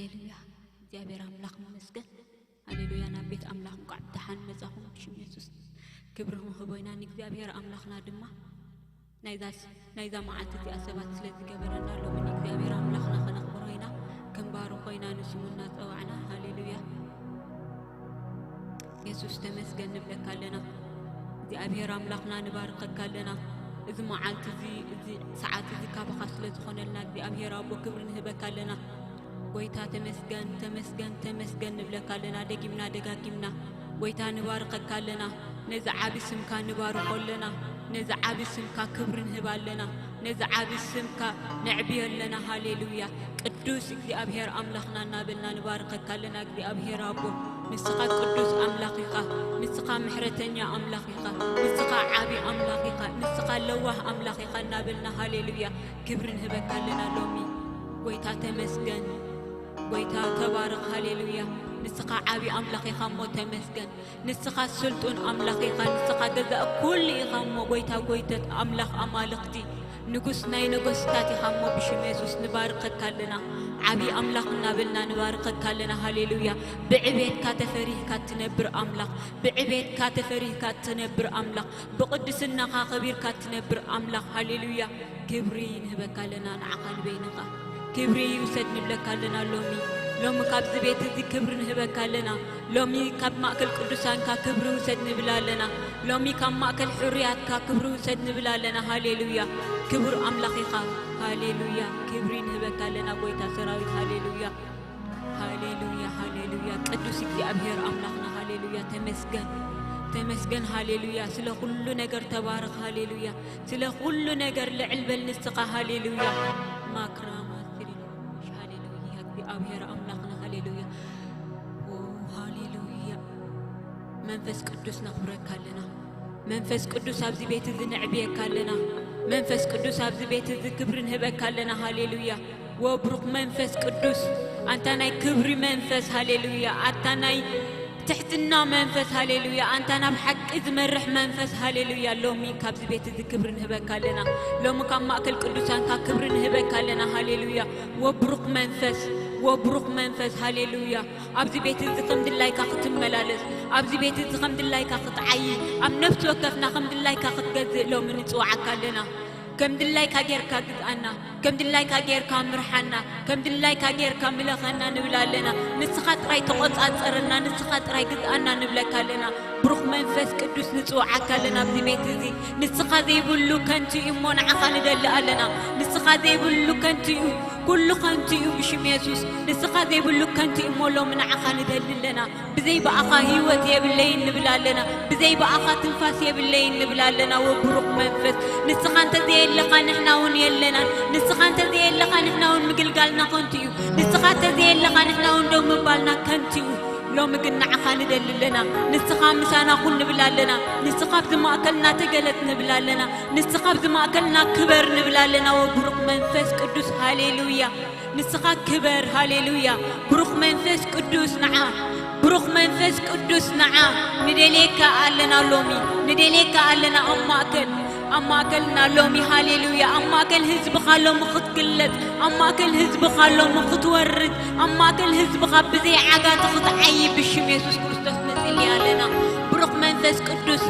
ሃሌሉያ። እግዚኣብሔር ኣምላኽ ይመስገን። ሃሌሉያ። ናብ ቤት ኣምላኽ እንኳዕ ብደሓን መጻኹም። ብሽም የሱስ ክብሪ ክንህቦ ኢና ንእግዚኣብሔር ኣምላኽና ድማ። ናይዛስ-፣ ናይዛ መዓልቲ እዚኣ ሰባት ስለ ዝገበረና፣ ሎሚ ንእግዚኣብሔር ኣምላኽና ከነኽብሮ ኢና፣ ክንባርኾ ኢና፣ ንስሙ እናጸዋዕና። ሃሌሉያ። የሱስ ተመስገን ንብለካ ኣለና። እግዚኣብሔር ኣምላኽና ንባርከካ ኣለና። እዚ መዓልቲ እዚ፣ እዚ ሰዓት እዚ ካባኻ ስለ ዝኾነልና እግዚኣብሔር ኣቦ ክብሪ ንህበካ ኣለና። ጎይታ ተመስገን፣ ተመስገን፣ ተመስገን ንብለካ ኣለና። ደጊምና ደጋጊምና ጎይታ ንባርከካ ኣለና። ነዚ ዓቢ ስምካ ንባርኾ ኣለና። ነዚ ዓቢ ስምካ ክብሪ ንህብ ኣለና። ነዚ ዓቢ ስምካ ነዕብዮ ኣለና። ሃሌሉያ። ቅዱስ እግዚኣብሔር ኣምላኽና እናበልና ንባርከካ ኣለና። እግዚኣብሔር ኣቦ፣ ንስኻ ቅዱስ ኣምላኽ ኢኻ። ንስኻ ምሕረተኛ ኣምላኽ ኢኻ። ንስኻ ዓቢ ኣምላኽ ኢኻ። ንስኻ ለዋህ ኣምላኽ ኢኻ እናበልና፣ ሃሌሉያ፣ ክብሪ ንህበካ ኣለና ሎሚ። ጎይታ ተመስገን። ጎይታ ተባረኽ። ሃሌሉያ። ንስኻ ዓቢ ኣምላኽ ኢኻ እሞ ተመስገን። ንስኻ ስልጡን ኣምላኽ ኢኻ። ንስኻ ገዛእ ኩሉ ኢኻ እሞ ጎይታ ጎይተት፣ ኣምላኽ ኣማልኽቲ፣ ንጉስ ናይ ነገስታት ኢኻ እሞ ብሽም የሱስ ንባርከካ ኣለና። ዓቢ ኣምላኽ እናበልና ንባርከካ ኣለና። ሃሌሉያ። ብዕቤትካ ተፈሪህካ ትነብር ኣምላኽ፣ ብዕቤትካ ተፈሪህካ ትነብር ኣምላኽ፣ ብቕድስናኻ ከቢርካ ትነብር ኣምላኽ። ሃሌሉያ። ክብሪ ንህበካ ኣለና ንዓኻ ንበይንኻ። ክብሪ ይውሰድ ንብለካ ኣለና ሎሚ። ሎሚ ካብዚ ቤት እዚ ክብሪ ንህበካ ኣለና። ሎሚ ካብ ማእከል ቅዱሳንካ ክብሪ ውሰድ ንብል ኣለና። ሎሚ ካብ ማእከል ሕሩያትካ ክብሪ ውሰድ ንብል ኣለና። ሃሌሉያ። ክቡር ኣምላኽ ኢኻ። ሃሌሉያ። ክብሪ ንህበካ ኣለና ጎይታ ሰራዊት። ሃሌሉያ። ሃሌሉያ፣ ሃሌሉያ። ቅዱስ እግዚኣብሔር ኣምላኽና፣ ሃሌሉያ። ተመስገን፣ ተመስገን፣ ሃሌሉያ። ስለ ኩሉ ነገር ተባረኽ፣ ሃሌሉያ። ስለ ኩሉ ነገር ልዕል በል ንስኻ፣ ሃሌሉያ። ማክራማ ሲሪኖሽ፣ ሃሌሉያ። እግዚኣብሔር ኣምላኽና፣ ሃሌሉያ። ኦ፣ ሃሌሉያ። መንፈስ ቅዱስ ነኽብረካ ኣለና። መንፈስ ቅዱስ ኣብዚ ቤት እዚ ነዕብየካ ኣለና። መንፈስ ቅዱስ ኣብዚ ቤት እዚ ክብሪ ንህበካ ኣለና። ሃሌሉያ። ወብሩኽ መንፈስ ቅዱስ፣ ኣንታ ናይ ክብሪ መንፈስ፣ ሃሌሉያ። ኣንታ ናይ ትሕትና መንፈስ፣ ሃሌሉያ። ኣንታ ናብ ሓቂ ዝመርሕ መንፈስ፣ ሃሌሉያ። ሎሚ ካብዚ ቤት እዚ ክብሪ ንህበካ ኣለና። ሎሚ ካብ ማእከል ቅዱሳንካ ክብሪ ንህበካ ኣለና። ሃሌሉያ። ወብሩኽ መንፈስ፣ ወብሩኽ መንፈስ፣ ሃሌሉያ። ኣብዚ ቤት እዚ ከም ድላይካ ክትመላለስ፣ ኣብዚ ቤት እዚ ከም ድላይካ ክትዓዪ፣ ኣብ ነፍሲ ወከፍና ከም ድላይካ ክትገዝእ ሎሚ ንጽውዓካ ኣለና። ከም ድላይካ ጌርካ ግዝኣና፣ ከም ድላይካ ጌርካ ምርሓና፣ ከም ድላይካ ጌርካ ምለኸና ንብል ኣለና። ንስኻ ጥራይ ተቖጻጸረና፣ ንስኻ ጥራይ ግዝኣና ንብለካ ኣለና። ብሩኽ መንፈስ ቅዱስ ንጽውዓካ ኣለና ኣብዚ ቤት እዚ። ንስኻ ዘይብሉ ከንቱ እዩ እሞ ንዓኻ ንደሊ ኣለና። ንስኻ ዘይብሉ ከንቱ እዩ፣ ኩሉ ከንቱ እዩ ብሽም የሱስ። ንስኻ ዘይብሉ ከንቱ እዩ እሞ ሎሚ ንዓኻ ንደሊ ኣለና። ብዘይ ብኣኻ ህይወት የብለይን ንብል ኣለና። ብዘይ ብኣኻ ትንፋስ የብለይን ንብል ኣለና። ወብሩኽ መንፈስ፣ ንስኻ እንተዘየለኻ ንሕና እውን የለናን። ንስኻ እንተዘየለኻ ንሕና እውን ምግልጋልና ከንቱ እዩ። ንስኻ እንተዘየለኻ ንሕና እውን ደው ምባልና ከንቱ እዩ። ሎሚ ግን ንዓኻ ንደሊ ኣለና። ንስኻ ምሳና ኩን ንብል ኣለና። ንስኻ ኣብዚ ማእከልና ተገለጽ ንብል ኣለና። ንስኻ ኣብዚ ማእከልና ክበር ንብል ኣለና። ወብሩኽ መንፈስ ቅዱስ፣ ሃሌሉያ። ንስኻ ክበር፣ ሃሌሉያ። ብሩኽ መንፈስ ቅዱስ ንዓ፣ ብሩኽ መንፈስ ቅዱስ ንዓ። ንደልየካ ኣለና ሎሚ፣ ንደልየካ ኣለና ኣብ ማእከል፣ ኣብ ማእከልና ሎሚ፣ ሃሌሉያ። ኣብ ማእከል ህዝብኻ ሎሚ ክትግለጽ፣ ኣብ ማእከል ህዝብኻ ሎሚ ክትወርድ፣ ኣብ ማእከል ህዝብኻ ብዘይ ዓጋቲ ክትዓዪ ብሽም የሱስ ክርስቶስ ንጽሊ ኣለና። ብሩኽ መንፈስ ቅዱስ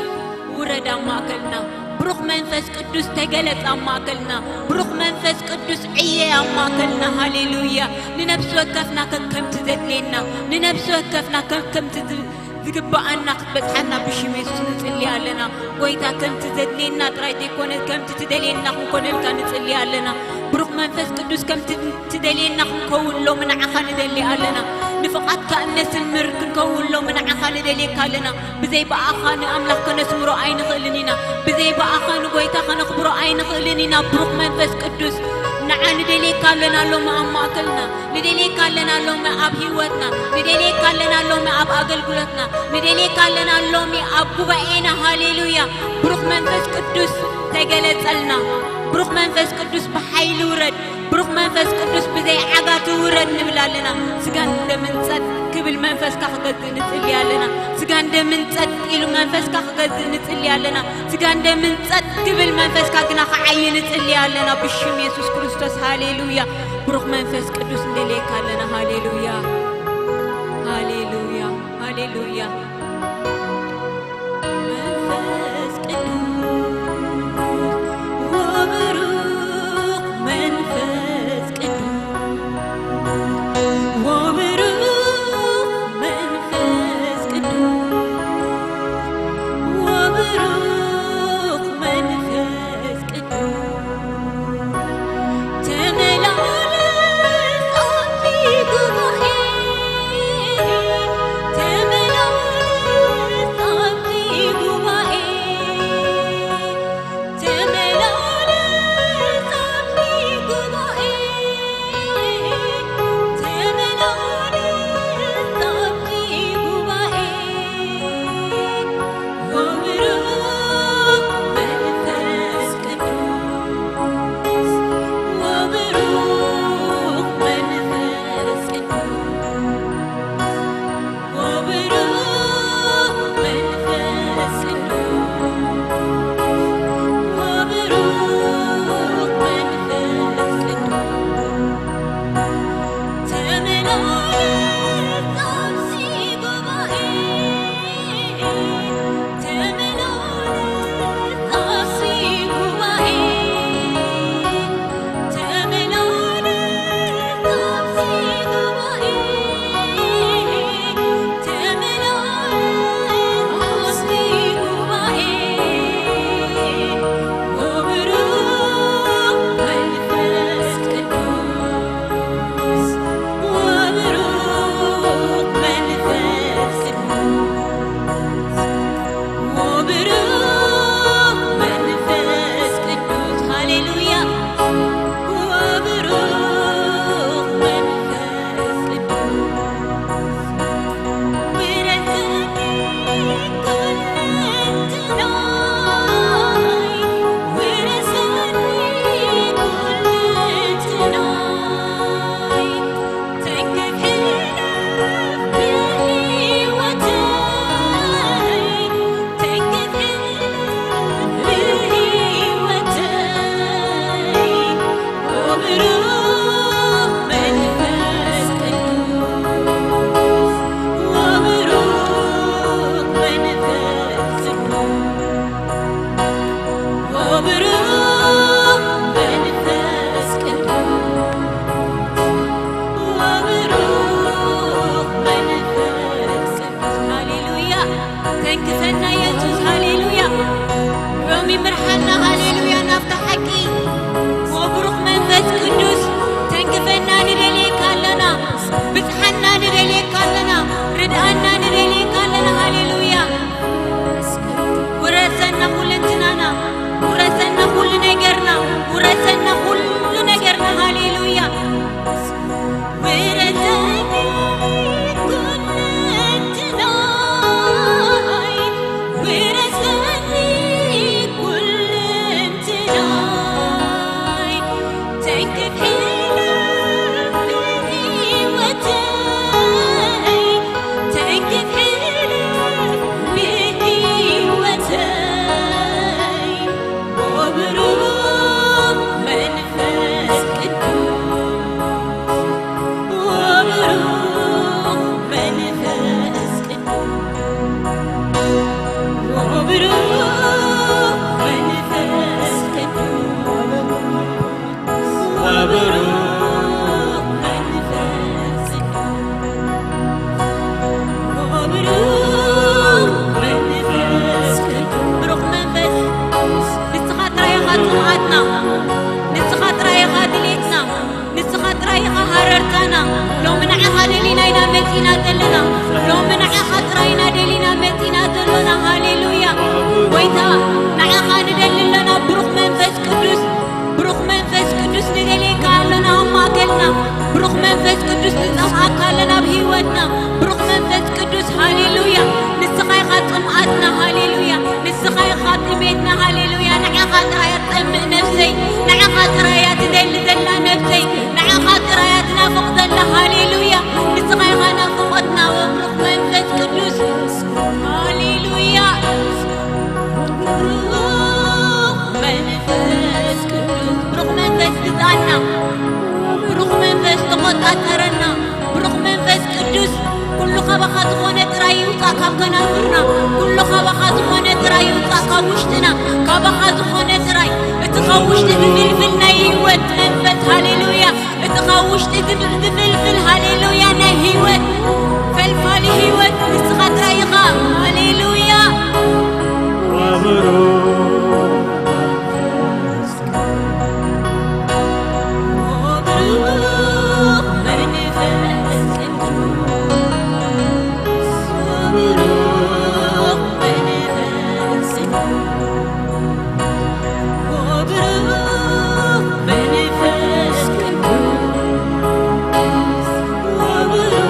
ውረድ ኣብ ማእከልና። ብሩኽ መንፈስ ቅዱስ ተገለጽ ኣብ ማእከልና። ብሩኽ መንፈስ ቅዱስ ዕየ ኣብ ማእከልና። ሃሌሉያ። ንነፍሲ ወከፍና ከከምቲ ዘድልየና፣ ንነፍሲ ወከፍና ከከምቲ ዝ-፣ ዝግብኣና ክትበጽሓና ብሽም የሱስ ንጽሊ ኣለና። ጎይታ፣ ከምቲ ዘድልየና ጥራይ ዘይኮነ፣ ከምቲ ትደልየና ክንኮነልካ ንጽሊ ኣለና። ብሩኽ መንፈስ ቅዱስ፣ ከምቲ ትደልየና ክንከውን ሎሚ ንዓኻ ንደሊ ኣለና። ንፍቓድካ እነስምር ክንከውን ሎሚ ንዓኻ ንደልየካ ኣለና። ብዘይ ብኣኻ ንኣምላኽ ከነስምሮ ኣይንኽእልን ኢና። ብዘይ ብኣኻ ንጎይታ ከነኽብሮ ኣይንኽእልን ኢና። ብሩኽ መንፈስ ቅዱስ፣ ንዓ ንደልየካ ኣለና ሎሚ ኣብ ማእከልና። ንደልየካ ኣለና ሎሚ ኣብ ህይወትና። ንደልየካ ኣለና ሎሚ ኣብ ኣገልግሎትና። ንደልየካ ኣለና ሎሚ ኣብ ጉባኤና። ሃሌሉያ። ብሩኽ መንፈስ ቅዱስ ተገለጸልና። ብሩኽ መንፈስ ቅዱስ ብሓይሊ ውረድ። ብሩኽ መንፈስ ቅዱስ ብዘይ ዓጋቲ ውረድ ንብል ኣለና። ስጋን ደምን ጸጥ ክብል መንፈስካ ክገዝእ ንጽሊ ኣለና። ስጋን ደምን ጸጥ ኢሉ መንፈስካ ክገዝእ ንጽሊ ኣለና። ስጋን ደምን ጸጥ ክብል መንፈስካ ግና ክዓዪ ንጽሊ ኣለና። ብሽም የሱስ ክርስቶስ፣ ሃሌሉያ። ብሩኽ መንፈስ ቅዱስ ንደልየካ ኣለና። ሃሌሉያ። ተንክፈና የሱስ፣ ሃሌሉያ። ሎሚ ምርሓና፣ ሃሌሉያ፣ ናብታ ሓቂ። ወብሩኽ መንፈስ ቅዱስ፣ ተንክፈና ንደልየካ ኣለና። ብጽሓና ንደልየካ ኣለና። ርድኣና ንደልየካ ኣለና። ሃሌሉያ። ውረሰና ኩልንትናና። ውረሰና ኩሉ ነገርና። ውረሰና ኩሉ ነገርና። ሃሌሉያ። ውረሰኒ ኩለንትናይ፣ ውረሰኒ ኩለንትናይ። ተንክፍ ሕለፍ ብህይወተይ፣ ተንክፍ ሕለፍ ብህይወተይ። ወብሩኽ መንፈስ ቅዱስ፣ ወብሩኽ መንፈስ ቅዱስ፣ ወብሩኽ መንፈስ ቅዱስ፣ ወብሩኽ መንፈስ ቅዱስ። ብሩኽ መንፈስ፣ ንስኻ ጥራይ ኢኻ ጽምኣትና፣ ንስኻ ጥራይ ኢኻ ድሌትና፣ ንስኻ ጥራይ ኢኻ ሃረርታና። ሎሚ ንዓኻ ደሊና ኢና መጺና ዘለና፣ ሎሚ ንዓኻ ጥራይ ኢና ደሊና መጺና ዘሎና። ሃሌሉያ። ጎይታ፣ ንዓኻ ንደሊ ኣለና። ብሩኽ መንፈስ ቅዱስ፣ ብሩኽ መንፈስ ቅዱስ ንደልየካ ኣለና ኣብ ማእከልና። ብሩኽ መንፈስ ቅዱስ ንጸምኣካ ኣለና ኣብ ህይወትና። ብሩኽ መንፈስ ቅዱስ፣ ሃሌሉያ። ንስኻ ኢኻ ጽምኣትና፣ ሃሌሉያ። ንስኻ ኢኻ ጥሜትና፣ ሃሌሉያ። ንዓኻ ጥራይ እያ ትጸምእ ነፍሰይ፣ ንዓኻ ጥራይ እያ ትደሊ ዘላ ነፍሰይ፣ ንዓኻ ጥራይ እያ ትናፍቕ ዘላ፣ ሃሌሉያ። ንስኻ ኢኻ ናፍቖትና፣ ወብሩኽ መንፈስ ቅዱስ፣ ሃሌሉያ። ብሩኽ መንፈስ ቅዱስ፣ ብሩኽ መንፈስ ግዛኣና፣ ብሩኽ መንፈስ ተቖጻጸረና፣ ብሩኽ መንፈስ ቅዱስ፣ ኩሉ ካባኻ ዝኾነ ጥራይ ይውጻእ ካብ ከናፍርና፣ ኩሉ ካባኻ ዝኾነ ጥራይ ይውጻእ ካብ ውሽጥና፣ ካባኻ ዝኾነ ጥራይ፣ እቲ ካብ ውሽጢ ዝፍልፍል ናይ ህይወት መንፈስ፣ ሃሌሉያ። እቲ ካብ ውሽጢ ዝብል ዝፍልፍል፣ ሃሌሉያ፣ ናይ ህይወት ፈልፋሊ ህይወት ንስኻ ጥራይ ኢኻ። ሃሌሉያ። ወብሩኽ መንፈስ ቅዱስ፣ ወብሩኽ መንፈስ ቅዱስ፣ ወብሩኽ መንፈስ ቅዱስ። ወብሩኽ መንፈስ ቅዱስ፣ ወብሩኽ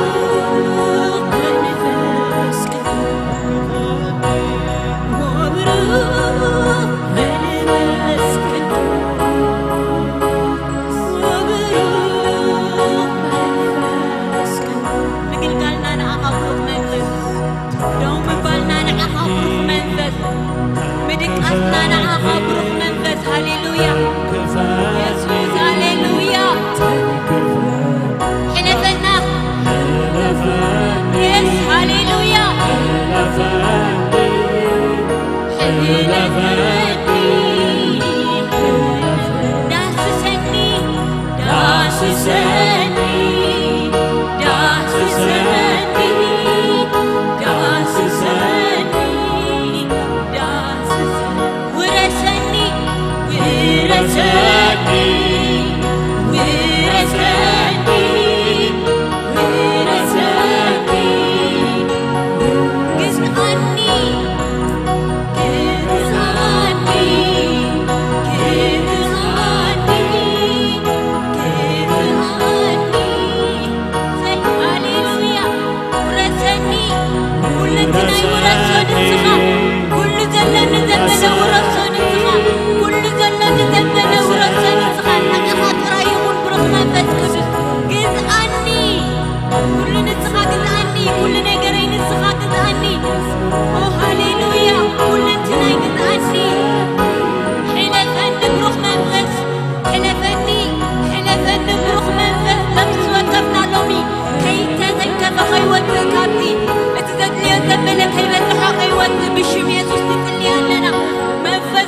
መንፈስ ቅዱስ፣ ወብሩኽ መንፈስ ቅዱስ፣ ወብሩኽ መንፈስ ቅዱስ። ምግልጋልና ንዓኻ ብሩኽ መንፈስ ደው ምባልና ንዓኻ ብሩኽ መንፈስ፣ ምድቃስና ንዓኻ ብሩኽ መንፈስ። ሃሌሉያ የሱስ፣ ሃሌሉያ። ሕለፈና የስ፣ ሃሌሉያ። ሕለፈኒ፣ ዳስሰኒ፣ ዳስሰኒ፣ ዳስሰኒ፣ ዳስሰኒ፣ ዳስሰኒ። ውረሰኒ፣ ውረሰኒ፣ ውረሰኒ፣ ውረሰኒ። ግዝኣኒ፣ ግዝኣኒ፣ ግዝኣኒ፣ ግዝኣኒ። ሃሌሉያ። ውረሰኒ፣ ኩለንትናይ ውረሶ ንስኻ። ኩሉ ዘለኒ ዘበለ ውረሶ ንስኻ። ኩሉ ዘለኒ ዘበለ ውረሶ ንስኻ። ንዓኻ ጥራይ ይኹን ብሩኽ መንፈስ ቅዱስ። ግዝኣኒ። ኩሉ ንስኻ ግዝኣኒ፣ ኩሉ ነገረይ ንስኻ ግዝኣኒ። ኦ ሃሌሉያ፣ ኩለንትናይ ግዝኣኒ። ሕለፈኒ ብሩኽ መንፈስ፣ ሕለፈኒ፣ ሕለፈኒ ብሩኽ መንፈስ። ነፍሲ ወከፍና ሎሚ ከይተተንከፈ ከይወፅእ ካብዚ፣ እቲ ዘድልዮ ዘበለ ከይበልሖ ከይወፅእ ብሽም የሱስ ንጽሊ ኣለና። መንፈስ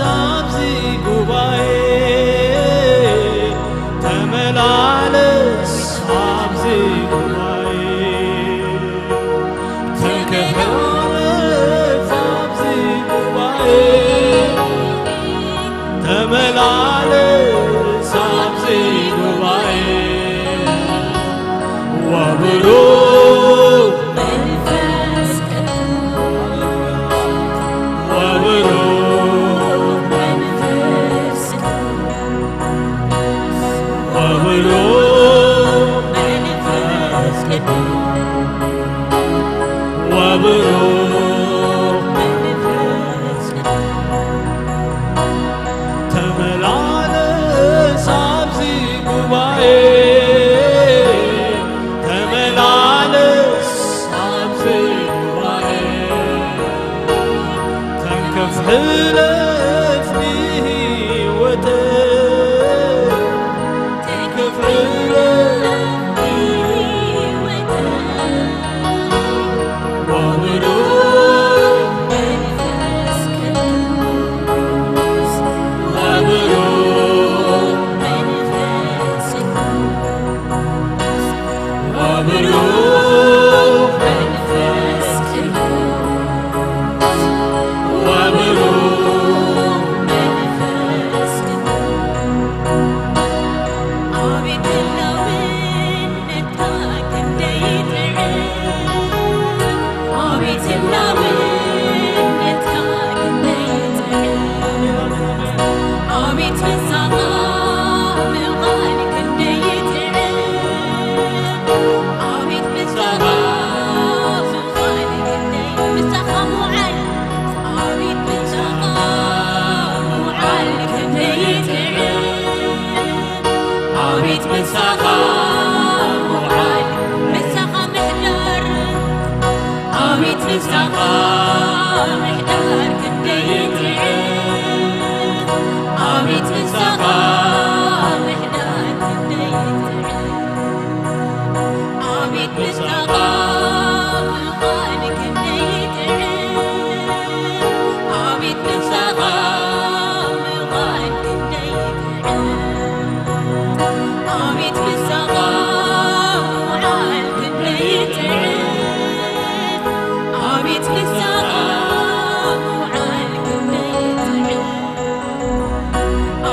ኣብዚ ጉባኤ ተመላለስ፣ ኣብዚ ጉባኤ ተንከፍሕፍ፣ ኣብዚ ጉባኤ ተመላለስ፣ ኣብዚ ጉባኤ ወብሩኽ መንፈስ ቅዱስ፣ ወብሩኽ መንፈስ ቅዱስ፣ ወብሩኽ መንፈስ ቅዱስ፣ ወብሩኽ መንፈስ ቅዱስ፣ ተመላለስ ኣብዚ ጉባኤ፣ ተመላለስ ኣብዚ ጉባኤ፣ ተንከፍ ሕለፍ ንህይወተይ፣ ተንከፍ ሕለፍ ንህይወተይ። ወብሩኽ መንፈስ ቅዱስ፣ ወብሩኽ መንፈስ ቅዱስ፣ ወብሩኽ መንፈስ ቅዱስ፣ ወብሩኽ መንፈስ ቅዱስ። ኣቤት ህላዌ ነታ ክንደይ ጥዕም፣ ኣቤት ህላዌ ነታ ክንደይ ጥዕም፣ ኣቤት ምሳኻ ምቓል ክንደይ ጥዕም፣ ኣቤት ምሳኻ ምቓል ክንደይ፣ ምሳኻ ምውዓል፣ ኣቤት ምሳኻ ምውዓል ክንደይ ጥዕም፣ ኣቤት ምሳኻ ምውዓል፣ ምሳኻ ምሕዳር፣ ኣቤት ምሳኻ ምሕዳር ክንደይ ጥዑም፣ ኣቤት ምሳኻ ምሕዳር ክንደይ ጥዑም፣ ኣቤት ምሳኻ ምዃን ክንደይ ጥዑም፣ ኣቤት ምሳኻ ምዃን ክንደይ ጥዑም። ኣቤት ምሳኻ ምውዓል ክንደይ ጥዑም፣ ኣቤት ምሳኻ ምውዓል ክንደይ ጥዑም፣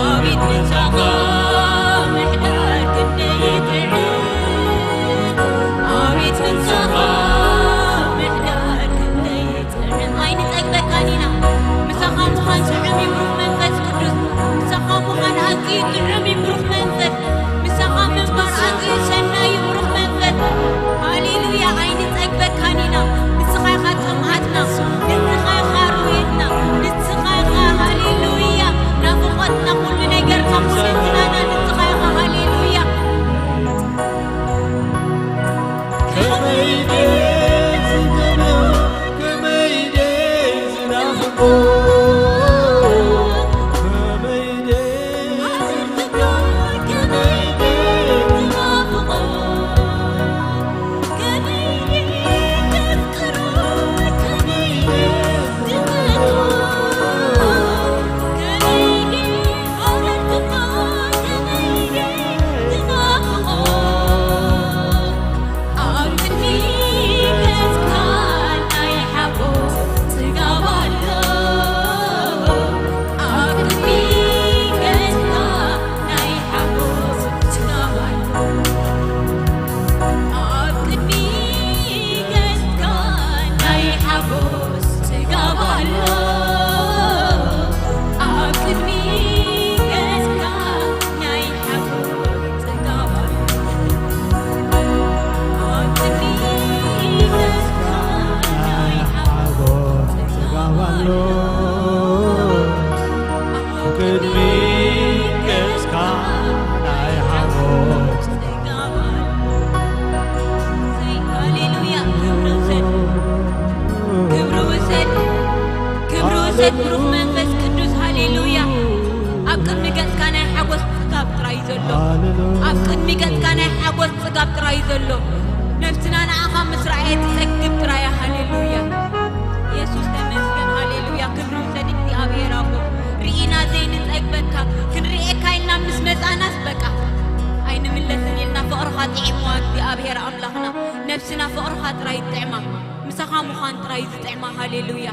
ኣቤት ምሳኻ ምሕዳር ክንደይ ጥዑም፣ ኣቤት ምሳኻ ምሕዳር ክንደይ ጥዑም። ኣይንጸግበካን ኢና። ምሳኻ ምዃን ጥዑም እዩ ብሩኽ መንፈስ ቅዱስ። ምሳኻ ምዃን ኣዝዩ ጥዑም እዩ ብሩኽ መንፈስ። ምሳኻ ምንባር ኣዝዩ ሰናይ እዩ ብሩኽ መንፈስ። ሃሌሉያ፣ ኣይንጸግበካን ኢና። ንስኻ ኢኻ ጽምኣትና፣ ንስኻ ኢኻ ርውየትና፣ ንስኻ ኢኻ፣ ሃሌሉያ፣ ናፍቖትና፣ ኩሉ ነገርና፣ ኩሉ ህልናና ንስኻ ኢኻ። ሃሌሉያ። ከመይ ደስ ዝብሎ፣ ከመይ ደስ ዝናፍቆ፣ ከመይ ደስ ዝብሎ፣ ከመይ ደስ ዝናፍቆ፣ ከመይ ደስ ዘፍቅሮ፣ ከመይ ደስ ዝፈትዎ፣ ከመይ ደስ ኣረድኦ፣ ከመይ ደስ ዝናፍቆ። ኣብ ቅድሚ ገጽካ ናይ ሓጎስ ጽጋብ ኣሎ። ኣብ ቅድሚ ገጽካ ናይ ሓጎስ ጽጋብ ኣሎ። ኣብ ቅድሚ ገጽካ ናይ ሓጎስ ጽጋብ ኣሎ። ኣብ ቅድሚ ገጽካ ናይ ሓጎስ ጽጋብ ኣሎ። ኣብ ቅድሚ ገጽካ ናይ ሓጎስ ጽጋብ ኣሎ። ኣብ ቅድሚ ገጽካ ናይ ሓጎስ ጽጋብ ኣሎ። ሃሌሉያ፣ ክብሪ ውሰድ፣ ክብሪ ውሰድ፣ ክብሪ ውሰድ፣ ብሩኽ መንፈስ ቅዱስ። ሃሌሉያ። ኣብ ቅድሚ ገጽካ ናይ ሓጎስ ጽጋብ ጥራይ እዩ ዘሎ። ኣብ ቅድሚ ገጽካ ናይ ሓጎስ ጽጋብ ጥራይ እዩ ዘሎ። ነፍስና ንዓኻ ምስ ረኣየት ትጸግብ ጥራይ እያ። ሃሌሉያ። የሱስ ተመስገን። ሃሌሉያ። ክብሪ ውሰድ እግዚኣብሔር ኣቦ። ርኢና ጥዒምዋ እግዚኣብሔር ኣምላኽና። ነፍስና ፍቕርኻ ጥራይ ይጥዕማ፣ ምሳኻ ምዃን ጥራይ ዝጥዕማ። ሃሌሉያ።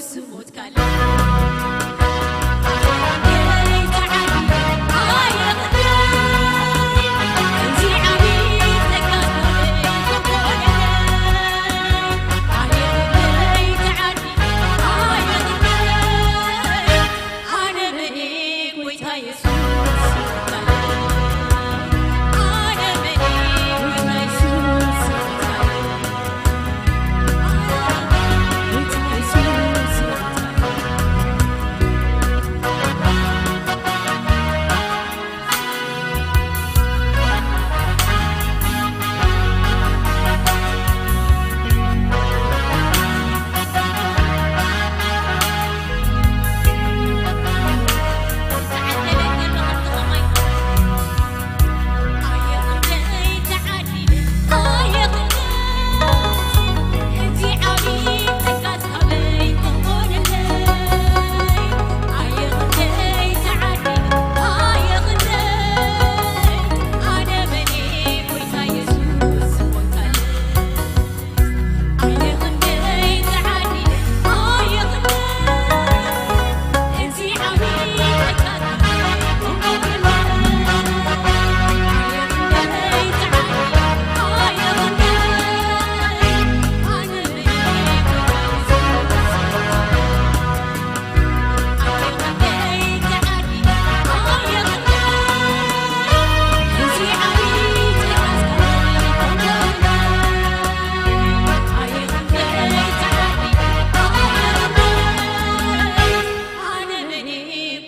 ስሞት ካልእ ኣየቕደይ ተዓዲ ኣየቕደይ እዚ ዓብዪ ጸጋ ኣየቕደይ ተዓዲ ኣየቕደይ ኣነ መን እየ ጎይታ የሱስ ኣነ መን እየ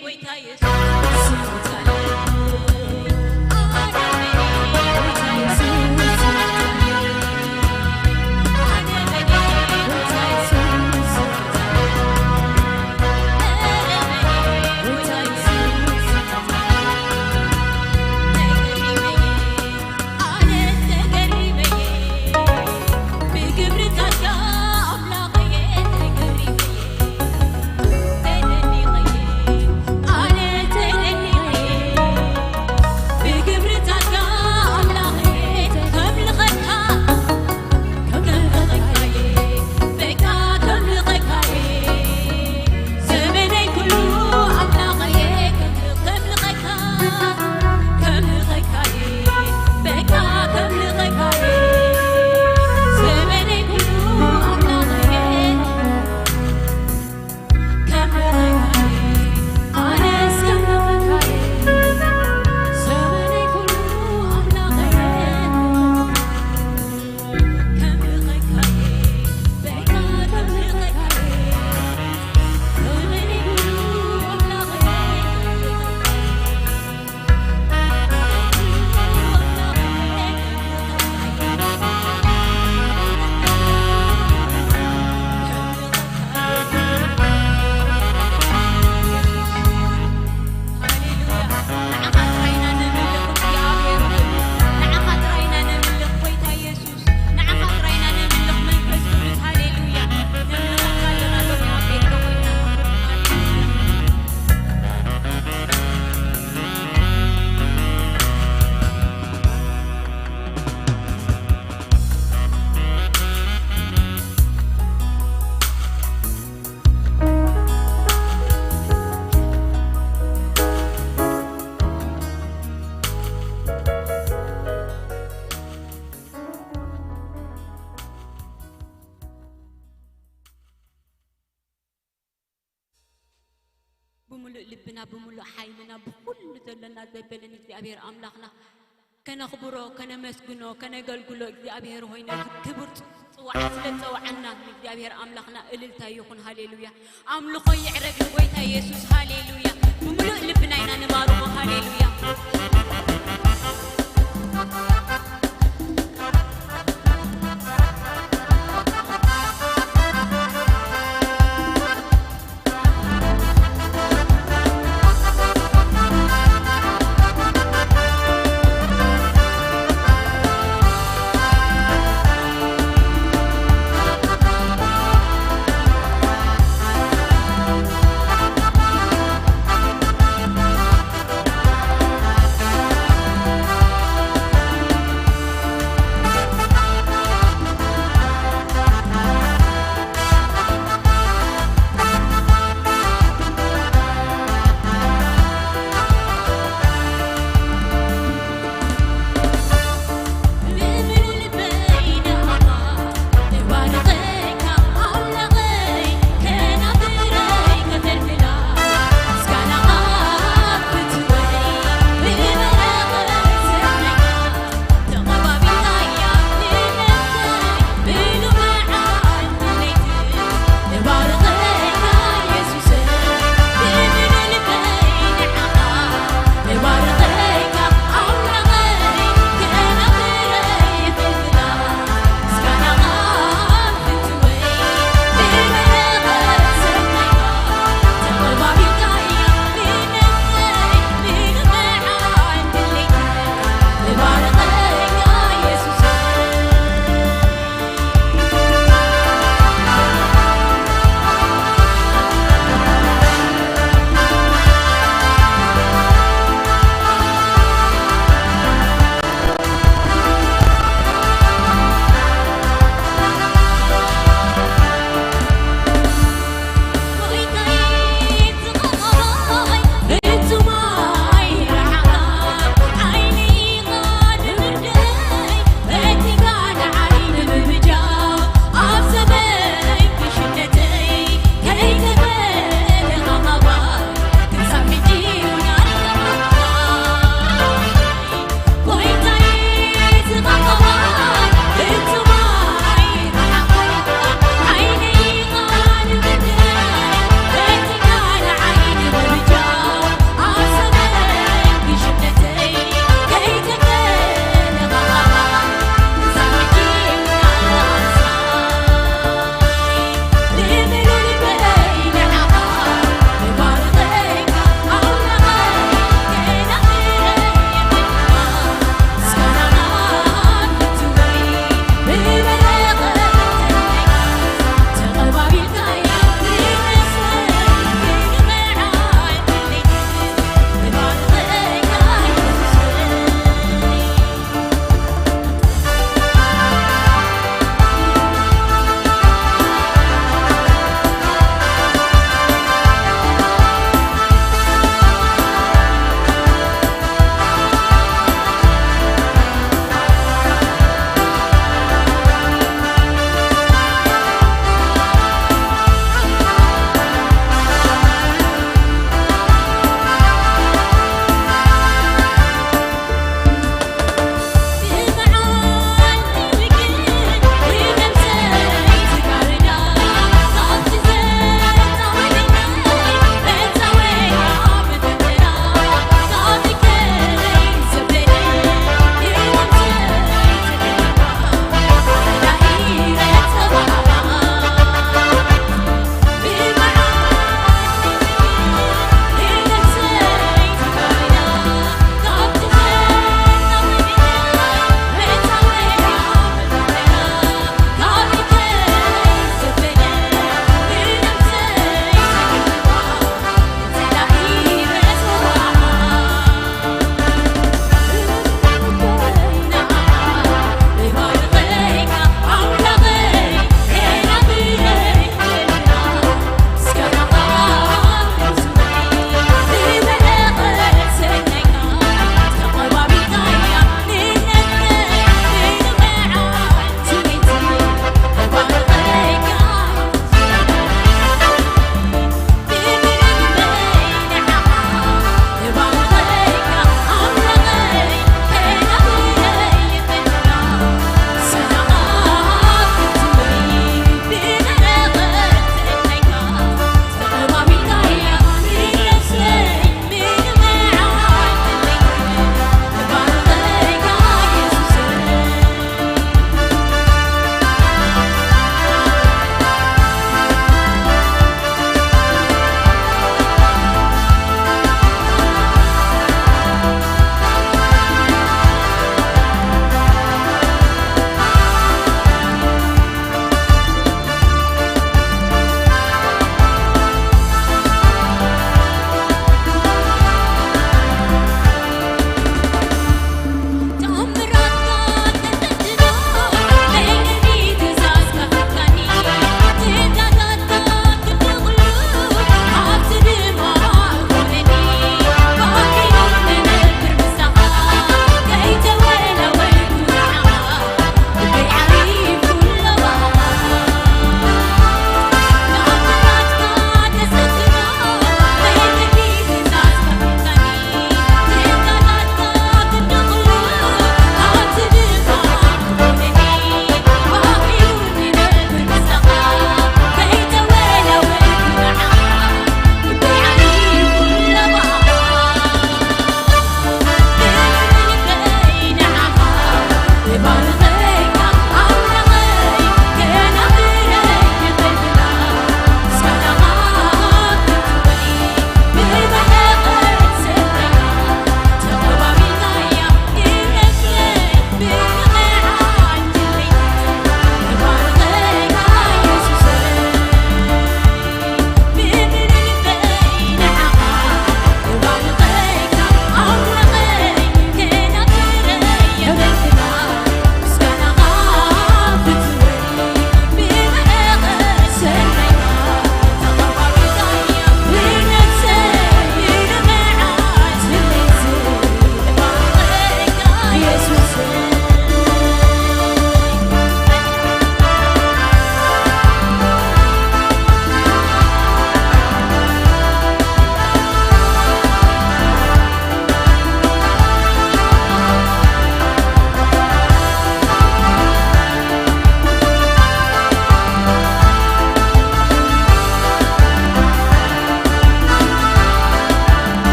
ጎይታ የሱስ ብምሉእ ልብና፣ ብምሉእ ሓይልና፣ ብኹሉ ዘሎና ዘበለን እግዚኣብሔር ኣምላኽና ከነኽብሮ፣ ከነመስግኖ፣ ከነገልግሎ እግዚኣብሔር ሆይ፣ ነዚ ክቡር ጽዋዕ ስለ ዝጸዋዓና ንእግዚኣብሔር ኣምላኽና እልልታ ይኹን። ሃሌሉያ። ኣምልኾ ይዕረግ ንጎይታ የሱስ። ሃሌሉያ። ብምሉእ ልብና ኢና ንባርኾ። ሃሌሉያ።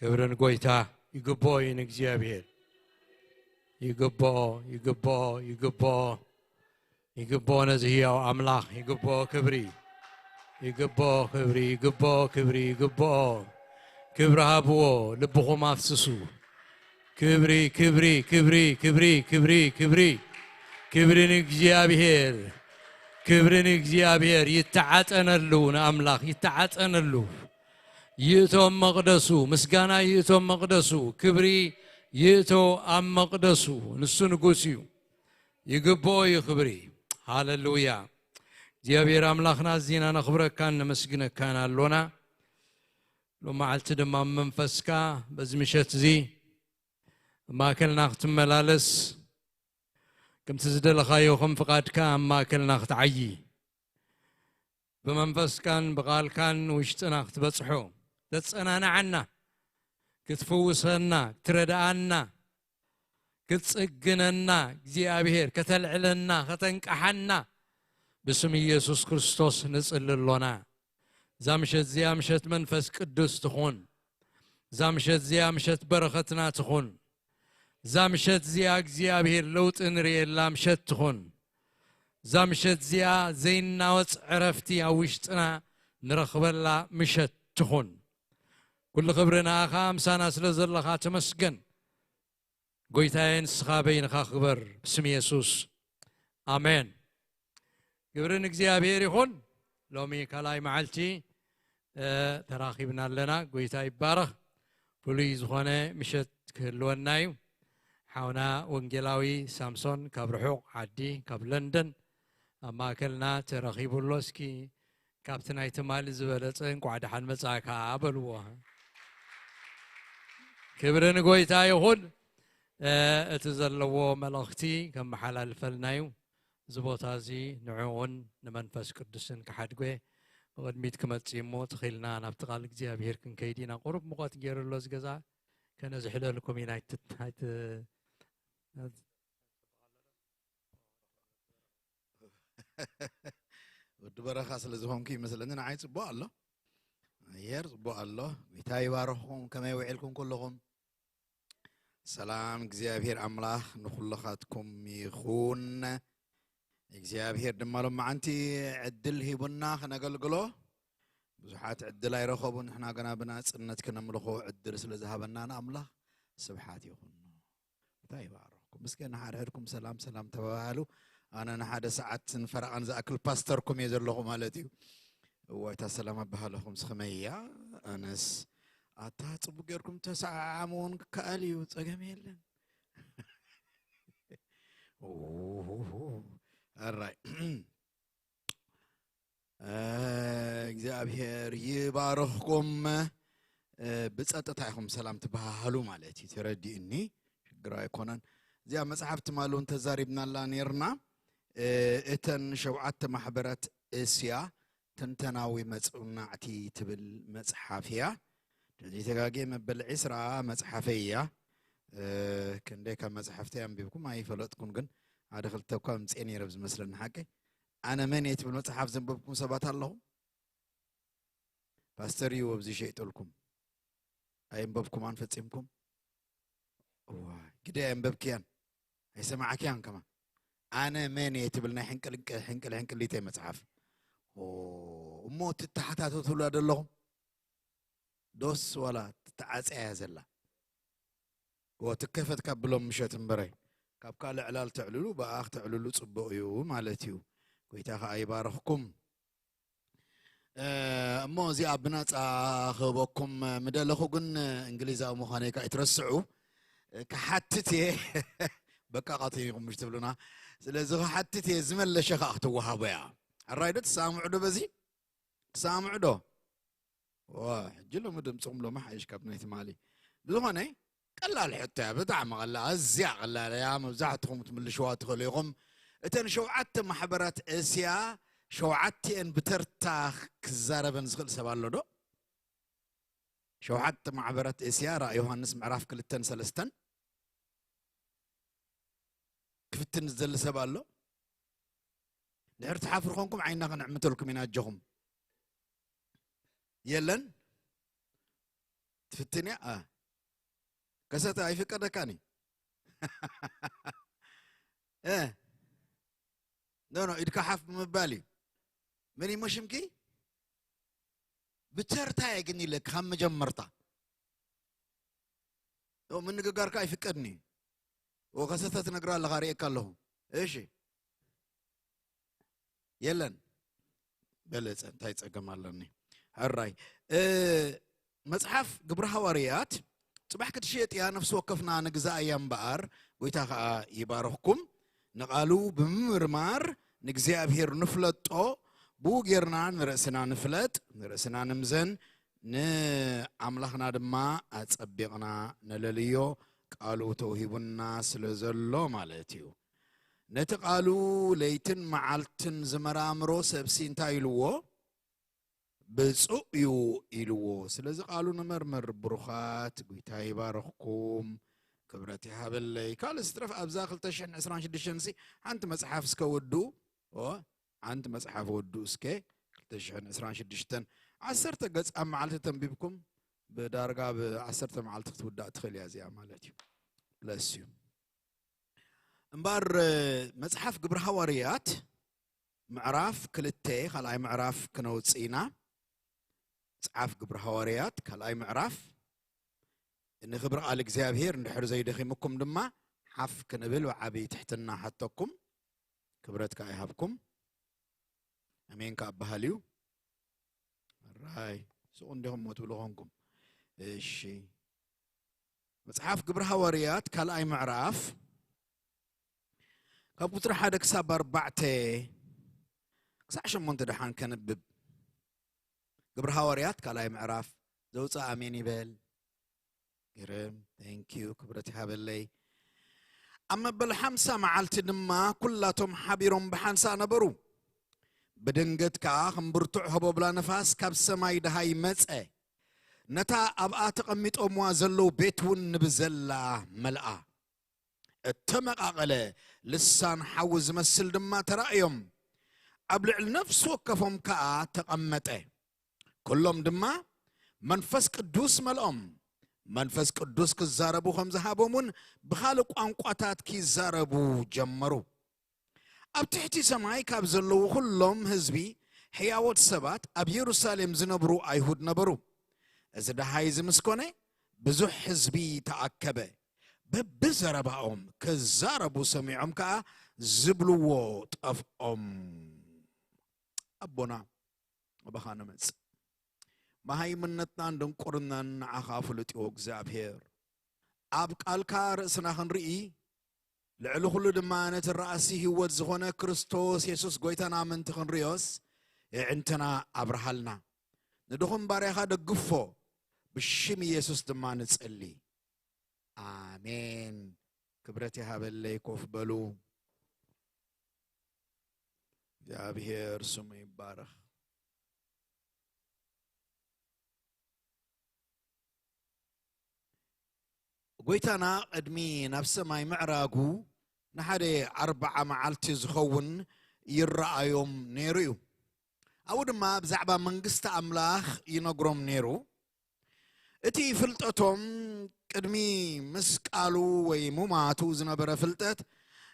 ክብርን ጎይታ ይግብኦ እዩ ንእግዚኣብሔር። ይግብኦ፣ ይግብኦ፣ ይግብኦ፣ ይግብኦ ነዚ ህያው ኣምላኽ ይግብኦ ክብሪ። ይግብኦ ክብሪ፣ ይግብኦ ክብሪ፣ ይግብኦ። ክብሪ ሃብዎ፣ ልብኹም ኣፍስሱ። ክብሪ፣ ክብሪ፣ ክብሪ፣ ክብሪ፣ ክብሪ፣ ክብሪ። ክብሪ ንእግዚኣብሔር፣ ክብሪ ንእግዚኣብሔር። ይተዓጠነሉ፣ ንኣምላኽ ይተዓጠነሉ። ይእቶ ኣብ መቕደሱ፣ ምስጋና ይእቶ ኣብ መቕደሱ፣ ክብሪ ይእቶ ኣብ መቕደሱ። ንሱ ንጉስ እዩ፣ ይግብኦ እዩ ክብሪ። ሃሌሉያ። እግዚኣብሔር ኣምላኽና፣ ኣዚና ነኽብረካን ነመስግነካን ኣሎና። ሎም መዓልቲ ድማ ኣብ መንፈስካ በዚ ምሸት እዚ ኣብ ማእከልና ክትመላለስ፣ ከምቲ ዝደለኻዮ ከም ፍቓድካ ኣብ ማእከልና ክትዓዪ፣ ብመንፈስካን ብቓልካን ውሽጥና ክትበጽሖ፣ ተጸናንዓና፣ ክትፍውሰና፣ ክትረድኣና፣ ክትጽግነና፣ እግዚኣብሔር ከተልዕለና፣ ከተንቅሓና ብስም ኢየሱስ ክርስቶስ ንጽሊ ኣሎና። እዛ ምሸት እዚኣ ምሸት መንፈስ ቅዱስ ትኹን። እዛ ምሸት እዚኣ ምሸት በረኸትና ትኹን። እዛ ምሸት እዚኣ እግዚኣብሔር ለውጢ ንርእየላ ምሸት ትኹን። እዛ ምሸት እዚኣ ዘይናወጽ ዕረፍቲ ኣብ ውሽጥና ንረኽበላ ምሸት ትኹን። ኩሉ ክብሪ ንኣኻ፣ ምሳና ስለ ዘለኻ ተመስገን። ጎይታየ፣ ንስኻ በይንኻ ክበር ብስም የሱስ። ኣሜን። ክብሪ ንእግዚኣብሔር ይኹን። ሎሚ ካልኣይ መዓልቲ፣ እ፣ ተራኺብና ኣለና። ጎይታ ይባረኽ። ፍሉይ ዝኾነ ምሸት ክህልወና እዩ። ሓውና ወንጌላዊ ሳምሶን ካብ ርሑቕ ዓዲ፣ ካብ ለንደን ኣብ ማእከልና ተረኺቡ ኣሎ። እስኪ ካብቲ ናይ ትማሊ ዝበለጸ እንቋዕ ደሓን መጻእካ በልዎ። ክብሪ ንጎይታ ይኹን። እ፣ እቲ ዘለዎ መልእኽቲ ከመሓላልፈልና እዩ። እዚ ቦታ እዚ ንዕኡን ንመንፈስ ቅዱስን ክሓድጎ ብቕድሚት ክመጽእ እሞ፣ ተኺልና ናብቲ ቃል እግዚኣብሔር ክንከይድ ኢና። ቁሩብ ሙቐት ገይሩ ኣሎ እዚ ገዛ። ከነ ዝሕለልኩም ኢና። ኣይት-፣ ኣይት-፣ ወዲ በረኻ ስለ ዝኾንኩ ይመስለኒ፣ ንዓይ ጽቡቕ ኣሎ። ኣየር ጽቡቕ ኣሎ። ጎይታ ይባርኽኩም። ከመይ ውዒልኩም ኩልኹም? ሰላም እግዚኣብሔር ኣምላኽ ንኹልኻትኩም ይኹን። እግዚኣብሔር ድማ ሎማዓንቲ ዕድል ሂቡና ክነገልግሎ። ብዙሓት ዕድል ኣይረኸቡን፣ ንሕና ግና ብናጽነት ክነምልኾ ዕድል ስለ ዝሃበና ንኣምላኽ ስብሓት ይኹን። ጎይታ ይባርኽኩም። እስከ ንሓድሕድኩም ሰላም ሰላም ተባባሉ። ኣነ ንሓደ ሰዓትን ፈረቓን ዝኣክል ፓስተርኩም እየ ዘለኹ ማለት እዩ። እዋይ፣ እታ ሰላም ኣበሃህላኹምስ ከመይ እያ? ኣነስ ኣታ ጽቡቅ ጌርኩም ተሰዓዓሙ እውን ክከኣል እዩ፣ ጸገም የለን። ኦሆሆ። ኣራይ። እ፣ እግዚኣብሔር ይባርኽኩም። እ፣ ብጸጥታ ኢኹም ሰላም ትበሃሃሉ ማለት እዩ። ተረዲእኒ፣ ሽግር ኣይኮነን። እዚኣ መጽሓፍ ትማሊ እውን ተዛሪብናላ ነይርና። እ፣ እተን ሸውዓተ ማሕበራት እስያ ትንተናዊ መጽናዕቲ ትብል መጽሓፍ እያ። ዘይተጋግየ መበል ዕስራ መጽሓፈይ እያ። እ፣ ክንደይ ካብ መጽሓፍተይ ኣንቢብኩም ኣይፈለጥኩን፣ ግን ሓደ ክልተ እኳ ኣምጽኤ ነይረ ብዝመስለኒ ሓቀይ። ኣነ መን እየ ትብል መጽሓፍ ዘንበብኩም ሰባት ኣለኹም? ፓስተር እዩ ኣብዚ ሸይጠልኩም። ኣየንበብኩማን ፈጺምኩም? እዋይ፣ ግደ ኣየንበብክያን፣ ኣይሰማዕክያን ከማ። ኣነ መን እየ ትብል ናይ ሕንቅል-፣ ሕንቅል-፣ ሕንቅሊተይ መጽሓፍ። ኦ፣ እሞ ትተሓታተቱላ ዶ ኣለኹም? ዶስ ዋላ ትተዓጽያ እያ ዘላ? ዎ፣ ትከፈት ካብ ብሎም ምሸት እምበረይ። ካብ ካልእ ዕላል ተዕልሉ፣ ብኣኽ ተዕልሉ ጽቡቕ እዩ ማለት እዩ። ጎይታ ኸኣ ይባርኽኩም። እ፣ እሞ እዚኣ ብናጻ ክህበኩም ምደለኹ፣ ግን እንግሊዛዊ ምዃነይ ከኣ ኣይትረስዑ። ክሓትት እየ። በቃ ቀቲንኩም ምሽ ትብሉና። ስለዚ ክሓትት እየ፣ ዝመለሸ ከኣ ክትወሃቦ እያ። ኣራይ ዶ ትሰማምዑ ዶ በዚ? ትሰማምዑ ዶ? ዋ፣ ሕጂ ሎሚ ድምፅኹም ሎሚ ሓይሽ ካብ ናይ ትማሊ። ብዝኾነ፣ ቀላል ሕቶ እያ፣ ብጣዕሚ ቀላል፣ ኣዝያ ቀላል እያ። መብዛሕትኹም ክትምልሽዋ ትኽእሉ ኢኹም። እተን ሸውዓተ ማሕበራት እስያ፣ ሸውዓቲኤን ብተርታ ክዛረበን ዝኽእል ሰብ ኣሎ ዶ? ሸውዓተ ማሕበራት እስያ፣ ራእይ ዮሃንስ ምዕራፍ ክልተን ሰለስተን። ክፍትን ዝደሊ ሰብ ኣሎ? ድሕር ትሓፍሩ ኾንኩም ዓይና ክንዕምተልኩም ኢና ኣጆኹም። የለን? ትፍትን እያ? አ፣ ከሰተ ኣይፍቀደካን እዩ። እ፣ ኖ፣ ኖ፣ ኢድካ ሓፍ ብምባል እዩ። መን እሞ ሽምኪ? ብተርታ እየ ግን ኢለኪ፣ ካብ መጀመርታ። ኦ፣ ምንግጋርካ ኣይፍቀድን እዩ። ኦ፣ ከሰተ ትነግራ ኣለኻ፣ ርእየካ ኣለኹ። እሺ። የለን። በለጸ፣ እንታይ ጸገም ኣለኒ? ሕራይ። እ፣ መጽሓፍ ግብረ ሃዋርያት ጽባሕ ክትሽየጥ እያ፣ ነፍሲ ወከፍና ንግዛእ እያ እምበኣር፣ ጎይታ ኸኣ ይባርኽኩም። ንቓሉ ብምምርማር ንእግዚኣብሔር ንፍለጦ፣ ብኡ ጌርና ንርእስና ንፍለጥ፣ ንርእስና ንምዘን፣ ንኣምላኽና ድማ ኣጸቢቕና ነለልዮ፣ ቃሉ ተውሂቡና ስለ ዘሎ ማለት እዩ። ነቲ ቃሉ ለይትን መዓልትን ዝመራምሮ ሰብሲ እንታይ ኢልዎ? ብፁዕ እዩ ኢልዎ። ስለዚ ቃሉ ንመርምር ብሩኻት፣ ጎይታ ይባርኽኩም፣ ክብረት ይሃበለይ። ካልእ ስትረፍ ኣብዛ ክልተ ሽሕን ዕስራን ሽዱሽተን ሲ ሓንቲ መጽሓፍ እስከ ወድኡ፣ ኦ፣ ሓንቲ መጽሓፍ ወድኡ እስከ፣ ክልተ ሽሕን ዕስራን ሽዱሽተን፣ ዓሰርተ ገጽ ኣብ መዓልቲ ተንቢብኩም፣ ብዳርጋ ብ ዓሰርተ መዓልቲ ክትውዳእ ትኽእል እያ እዚኣ ማለት እዩ። ብለስ እዩ። እምበር፣ መጽሓፍ ግብሪ ሃዋርያት ምዕራፍ ክልተ፣ ካልኣይ ምዕራፍ ክነውጽእ ኢና። መጽሓፍ ግብሪ ሃዋርያት ካልኣይ ምዕራፍ። ንኽብሪ ቃል እግዚኣብሔር እንድሕር ዘይደኺምኩም ድማ ሓፍ ክንብል ብዓቢ ትሕትና ሓተኩም። ክብረት ከኣ ይሃብኩም። ኣሜን ከኣ በሃል እዩ። ራይ፣ ስቑ እንዲኹም እሞ ትብሉ ኾንኩም። እሺ። መጽሓፍ ግብሪ ሃዋርያት ካልኣይ ምዕራፍ ካብ ቁጽሪ ሓደ ክሳብ ኣርባዕተ ክሳዕ ሸሞንተ ደሓን ከንብብ። ግብሪ ሃዋርያት ካልኣይ ምዕራፍ ዘውጽእ ኣሜን ይበል። ግርም፣ thank you፣ ክብረት ይሃበለይ። ኣብ መበል ሓምሳ መዓልቲ ድማ ኩላቶም ሓቢሮም ብሓንሳእ ነበሩ። ብድንገት ከኣ ከም ብርቱዕ ህቦብላ ነፋስ ካብ ሰማይ ደሃይ መጸ። ነታ ኣብኣ ተቐሚጦምዋ ዘለዉ ቤት እውን ንብዘላ መልኣ። እተመቓቐለ ልሳን ሓዊ ዝመስል ድማ ተራእዮም። ኣብ ልዕሊ ነፍሲ ወከፎም ከኣ ተቐመጠ። ኩሎም ድማ መንፈስ ቅዱስ መልኦም። መንፈስ ቅዱስ ክዛረቡ ከም ዝሃቦም እውን ብኻልእ ቋንቋታት ክዛረቡ ጀመሩ። ኣብ ትሕቲ ሰማይ ካብ ዘለዉ ኩሎም ህዝቢ ሕያዎት ሰባት ኣብ የሩሳሌም ዝነብሩ ኣይሁድ ነበሩ። እዚ ደሃይ እዚ ምስ ኮነ ብዙሕ ህዝቢ ተኣከበ። በብዘረባኦም ክዛረቡ ሰሚዖም ከኣ ዝብልዎ ጠፍኦም። ኣቦና ኣባኻ ንመጽእ። መሃይምነትናን ድንቁርናን ንዓኻ ፍሉጥ እዩ እግዚኣብሔር። ኣብ ቃልካ ርእስና ክንርኢ፣ ልዕሊ ኩሉ ድማ ነቲ ራእሲ ህይወት ዝኾነ ክርስቶስ የሱስ ጎይታና ምእንቲ ክንርእዮስ የዕንትና ኣብርሃልና። ንድኹም ባርያኻ ደግፎ፣ ብሽም የሱስ ድማ ንጽሊ። ኣሜን። ክብረት ይሃበለይ። ኮፍ በሉ። እግዚኣብሔር ስሙ ይባረኽ። ጎይታና ቅድሚ ናብ ሰማይ ምዕራጉ ንሓደ ኣርብዓ መዓልቲ ዝኸውን ይረኣዮም ነይሩ እዩ። ኣብኡ ድማ ብዛዕባ መንግስቲ ኣምላኽ ይነግሮም ነይሩ። እቲ ፍልጠቶም ቅድሚ ምስቃሉ ወይ ሙማቱ ዝነበረ ፍልጠት፣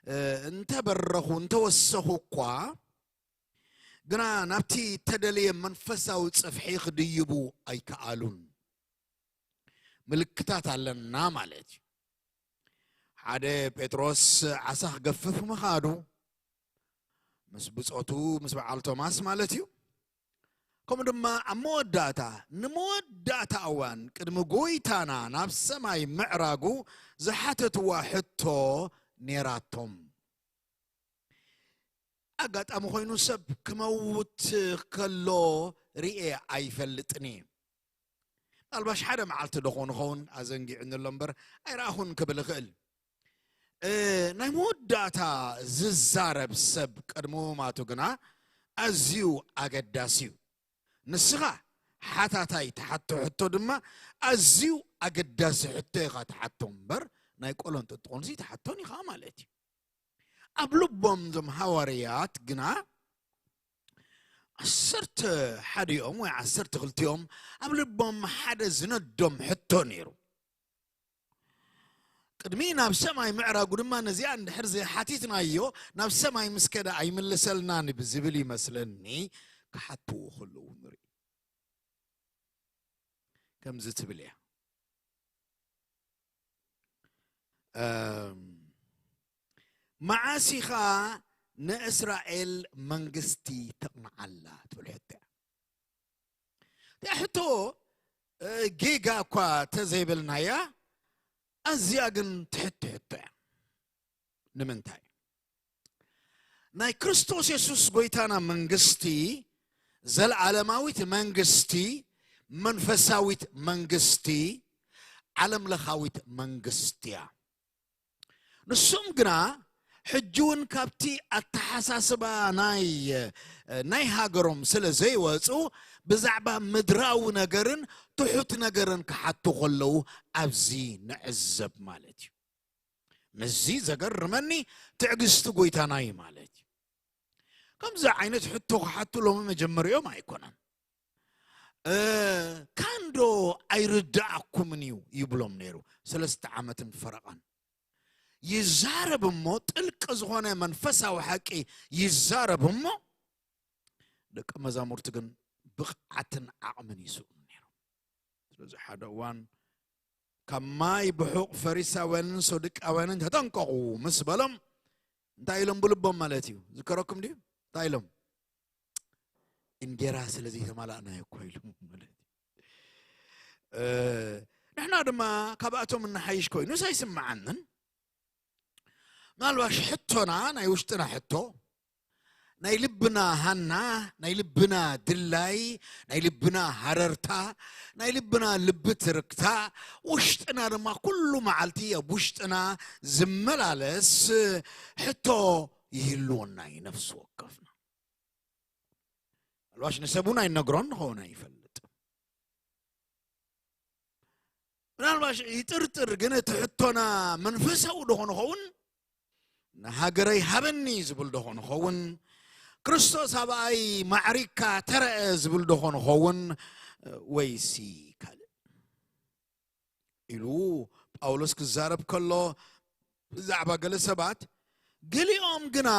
እ፣ እንተበረኹ፣ እንተወሰኹ እኳ፣ ግና ናብቲ ተደልየ መንፈሳዊ ጽፍሒ ክድይቡ ኣይከኣሉን። ምልክታት ኣለና ማለት እዩ። ሓደ ጴጥሮስ ዓሳ ክገፍፍ ምኻዱ፣ ምስ ብጾቱ፣ ምስ በዓል ቶማስ ማለት እዩ። ከምኡ ድማ ኣብ መወዳእታ፣ ንመወዳእታ እዋን ቅድሚ ጎይታና ናብ ሰማይ ምዕራጉ ዝሓተትዋ ሕቶ ነይራቶም። ኣጋጣሚ ኮይኑ ሰብ ክመውት ከሎ ርኤ ኣይፈልጥን እየ። ምናልባሽ ሓደ መዓልቲ ዶ ኾን ኸውን ኣዘንጊዑኒ ኣሎ እምበር ኣይረኣኹን ክብል እኽእል። እ፣ ናይ መወዳእታ ዝዛረብ ሰብ ቅድሚ ምማቱ ግና ኣዝዩ ኣገዳሲ እዩ። ንስኻ ሓታታይ ትሓቶ ሕቶ ድማ ኣዝዩ ኣገዳሲ ሕቶ ኢኻ ትሓቶ እምበር ናይ ቆሎን ጥጥቆንሲ ትሓቶን ኢኻ ማለት እዩ። ኣብ ልቦም እዞም ሃዋርያት ግና ዓሰርተ ሓዲኦም ወይ ዓሰርተ ክልቲኦም ኣብ ልቦም ሓደ ዝነዶም ሕቶ ነይሩ። ቅድሚ ናብ ሰማይ ምዕራጉ ድማ ነዚኣ እንድሕር ዘይሓቲትናዮ ናብ ሰማይ ምስ ከደ ኣይምልሰልናን ብዝብል ይመስለኒ ክሓትዎ ከለዉ ንርኢ። ከምዚ ትብል እያ። እም፣ መዓስ ኢኻ ንእስራኤል መንግስቲ ተቕንዓላ ትብል ሕቶ እያ። እቲኣ ሕቶ፣ እ፣ ጌጋ እኳ ተዘይበልናያ፣ ኣዝያ ግን ትሕቲ ሕቶ እያ። ንምንታይ? ናይ ክርስቶስ የሱስ ጎይታና መንግስቲ፣ ዘለዓለማዊት መንግስቲ፣ መንፈሳዊት መንግስቲ፣ ዓለም ለኻዊት መንግስቲ እያ። ንሶም ግና ሕጂ እውን ካብቲ ኣተሓሳስባ ናይ፣ ናይ ሃገሮም ስለ ዘይወፁ፣ ብዛዕባ ምድራዊ ነገርን ትሑት ነገርን ክሓቱ ከለዉ ኣብዚ ንዕዘብ ማለት እዩ። ምስዚ ዘገርመኒ ትዕግስቲ ጎይታና እዩ ማለት እዩ። ከምዚ ዓይነት ሕቶ ክሓቱ ሎሚ መጀመሪኦም ኣይኮነን። እ፣ ካንዶ ኣይርዳእኩምን እዩ ይብሎም ነይሩ። ሰለስተ ዓመትን ፈረቓን ይዛረብ እሞ፣ ጥልቂ ዝኾነ መንፈሳዊ ሓቂ ይዛረብ እሞ፣ ደቀ መዛሙርቲ ግን ብቕዓትን ዓቕምን ይስእኑ ነይሮም። ስለዚ ሓደ እዋን ካብ ማይ ብሑቕ ፈሪሳውያንን ሰዱቃውያንን ተጠንቀቑ ምስ በሎም፣ እንታይ ኢሎም ብልቦም ማለት እዩ? ዝከረኩም ድዩ? እንታይ ኢሎም? እንጌራ ስለ ዘይተማላእናዮ እኮ ኢሎም ማለት እዩ። እ፣ ንሕና ድማ ካብኣቶም እንሓይሽ ኮይኑስ ኣይስምዓንን። ምናልባሽ ሕቶና፣ ናይ ውሽጥና ሕቶ፣ ናይ ልብና ሃና፣ ናይ ልብና ድላይ፣ ናይ ልብና ሃረርታ፣ ናይ ልብና ልቢ ትርክታ፣ ውሽጥና ድማ ኩሉ መዓልቲ ኣብ ውሽጥና ዝመላለስ ሕቶ ይህልወና እዩ፣ ነፍሲ ወከፍና። ምናልባሽ ንሰብ እውን ኣይነግሮን ንኸውን ኣይፈልጥ። ምናልባሽ ይጥርጥር፣ ግን እቲ ሕቶና መንፈሳዊ ዶ ንኸውን? ንሃገረይ ሃበኒ ዝብል ዶ ንኸውን? ክርስቶስ ኣብኣይ ማዕሪካ ተረአ ዝብል ዶ ንኸውን? ወይሲ ካልእ? ኢሉ ጳውሎስ ክዛረብ ከሎ ብዛዕባ ገለ ሰባት፣ ገሊኦም ግና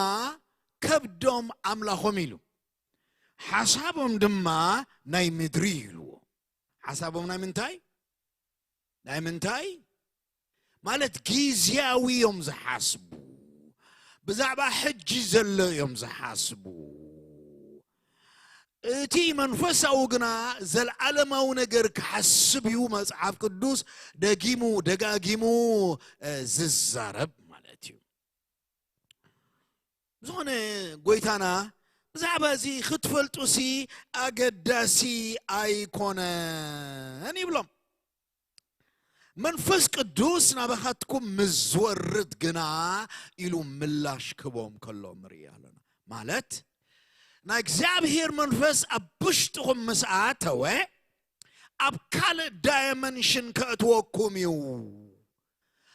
ከብዶም ኣምላኾም ኢሉ፣ ሓሳቦም ድማ ናይ ምድሪ ኢልዎ። ሓሳቦም ናይ ምንታይ? ናይ ምንታይ? ማለት ግዝያዊ እዮም ዝሓስቡ። ብዛዕባ ሕጂ ዘሎ እዮም ዝሓስቡ። እቲ መንፈሳዊ ግና ዘልዓለማዊ ነገር ክሓስብ እዩ መጽሓፍ ቅዱስ ደጊሙ ደጋጊሙ፣ እ፣ ዝዛረብ ማለት እዩ። ዝኾነ ጎይታና ብዛዕባ እዚ ክትፈልጡሲ ኣገዳሲ ኣይኮነን ይብሎም። መንፈስ ቅዱስ ናባኻትኩም ምስ ዝወርድ ግና ኢሉ ምላሽ ክቦም ከሎ ንርኢ ኣለና። ማለት ናይ እግዚኣብሔር መንፈስ ኣብ ውሽጥኹም ምስ ኣተወ ኣብ ካልእ ዳይመንሽን ከእትወኩም እዩ።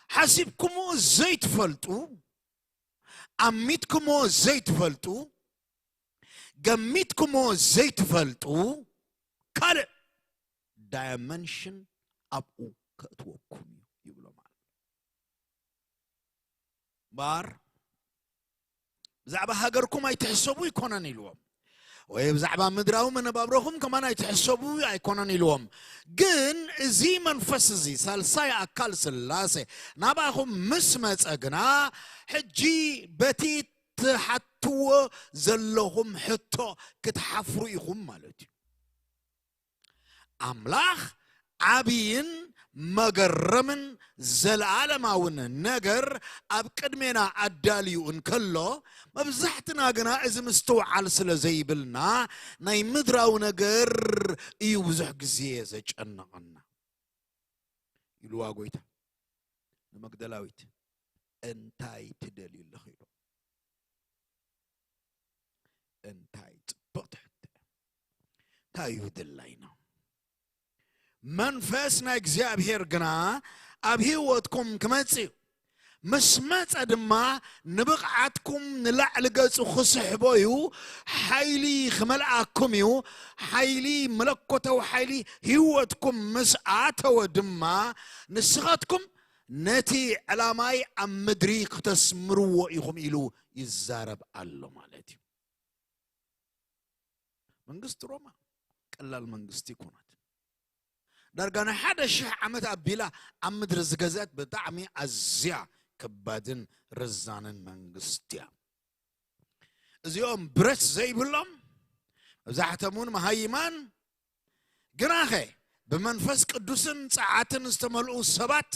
ሓሲብኩምዎ ዘይትፈልጡ፣ ኣሚትኩምዎ ዘይትፈልጡ፣ ገሚትኩምዎ ዘይትፈልጡ ካልእ ዳይመንሽን ኣብኡ ከእትወኩም እዩ ይብሎ ማለት። እምበኣር ብዛዕባ ሃገርኩም ኣይትሕሰቡ ኣይኮነን ኢልዎም፣ ወይ ብዛዕባ ምድራዊ መነባብሮኹም ከማን ኣይትሕሰቡ ኣይኮነን ኢልዎም። ግን እዚ መንፈስ እዚ፣ ሳልሳይ ኣካል ስላሴ፣ ናባኹም ምስ መጸ ግና፣ ሕጂ በቲ ትሓትዎ ዘለኹም ሕቶ ክትሓፍሩ ኢኹም ማለት እዩ። ኣምላኽ ዓብይን መገረምን ዘለዓለማውን ነገር ኣብ ቅድሜና ኣዳልዩ እንከሎ፣ መብዛሕትና ግና እዚ ምስትውዓል ስለ ዘይብልና፣ ናይ ምድራዊ ነገር እዩ ብዙሕ ግዜ ዘጨንቐና። ኢልዋ ጎይታ ንመግደላዊት፣ "እንታይ ትደልዩ ኣለኺ?" ኢሉ። እንታይ ጽብቕቲ ሕቶ እያ። እንታይ እዩ ድላይና? መንፈስ ናይ እግዚኣብሔር ግና ኣብ ህይወትኩም ክመጽእ እዩ። ምስ መጸ ድማ ንብቕዓትኩም ንላዕሊ ገጹ ክስሕቦ እዩ። ሓይሊ ክመልኣኩም እዩ። ሓይሊ፣ መለኮታዊ ሓይሊ ህይወትኩም ምስ ኣተወ ድማ ንስኻትኩም ነቲ ዕላማይ ኣብ ምድሪ ክተስምርዎ ኢኹም ኢሉ ይዛረብ ኣሎ ማለት እዩ። መንግስቲ ሮማ ቀላል መንግስቲ ይኮነት። ዳርጋ ንሓደ ሽሕ ዓመት ኣቢላ ኣብ ምድሪ ዝገዝአት ብጣዕሚ ኣዝያ ከባድን ርዛንን መንግስቲ እያ። እዚኦም ብረት ዘይብሎም፣ መብዛሕቶም እውን መሃይማን፣ ግናኸ ብመንፈስ ቅዱስን ጸዓትን ዝተመልኡ ሰባት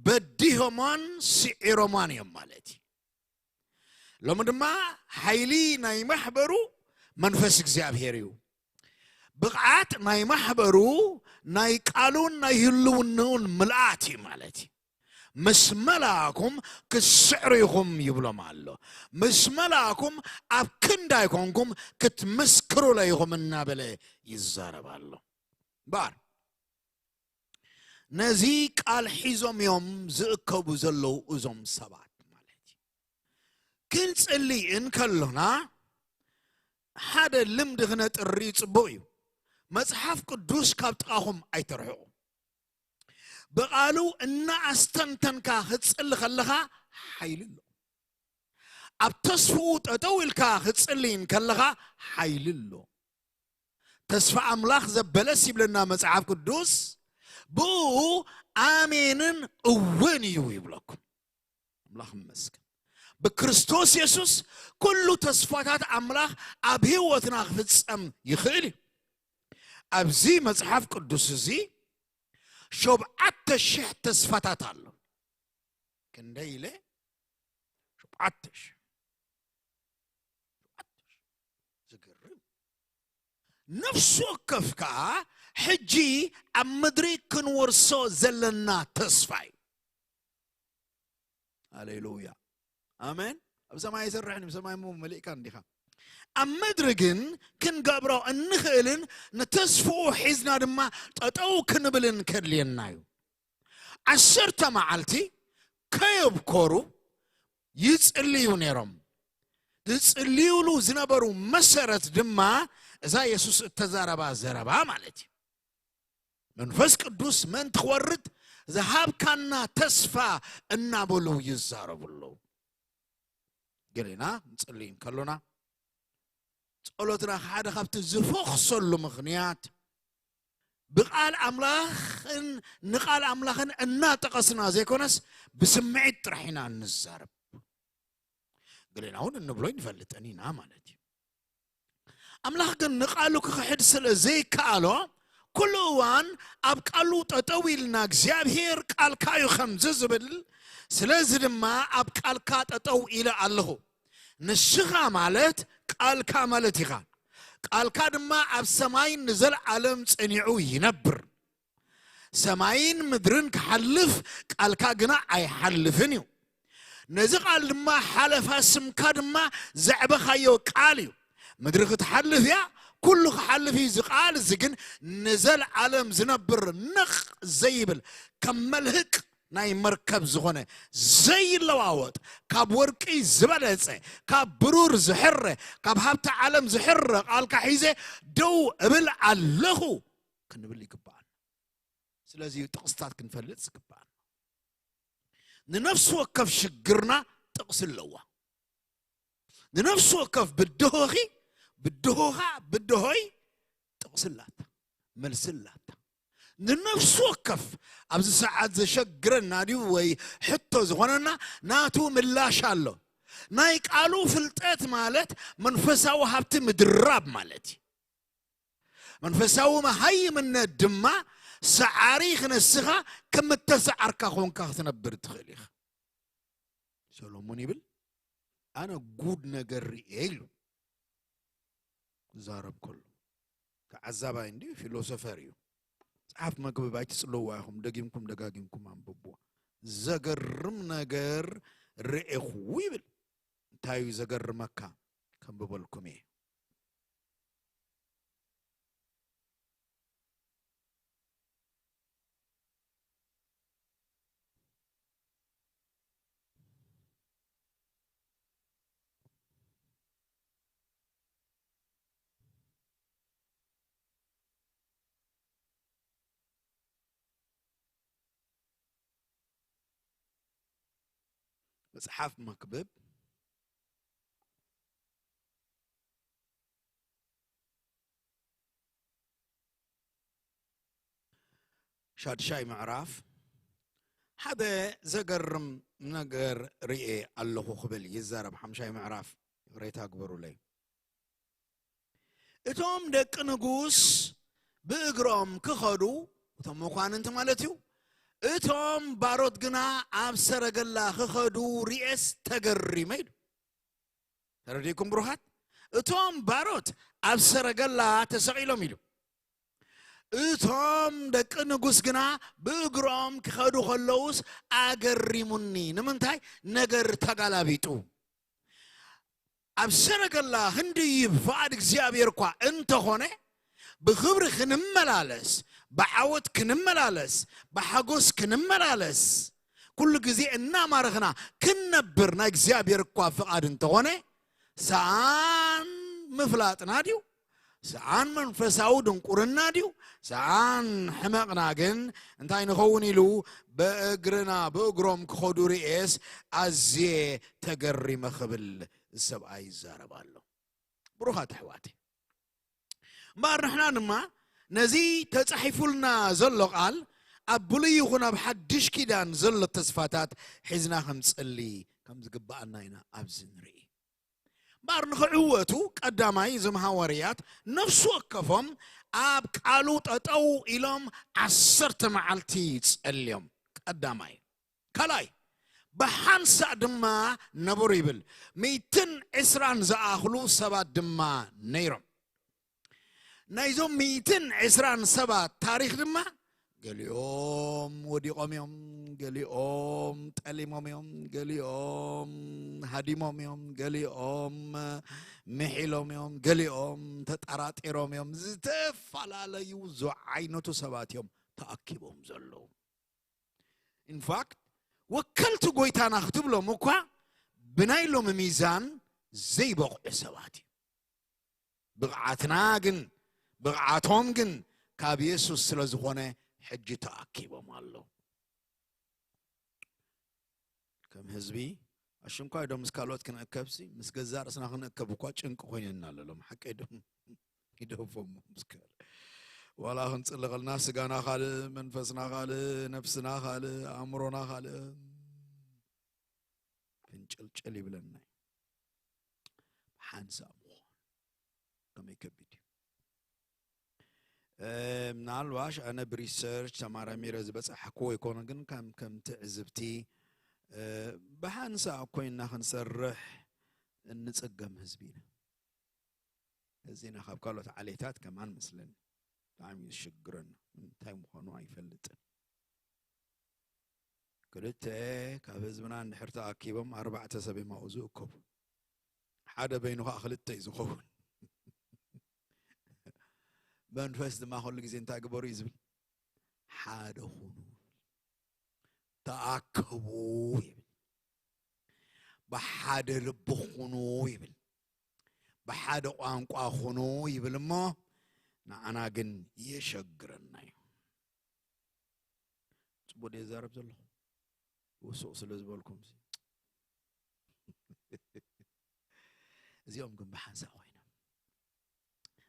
በዲሆሞን ስዒሮሞን እዮም ማለት እዩ። ሎሚ ድማ ሓይሊ ናይ ማሕበሩ መንፈስ እግዚኣብሔር እዩ። ብቕዓት ናይ ማሕበሩ ናይ ቃሉን ናይ ህልውንኡን ምልኣት እዩ ማለት እዩ። ምስ መላእኩም ክትስዕሩ ኢኹም ይብሎም ኣሎ። ምስ መላእኩም ኣብ ክንዳይ ኮንኩም ክትምስክሩለ ኢኹም እናበለ ይዛረብ ኣሎ። እምበኣር ነዚ ቃል ሒዞም እዮም ዝእከቡ ዘለዉ እዞም ሰባት ማለት እዩ። ክንጽሊ እንከሎና ሓደ ልምዲ ክነጥሪ ጽቡቕ እዩ። መጽሓፍ ቅዱስ ካብ ጥቓኹም ኣይተርሕቑ። ብቓሉ እናኣስተንተንካ ክትጽሊ ከለኻ ሓይሊ ኣሎ። ኣብ ተስፍኡ ጠጠው ኢልካ ክትጽሊ እንከለኻ ሓይሊ ኣሎ። ተስፋ ኣምላኽ ዘበለስ ይብለና መጽሓፍ ቅዱስ፣ ብኡ ኣሜንን እውን እዩ ይብለኩም። ኣምላኽ ይመስገን። ብክርስቶስ የሱስ ኩሉ ተስፋታት ኣምላኽ ኣብ ህይወትና ክፍጸም ይኽእል እዩ። ኣብዚ መጽሓፍ ቅዱስ እዚ ሸብዓተ ሽሕ ተስፋታት ኣሎ። ክንደይ ኢለ? ሸብዓተ ሽሕ። ዝገርም። ነፍሲ ወከፍ ከኣ ሕጂ ኣብ ምድሪ ክንወርሶ ዘለና ተስፋ እዩ። ሃሌሉያ። ኣሜን። ኣብ ሰማይ ኣይሰርሕን እዩ፣ ሰማይ እሞ መሊእካ እንዲኻ። ኣብ ምድሪ ግን ክንገብሮ እንኽእልን ንተስፍኡ ሒዝና ድማ ጠጠው ክንብልን ከድልየና እዩ። ዓሰርተ መዓልቲ ከየብኮሩ ይጽልዩ ነይሮም። ዝጽልዩሉ ዝነበሩ መሰረት ድማ እዛ የሱስ እተዛረባ ዘረባ ማለት እዩ። መንፈስ ቅዱስ ምእንቲ ክወርድ ዝሃብካና ተስፋ እናበሉ ይዛረቡ ኣለዉ። ገሌና ንጽሊ እንከሎና ጸሎትና ሓደ ካብቲ ዝፈኽሰሉ ምኽንያት ብቓል ኣምላኽን ንቓል ኣምላኽን እናጠቐስና ዘይኮነስ ብስምዒት ጥራሕ ኢና እንዛረብ። ገሌና እውን እንብሎ ይንፈልጥን ኢና ማለት እዩ። ኣምላኽ ግን ንቓሉ ክኽሕድ ስለ ዘይከኣሎ ኩሉ እዋን ኣብ ቃሉ ጠጠው ኢልና እግዚኣብሔር ቃልካ እዩ ከምዚ ዝብል፣ ስለዚ ድማ ኣብ ቃልካ ጠጠው ኢለ ኣለኹ። ንስኻ ማለት ቃልካ ማለት ኢኻ። ቃልካ ድማ ኣብ ሰማይን ንዘለዓለም ጸኒዑ ይነብር። ሰማይን ምድርን ክሓልፍ ቃልካ ግና ኣይሓልፍን እዩ። ነዚ ቃል ድማ ሓለፋ ስምካ ድማ ዘዕበኻዮ ቃል እዩ። ምድሪ ክትሓልፍ እያ፣ ኩሉ ክሓልፍ እዩ። እዚ ቃል እዚ ግን ንዘለዓለም ዝነብር ነቕ ዘይብል ከም መልህቅ ናይ መርከብ ዝኾነ ዘይለዋወጥ ካብ ወርቂ ዝበለጸ ካብ ብሩር ዝሕረ ካብ ሃብቲ ዓለም ዝሕረ ቃልካ ሒዘ ደው እብል ኣለኹ ክንብል ይግባኣና። ስለዚ እዩ ጥቕስታት ክንፈልጥ ዝግባኣና። ንነፍሲ ወከፍ ሽግርና ጥቕሲ ኣለዋ። ንነፍሲ ወከፍ ብድሆኺ ብድሆኻ ብድሆይ ጥቕሲ ኣላታ፣ መልሲ ኣላታ። ንነፍሲ ወከፍ ኣብዚ ሰዓት ዘሸግረና ድዩ ወይ ሕቶ ዝኾነና ናቱ ምላሽ ኣሎ። ናይ ቃሉ ፍልጠት ማለት መንፈሳዊ ሃብቲ ምድራብ ማለት እዩ። መንፈሳዊ መሃይምነት ድማ ሰዓሪ ክነስኻ ከም እተሰዓርካ ኮንካ ክትነብር ትኽእል ኢኻ። ሰሎሞን ይብል ኣነ ጉድ ነገር ርእየ ኢሉ ክዛረብ ከሎ ተዓዛባይ እንዲ ፊሎሶፈር እዩ። መጽሓፍ መክብብ ኣይትጽለዋ ኢኹም፣ ደጊምኩም ደጋጊምኩም ኣንብብዎ። ዘገርም ነገር ርኤኹ ይብል። እንታይ እዩ ዘገርመካ? ከንብበልኩም እየ። መጽሓፍ መክብብ ሻድሻይ ምዕራፍ ሓደ ዘገርም ነገር ርኤ ኣለኹ ክብል ይዛረብ። ሓምሻይ ምዕራፍ ይቕሬታ ግበሩለይ። እቶም ደቂ ንጉስ ብእግሮም ክኸዱ፣ እቶም መኳንንቲ ማለት እዩ፣ እቶም ባሮት ግና ኣብ ሰረገላ ክኸዱ ርኤስ ተገሪመ ኢሉ። ተረዲእኩም ብሩኻት? እቶም ባሮት ኣብ ሰረገላ ተሰቒሎም ኢሉ። እቶም ደቂ ንጉስ ግና ብእግሮም ክኸዱ ከለውስ ኣገሪሙኒ። ንምንታይ? ነገር ተጋላቢጡ። ኣብ ሰረገላ ክንድይብ ፍቓድ እግዚኣብሔር እኳ እንተኾነ፣ ብኽብሪ ክንመላለስ፣ ብዓወት ክንመላለስ፣ ብሓጎስ ክንመላለስ፣ ኩሉ ግዜ እናማረኽና ክንነብር ናይ እግዚኣብሔር እኳ ፍቓድ እንተኾነ፣ ሰኣን ምፍላጥና ድዩ? ሰኣን መንፈሳዊ ድንቁርና ድዩ? ሰኣን ሕመቕና ግን እንታይ ንኸውን ኢሉ ብእግርና፣ ብእግሮም ክኸዱ ርኤስ ኣዝየ ተገሪመ ክብል ሰብኣይ ይዛረብ ኣሎ። ብሩኻት ኣሕዋተይ፣ እምበኣር ንሕና ድማ ነዚ ተጻሒፉልና ዘሎ ቃል ኣብ ብሉይ ይኹን ኣብ ሓድሽ ኪዳን ዘሎ ተስፋታት ሒዝና ከምጽሊ ከም ዝግብኣና ኢና ኣብዚ ንርኢ። እምበኣር ንኽዕወቱ ቀዳማይ እዞም ሃዋርያት ነፍሲ ወከፎም ኣብ ቃሉ ጠጠው ኢሎም ዓሰርተ መዓልቲ ጸልዮም። ቀዳማይ። ካልኣይ፣ ብሓንሳእ ድማ ነበሩ ይብል። ሚእትን ዕስራን ዝኣኽሉ ሰባት ድማ ነይሮም። ናይዞም ሚእትን ዕስራን ሰባት ታሪኽ ድማ ገሊኦም ወዲቖም እዮም፣ ገሊኦም ጠሊሞም እዮም፣ ገሊኦም ሃዲሞም እዮም፣ ገሊኦም ምሒሎም እዮም፣ ገሊኦም ተጠራጢሮም እዮም። ዝተፈላለዩ ዝዓይነቱ ሰባት እዮም ተኣኪቦም ዘለዉ። ኢንፋክት ወከልቲ ጎይታና ክትብሎም እኳ ብናይ ሎሚ ሚዛን ዘይበቕዑ ሰባት እዩ። ብቕዓትና ግን፣ ብቕዓቶም ግን ካብ የሱስ ስለ ዝኾነ ሕጂ ተኣኪቦም ኣለዉ። ከም ህዝቢ ኣሽንኳይ ዶ ምስ ካልኦት ክንእከብሲ፣ ምስ ገዛእ ርእስና ክንእከብ እኳ ጭንቂ ኮይነና ኣሎ ሎም። ሓቀይ ዶ? ይደፎም ምስ ካልእ። ዋላ ክንጽሊ ከልና ስጋና ካልእ፣ መንፈስና ካልእ፣ ነፍስና ካልእ፣ ኣእምሮና ካልእ ፍንጭልጭል ይብለና እዩ። ሓንሳብ ምዃን ከመይ ከቢድ እዩ። እ፣ ምናልባሽ ኣነ ብሪሰርች ተማራሚረ ዝበጻሕክዎ ይኮነ፣ ግን ከም፣ ከም ትዕዝብቲ፣ እ፣ ብሓንሳእ ኮይንና ክንሰርሕ እንጽገም ህዝቢ ኢና። እዚና ካብ ካልኦት ዓሌታት ከማን መስለኒ ብጣዕሚ እዩ ዝሽግረና። እንታይ ምዃኑ ኣይፈልጥን። ክልተ ካብ ህዝብና እንድሕር ተኣኪቦም ኣርባዕተ ሰብ እዮም ኣብኡ ዝእከቡ። ሓደ በይኑ ከዓ ክልተ እዩ ዝኸውን። መንፈስ ድማ ኩሉ ግዜ እንታይ ግበሩ እዩ ዝብል? ሓደ ኩኑ፣ ተኣከቡ ይብል። ብሓደ ልቢ ኩኑ ይብል። ብሓደ ቋንቋ ኩኑ ይብል እሞ ንዓና ግን የሸግረና እዩ። ጽቡቕ ድየ ዝዛረብ ዘለኹ? ውሱቕ ስለ ዝበልኩም ሲ። እዚኦም ግን ብሓንሳእ ኮይኖም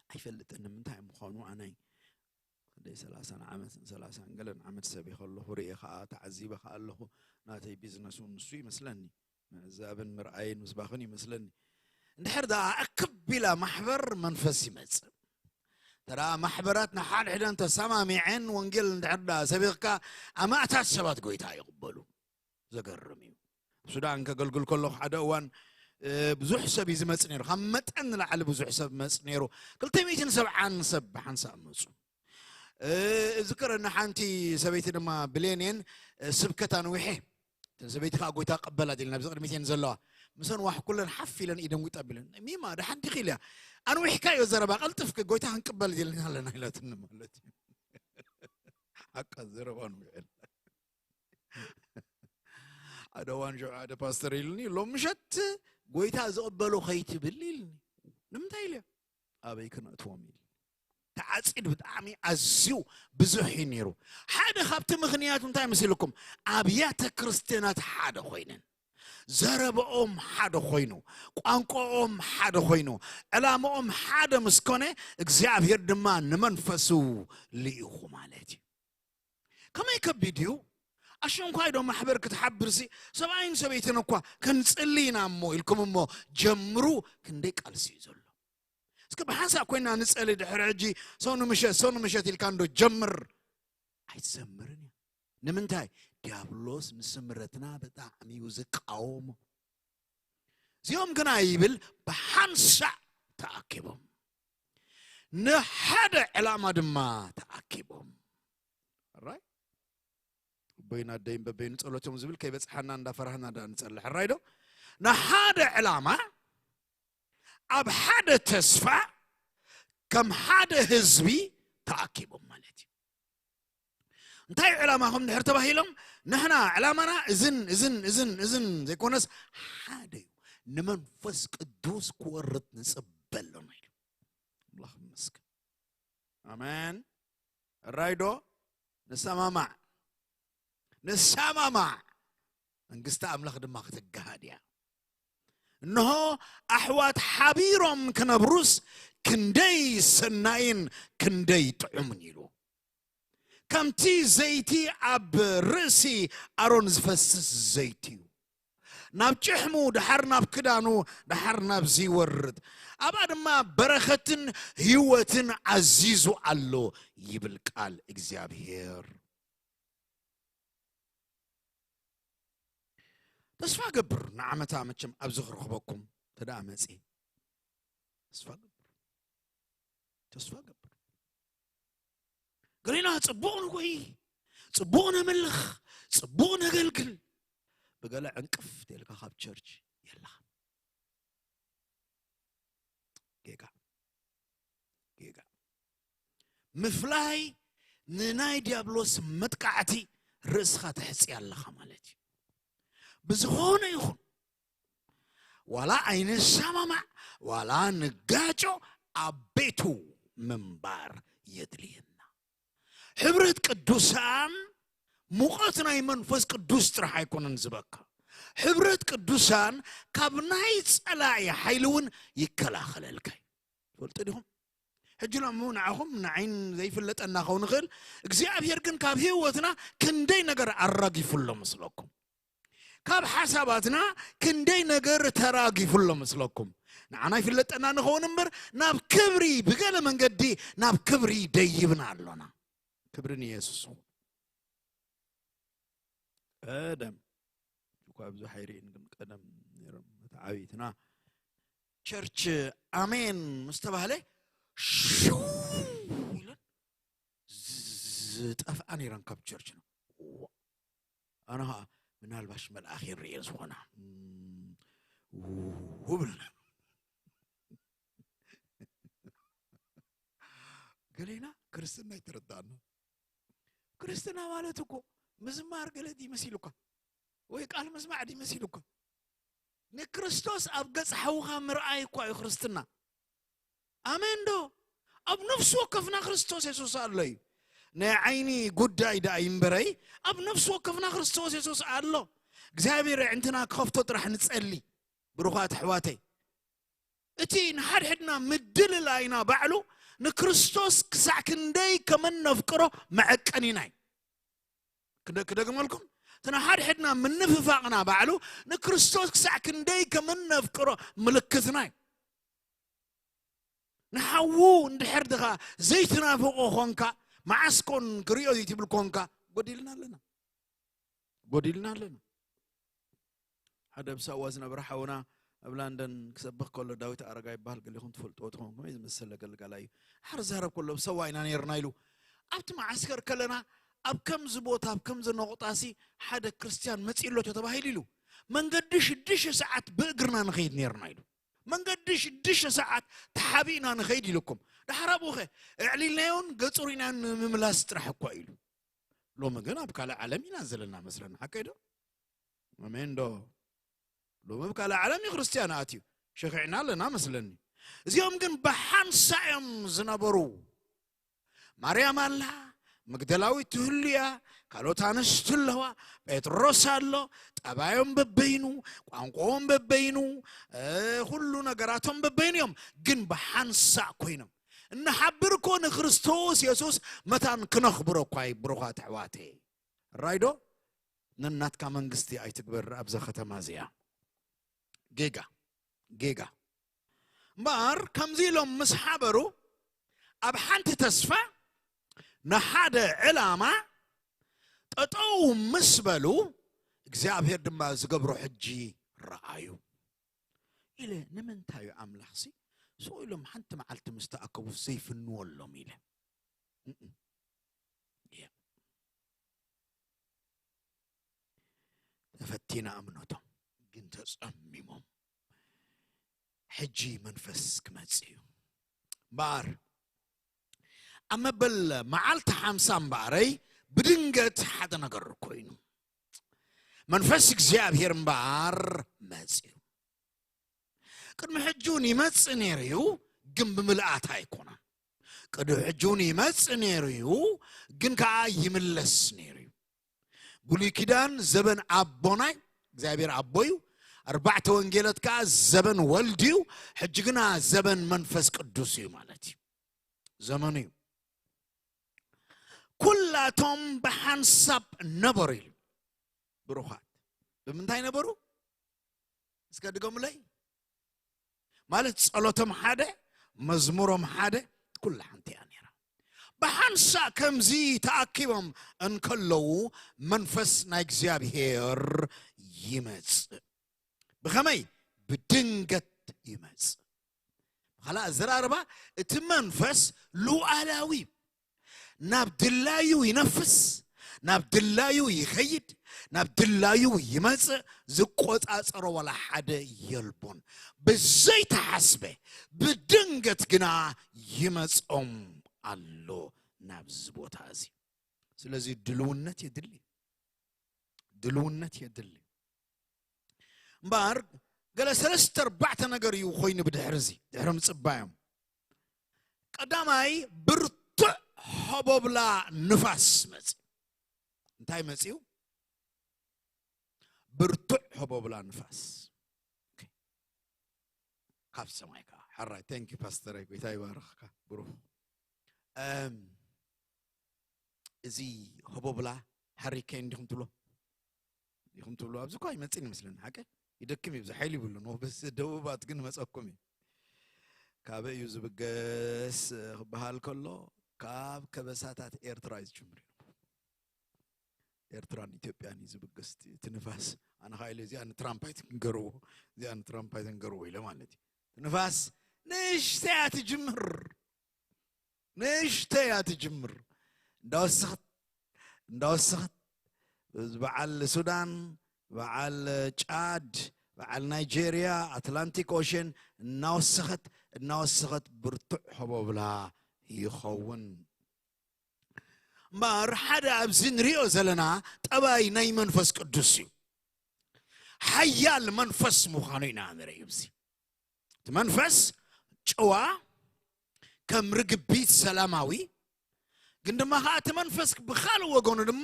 ኣይፈልጥን ንምንታይ ምዃኑ። ኣነይ ክንደይ ሰላሳን ዓመትን ሰላሳን ገለን ዓመት ሰብ ከለኹ ርኤ ከኣ ተዓዚበ ከኣ ኣለኹ። ናተይ ቢዝነስ እውን ንሱ ይመስለኒ። ምዕዛብን ምርኣይን ምስባኽን ይመስለኒ። እንድሕር ደኣ እክብ ኢላ ማሕበር መንፈስ ይመጽእ። ተራ ማሕበራት ንሓድሕደን ተሰማሚዐን ወንጌል እንድሕር ደኣ ሰቢኽካ ኣማእታት ሰባት ጎይታ ይቕበሉ። ዘገርም እዩ። ሱዳን ከገልግል ከለኹ ሓደ እዋን፣ እ፣ ብዙሕ ሰብ እዩ ዝመጽእ ነይሩ። ካብ መጠን ንላዕሊ ብዙሕ ሰብ መጽእ ነይሩ። ክልተ ሚእትን ሰብዓን ሰብ ብሓንሳእ መጹ። እ፣ እዝክረኒ ሓንቲ ሰበይቲ ድማ ብሌን እየን፣ እ፣ ስብከት ኣንዊሐ። እተን ሰበይቲ ከዓ ጎይታ ቀበላ ኢለን ኣብዚ ቅድሚት እየን ዘለዋ። ምሰን ዋሕ ኩለን ሓፍ ኢለን ኢደን ውጠ ኣቢለን። ሚማ፣ ደሓን ዲኺ ኢለያ። ኣንዊሕካዮ ዘረባ፣ ቀልጥፍኪ ጎይታ ክንቅበል ኢልና ኣለና ኢላትኒ ማለት እዩ። ሓቃ ዘረባ ኣንዊሐላ። ሓደ እዋን ሽዑ ሓደ ፓስተር ኢሉኒ፣ "ሎም ምሸት ጎይታ ዝቕበሎ ከይትብል" ኢሉኒ። ንምንታይ ኢለ? ኣበይ ክነእትዎም ኢሉ። ተዓጺድ ብጣዕሚ ኣዝዩ ብዙሕ እዩ ነይሩ። ሓደ ካብቲ ምኽንያቱ እንታይ መሲልኩም? ኣብያተ ክርስቲያናት ሓደ ኮይነን፣ ዘረበኦም ሓደ ኮይኑ፣ ቋንቋኦም ሓደ ኮይኑ፣ ዕላማኦም ሓደ ምስ ኮነ፣ እግዚኣብሔር ድማ ንመንፈሱ ልኢኹ ማለት እዩ። ከመይ ከቢድ እዩ! ኣሸንኳይ ዶ ማሕበር ክትሓብርሲ፣ ሰብኣይን ሰበይትን እኳ ክንጽሊ ኢና እሞ ኢልኩም እሞ ጀምሩ። ክንደይ ቃልሲ እዩ ዘሎ። እስኪ ብሓንሳእ ኮይና ንጸሊ። ድሕሪ ሕጂ ሰው ንምሸት፣ ሰው ንምሸት ኢልካ እንዶ ጀምር። ኣይትዘምርን እዩ። ንምንታይ? ዲያብሎስ ንስምረትና ብጣዕሚ እዩ ዝቃወሞ። እዚኦም ግና ይብል ብሓንሳእ ተኣኪቦም፣ ንሓደ ዕላማ ድማ ተኣኪቦም። ሕራይ? ኣቦይን ኣደይን በበይኑ ጸሎቶም ዝብል ከይበጽሓና እንዳፈራህና ዳ ንጸልሕ። ሕራይ ዶ? ንሓደ ዕላማ፣ ኣብ ሓደ ተስፋ፣ ከም ሓደ ህዝቢ ተኣኪቦም ማለት እዩ። እንታይ ዕላማኹም ድሕር ተባሂሎም፣ ንሕና ዕላማና እዝን፣ እዝን፣ እዝን፣ እዝን ዘይኮነስ ሓደ እዩ። ንመንፈስ ቅዱስ ክወርድ ንጽበ ኣሎና ኢሉ። ኣምላኽ ይመስገን። ኣሜን። ሕራይ ዶ? ንሰማማዕ። ንሰማማዕ። መንግስቲ ኣምላኽ ድማ ክትገሃድ እያ። እንሆ ኣሕዋት ሓቢሮም ክነብሩስ ክንደይ ሰናይን ክንደይ ጥዑምን ኢሉ። ከምቲ ዘይቲ ኣብ ርእሲ ኣሮን ዝፈስስ ዘይቲ እዩ። ናብ ጭሕሙ፣ ደሓር ናብ ክዳኑ፣ ደሓር ናብ ዝይወርድ፣ ኣብኣ ድማ በረኸትን ህይወትን ኣዚዙ ኣሎ ይብል ቃል እግዚኣብሔር። ተስፋ ገብር ንዓመታ መቸም ኣብዚ ክረኽበኩም ተደኣ መጺ። ተስፋ ገብር። ተስፋ ገብር። ገሌና ጽቡቕ ንጎይ፣ ጽቡቕ ነምልኽ፣ ጽቡቕ ነገልግል። ብገለ ዕንቅፍ ተልካ ካብ ቸርች የለኻ። ጌጋ። ጌጋ። ምፍላይ ንናይ ዲያብሎስ መጥቃዕቲ ርእስኻ ተሕጽያ ኣለኻ ማለት እዩ። ብዝኾነ ይኹን፣ ዋላ ኣይንሰማማዕ፣ ዋላ ንጋጮ፣ ኣብ ቤቱ ምንባር የድልየና። ሕብረት ቅዱሳን ሙቐት ናይ መንፈስ ቅዱስ ጥራሕ ኣይኮነን ዝበካ። ሕብረት ቅዱሳን ካብ ናይ ጸላኢ ሓይሊ እውን ይከላኸለልካ እዩ። ትፈልጡ ዲኹም? ሕጂ ሎሚ ንዓኹም ንዓይን ዘይፍለጠና ኸውን ንኽእል፣ እግዚኣብሔር ግን ካብ ህይወትና ክንደይ ነገር ኣራጊፉ ኣሎ መስለኩም? ካብ ሓሳባትና ክንደይ ነገር ተራጊፉ ኣሎ መስለኩም? ንዓና ይፍለጠና ንኸውን እምበር፣ ናብ ክብሪ ብገለ መንገዲ፣ ናብ ክብሪ ደይብና ኣሎና። ክብሪ ንየሱስ ይኹን። ቀደም እኳ ብዙሕ ኣይርእን፣ ግን ቀደም ነይሮም። እቲ ዓብይትና ቸርች ኣሜን ምስ ተባህለ ሽው ኢለን ዝጠፍኣን ነይረን ካብ ቸርች ነው። ኣነ ኸዓ ምናልባሽ መልኣኽ ይርእየን ዝኾና። እም፣ ውብል። ገሌና ክርስትና ይተረዳእና። ክርስትና ማለት እኮ ምዝማር ገለ ድዩ መሲሉካ? ወይ ቃል ምስማዕ ድዩ መሲሉካ? ንክርስቶስ ኣብ ገጽ ሓውኻ ምርኣይ እኳ እዩ ክርስትና። ኣሜን ዶ? ኣብ ነፍሲ ወከፍና ክርስቶስ የሱስ ኣሎ እዩ። ናይ ዓይኒ ጉዳይ ደኣ ይንበረይ፣ ኣብ ነፍሲ ወከፍና ክርስቶስ የሱስ ኣሎ። እግዚኣብሔር ኣዕንትና ክኸፍቶ ጥራሕ ንጸሊ። ብሩኻት ኣሕዋተይ፣ እቲ ንሓድሕድና ምድልላይና ባዕሉ ንክርስቶስ ክሳዕ ክንደይ ከም እነፍቅሮ መዐቀኒና እዩ። ክደ-፣ ክደግመልኩም፣ እቲ ንሓድሕድና ምንፍፋቕና ባዕሉ ንክርስቶስ ክሳዕ ክንደይ ከም እነፍቅሮ ምልክትና እዩ። ንሓዉ እንድሕር ድኻ ዘይትናፍቖ ኾንካ፣ መዓስ ኮን ክርእዮ ዘይትብል ኮንካ፣ ጎዲልና ኣለና። ጎዲልና ኣለና። ሓደ ኣብ ሳዋ ዝነበረ ሓውና ኣብ ላንደን ክሰብኽ ከሎ፣ ዳዊት ኣረጋ ይበሃል፣ ገሊኹም ትፈልጥዎ ትኾኑ፣ ከመይ ዝመሰለ ገልጋላይ እዩ። ሓር ዝዛረብ ከሎ፣ ኣብ ሳዋ ኢና ነይርና ኢሉ። ኣብቲ መዓስከር ከለና፣ ኣብ ከምዚ ቦታ፣ ኣብ ከምዚ ነቑጣሲ ሓደ ክርስትያን መጺኡ ኣሎ ተባሂሉ ኢሉ። መንገዲ ሽዱሽተ ሰዓት ብእግርና ንኸይድ ነይርና ኢሉ። መንገዲ ሽዱሽተ ሰዓት ተሓቢእና ንኸይድ ኢሉኩም። ደሓር ኣብኡ ኸ፣ ኣዕሊልናዮን ገጹ ርኢናዮን ንምምላስ ጥራሕ እኳ ኢሉ። ሎሚ ግን ኣብ ካልእ ዓለም ኢና ዘለና መስለና፣ ሓቀይ ዶ? ኣሜን ዶ? ሎሚ ኣብ ካልእ ዓለም እዩ ክርስትያን ኣትዩ። ሸኺዕና ኣለና መስለኒ። እዚኦም ግን ብሓንሳእ እዮም ዝነበሩ። ማርያም ኣላ፣ መግደላዊት ትህሉ እያ፣ ካልኦት ኣንስቲ ኣለዋ፣ ጴጥሮስ ኣሎ። ጠባዮም በበይኑ፣ ቋንቋኦም በበይኑ፣ እ፣ ኩሉ ነገራቶም በበይኑ እዮም። ግን ብሓንሳእ ኮይኖም እንሓብር እኮ ንክርስቶስ የሱስ መታን ክነኽብሮ እኳ እዩ። ብሩኻት ኣሕዋተይ፣ ራይዶ ነናትካ መንግስቲ ኣይትግበር ኣብዛ ከተማ እዚኣ። ጌጋ፣ ጌጋ። እምበኣር ከምዚ ኢሎም ምስ ሓበሩ፣ ኣብ ሓንቲ ተስፋ ንሓደ ዕላማ ጠጠው ምስ በሉ፣ እግዚኣብሔር ድማ ዝገብሮ ሕጂ ረኣዩ። ኢለ፣ ንምንታይ እዩ ኣምላኽሲ ስቕ ኢሎም ሓንቲ መዓልቲ ምስ ተኣከቡ ዘይፍንወሎም? ኢለ። እም። እየ። ተፈቲና እምነቶም፣ ግን ተጸሚሞም። ሕጂ መንፈስ ክመጽእ እዩ። እምበኣር ኣብ መበል መዓልቲ ሓምሳ እምበኣረይ ብድንገት ሓደ ነገር ኮይኑ፣ መንፈስ እግዚኣብሔር እምበኣር መጽዩ። ቅድሚ ሕጂ እውን ይመጽእ ነይሩ እዩ፣ ግን ብምልኣት ኣይኮነን። ቅድሚ ሕጂ እውን ይመጽእ ነይሩ እዩ፣ ግን ከኣ ይምለስ ነይሩ እዩ። ብሉይ ኪዳን ዘበን ኣቦናይ እግዚኣብሔር ኣቦ እዩ። ኣርባዕተ ወንጌላት ከኣ ዘበን ወልድ እዩ። ሕጂ ግና ዘበን መንፈስ ቅዱስ እዩ ማለት እዩ። ዘመኑ እዩ። ኩላቶም ብሓንሳብ ነበሩ ኢሉ። ብሩኻት፣ ብምንታይ ነበሩ? እስከ ድገሙለይ። ማለት ጸሎቶም ሓደ፣ መዝሙሮም ሓደ፣ ኩላ ሓንቲ እያ ነይራ። ብሓንሳእ ከምዚ ተኣኪቦም እንከለዉ መንፈስ ናይ እግዚኣብሔር ይመጽእ። ብኸመይ? ብድንገት ይመጽእ። ብኻልእ ኣዘራርባ፣ እቲ መንፈስ ሉዓላዊ እዩ። ናብ ድላዩ ይነፍስ፣ ናብ ድላዩ ይኸይድ፣ ናብ ድላዩ ይመጽእ፣ ዝቆጻጸሮ ዋላ ሓደ የልቦን። ብዘይተሓስበ ብድንገት ግና ይመጾም ኣሎ ናብዚ ቦታ እዚ። ስለዚ ድልውነት የድሊ፣ ድልውነት የድሊ። እምበኣር ገለ ሰለስተ ኣርባዕተ ነገር እዩ ኮይኑ ብድሕሪ እዚ፣ ድሕሪ ምጽባዮም። ቀዳማይ፣ ብርቱዕ ሆቦብላ ንፋስ መጽዩ። እንታይ መጽዩ? ብርቱዕ ሆቦብላ ንፋስ። ኦኬ። ካብ ሰማይ ከኣ። ሕራይ፣ thank you ፓስተረይ፣ ጎይታ ይባርኽካ፣ ብሩኽ። እም፣ እዚ ሆቦብላ ሃሪኬን እንዲኹም ትብሎ? ኢኹም ትብሉ፣ ኣብዚ እኳ ይመጽእ ይመስለኒ፣ ሓቀ? ይደክም እዩ፣ ብዙሕ ሓይሊ ይብሉን። ወበስ ደቡባት ግን መጸኩም እዩ። ካበይ እዩ ዝብገስ ክበሃል ከሎ፣ ካብ ከበሳታት ኤርትራ እዩ ዝጅምር እዩ። ኤርትራን ኢትዮጵያን እዩ ዝብገስ እቲ፣ እቲ ንፋስ። ኣነ ኸዓ ኢለ፣ እዚኣ ንትራምፕ ኣይትንገርዎ፣ እዚኣ ንትራምፕ ኣይትንገርዎ ኢለ ማለት እዩ። እቲ ንፋስ ንእሽተይ እያ ትጅምር። ንእሽተይ እያ ትጅምር። እንዳወሰኸት፣ እንዳወሰኸት፣ በዓል ሱዳን፣ በዓል ጫድ፣ በዓል ናይጄርያ፣ ኣትላንቲክ ኦሽን እናወሰኸት፣ እናወሰኸት ብርቱዕ ሆቦብላ ይኸውን። እምበኣር ሓደ ኣብዚ ንሪኦ ዘለና ጠባይ ናይ መንፈስ ቅዱስ እዩ። ሓያል መንፈስ ምዃኑ ኢና ንርኢ ኣብዚ። እቲ መንፈስ ጨዋ፣ ከም ርግቢት ሰላማዊ፣ ግን ድማ ኸዓ እቲ መንፈስ ብኻልእ ወገኑ ድማ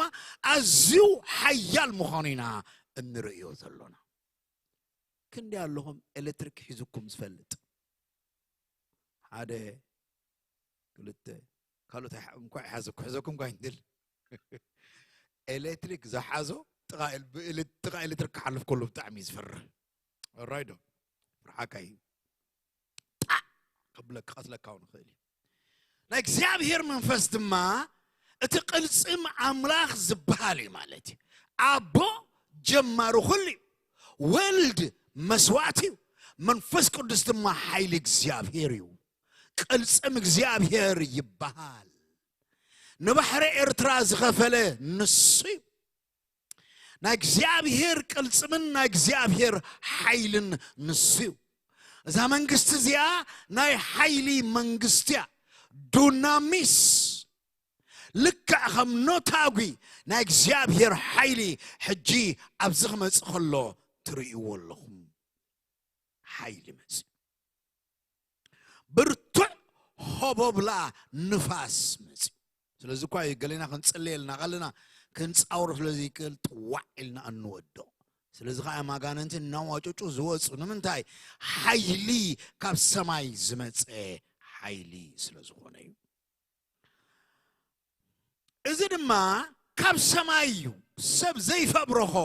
ኣዝዩ ሓያል ምዃኑ ኢና እንርእዮ ዘሎና። ክንደይ ኣለኹም ኤሌክትሪክ ሒዙኩም ዝፈልጥ? ሓደ፣ ክልተ፣ ካልኦት ኣይሓ-፣ እንኳ ይሓዘኩ፣ ሕዘኩም እንኳ ይንድል። ኤሌክትሪክ ዝሓዞ ጥቓ ኤል-፣ ብኤሌ-፣ ጥቓ ኤሌክትሪክ ክሓልፍ ከሎ ብጣዕሚ እዩ ዝፈርህ። ኦራይ ዶ? ፍርሓካ እዩ። ጣዕ ከብለካ፣ ክቐትለካ እውን ይኽእል እዩ። ናይ እግዚኣብሔር መንፈስ ድማ እቲ ቅልጽም ኣምላኽ ዝበሃል እዩ ማለት እዩ። ኣቦ ጀማሪ ኩሉ እዩ። ወልድ መስዋዕቲ እዩ። መንፈስ ቅዱስ ድማ ሓይሊ እግዚኣብሔር እዩ። ቅልጽም እግዚኣብሔር ይበሃል። ንባሕሪ ኤርትራ ዝኸፈለ ንሱ እዩ። ናይ እግዚኣብሔር ቅልጽምን ናይ እግዚኣብሔር ሓይልን ንሱ እዩ። እዛ መንግስቲ እዚኣ ናይ ሓይሊ መንግስቲ እያ። ዱናሚስ፣ ልክዕ ከም ኖታጒ ናይ እግዚኣብሔር ሓይሊ ሕጂ ኣብዚ ክመጽእ ከሎ ትርእይዎ ኣለኹም። ሓይሊ መጽእ። ብርቱዕ ሆቦብላ ንፋስ መጽዩ። ስለዚ እኳ እዩ ገሌና ክንጽልየልና ከለና ክንጻወሮ ስለ ዘይክእል ጥዋዕ ኢልና እንወድቕ። ስለዚ ከዓ ማጋነንቲ እናዋጨጩ ዝወፁ ንምንታይ? ሓይሊ ካብ ሰማይ ዝመፀ ሓይሊ ስለ ዝኾነ እዩ። እዚ ድማ ካብ ሰማይ እዩ። ሰብ ዘይፈብረኾ፣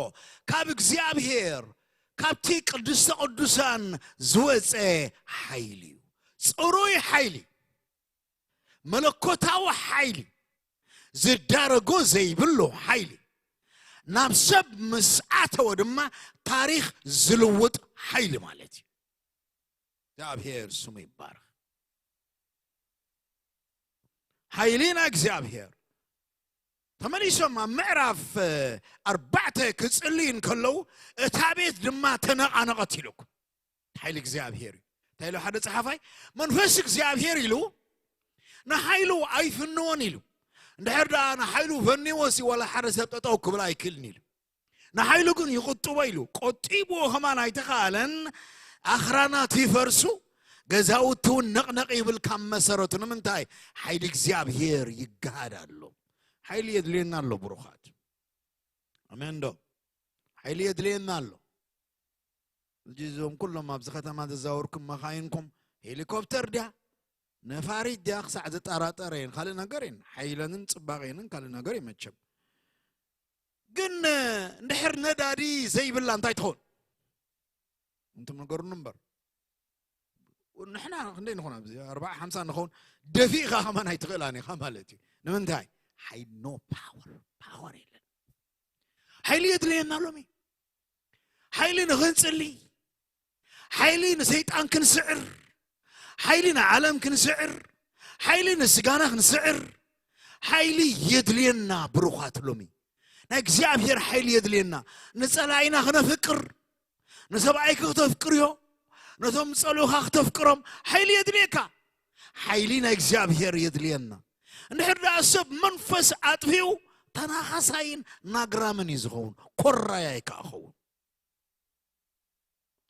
ካብ እግዚኣብሔር፣ ካብቲ ቅድስተ ቅዱሳን ዝወፀ ሓይሊ እዩ። ፅሩይ ሓይሊ፣ መለኮታዊ ሓይሊ፣ ዝዳረጎ ዘይብሉ ሓይሊ፣ ናብ ሰብ ምስ ኣተወ ድማ ታሪኽ ዝልውጥ ሓይሊ ማለት እዩ። እግዚኣብሔር ስሙ ይባረኽ። ሓይሊ ናይ እግዚኣብሔር። ተመሊሶም ኣብ ምዕራፍ ኣርባዕተ ክጽልዩ እንከለዉ፣ እታ ቤት ድማ ተነቓነቐት ኢሉኩም። ሓይሊ እግዚኣብሔር እዩ። እንታይ ኢሉ ሓደ ጸሓፋይ? መንፈስ እግዚኣብሔር ኢሉ ንሓይሉ ኣይፍንዎን ኢሉ። እንድሕር ደኣ ንሓይሉ ፈንዎሲ ዋላ ሓደ ሰብ ጠጠው ክብል ኣይክእልን ኢሉ። ንሓይሉ ግን ይቕጥቦ ኢሉ። ቆጢብዎ ከማን ኣይተኻለን። ኣኽራናት ይፈርሱ፣ ገዛውቲ እውን ነቕነቕ ይብል ካብ መሰረቱ። ንምንታይ? ሓይሊ እግዚኣብሔር ይገሃድ ኣሎ። ሓይሊ የድልየና ኣሎ ብሩኻት። ኣሜን ዶ? ሓይሊ የድልየና ኣሎ። ሕጂ እዞም ኩሎም ኣብዚ ከተማ ዘዛወርኩም መኻይንኩም ሄሊኮፕተር ድያ ነፋሪት ድያ ክሳዕ ዝጠራጠረ እየን። ካልእ ነገር እየን። ሓይለንን ጽባቐንን ካልእ ነገር እዩ መቸም። ግን እንድሕር ነዳዲ ዘይብላ እንታይ ትኸውን? እንቶም ነገሩን እምበር። ንሕና ክንደይ ንኾን ኣብዚ ኣርባዓ ሓምሳ ንኸውን ደፊእኻ ከማን ኣይትኽእላን ኢኻ ማለት እዩ። ንምንታይ? ሓይ ኖ ፓወር፣ ፓወር የለን። ሓይሊ የድልየና ሎሚ። ሓይሊ ንኽንጽሊ፣ ሓይሊ ንሰይጣን ክንስዕር፣ ሓይሊ ንዓለም ክንስዕር፣ ሓይሊ ንስጋና ክንስዕር፣ ሓይሊ የድልየና ብሩኻት ሎሚ። ናይ እግዚኣብሔር ሓይሊ የድልየና። ንጸላኢና ክነፍቅር፣ ንሰብኣይኪ ክተፍቅርዮ፣ ነቶም ዝጸልኡኻ ክተፍቅሮም ሓይሊ የድልየካ። ሓይሊ ናይ እግዚኣብሔር የድልየና። እንድሕር ደኣ ሰብ መንፈስ ኣጥፊኡ ተናኻሳይን ናግራምን እዩ ዝኸውን፣ ኮራይ ኣይከኣ ኸውን።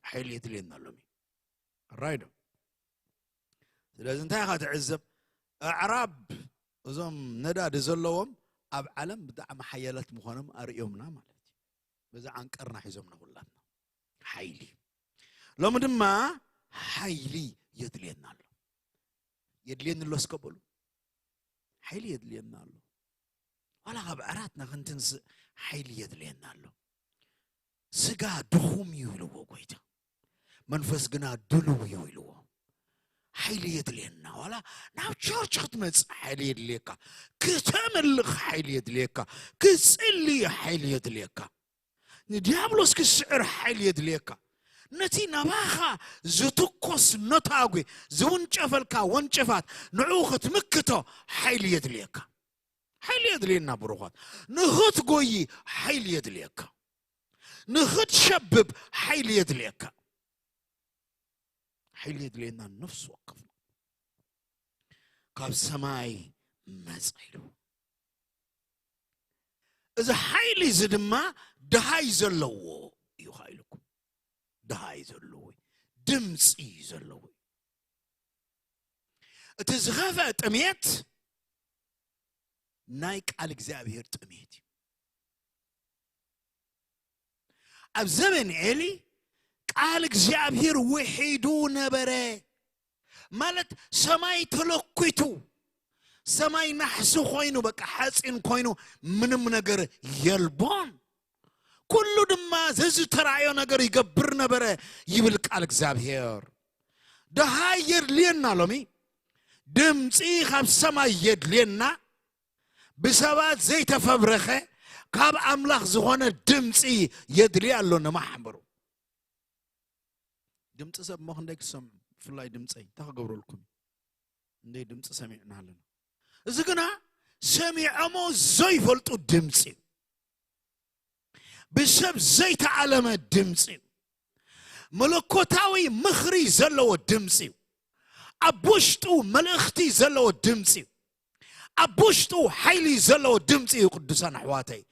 ሓይሊ የድልየና ሎሚ። ራይዶ። ስለዚ እንታይ ኢኻ ትዕዘብ? ኣዕራብ እዞም ነዳዲ ዘለዎም ኣብ ዓለም ብጣዕሚ ሓያላት ምዃኖም ኣርእዮምና ማለት እዩ። በዛ ዓንቀርና ሒዞምና ኩላትና። ሓይሊ። ሎሚ ድማ ሓይሊ የድልየና ኣሎ። የድልየኒ ኣሎ እስከ በሉ። ሓይሊ የድልየና ኣሎ። ዋላ ካብ ዓራትና ክንትንስእ ሓይሊ የድልየና ኣሎ። ስጋ ድኹም እዩ ኢልዎ ጎይታ፣ መንፈስ ግና ድሉው እዩ ኢልዎ። ሓይሊ የድልየና። ዋላ ናብ ቸርች ክትመጽእ ሓይሊ የድልየካ፣ ክተምልኽ ሓይሊ የድልየካ፣ ክጽሊ ሓይሊ የድልየካ፣ ንዲያብሎስ ክስዕር ሓይሊ የድልየካ፣ ነቲ ናባኻ ዝትኮስ ነታጒ ዝውንጨፈልካ ወንጨፋት ንዕኡ ክትምክቶ ሓይሊ የድልየካ። ሓይሊ የድልየና ብሩኻት። ንኽትጎይ ሓይሊ የድልየካ። ንኽትሸብብ ሓይሊ የድልየካ። ሓይሊ የድልየና ነፍሲ ወከፍና። ካብ ሰማይ መጸ ኢሉ። እዚ ሓይሊ እዚ ድማ ደሃይ ዘለዎ እዩ ኢልኩም። ደሃይ ዘለዎ እዩ። ድምፂ እዩ ዘለዎ እዩ። እቲ ዝኸፈ ጥሜት ናይ ቃል እግዚኣብሔር ጥሜት እዩ። ኣብ ዘበን ኤሊ ቃል እግዚኣብሔር ውሒዱ ነበረ። ማለት ሰማይ ተለኲቱ፣ ሰማይ ናሕሲ ኮይኑ፣ በቃ ሓፂን ኮይኑ፣ ምንም ነገር የልቦን። ኩሉ ድማ ዘዝተራእዮ ነገር ይገብር ነበረ ይብል ቃል እግዚኣብሔር። ደሃይ የድልየና ሎሚ፣ ድምፂ ካብ ሰማይ የድልየና። ብሰባት ዘይተፈብረኸ ካብ ኣምላኽ ዝኾነ ድምፂ የድልየ ኣሎ ንማሕበሩ። ድምፂ ሰብ እሞ ክንደይ ክትሰምዑ፣ ብፍላይ ድምፀይ እንታይ ክገብረልኩም? እንደይ ድምፂ ሰሚዕና ኣለና። እዚ ግና ሰሚዖሞ ዘይፈልጡ ድምፂ እዩ። ብሰብ ዘይተዓለመ ድምፂ እዩ። መለኮታዊ ምኽሪ ዘለዎ ድምፂ እዩ። ኣብ ውሽጡ መልእኽቲ ዘለዎ ድምፂ እዩ። ኣብ ውሽጡ ሓይሊ ዘለዎ ድምፂ እዩ። ቅዱሳን ኣሕዋተይ፣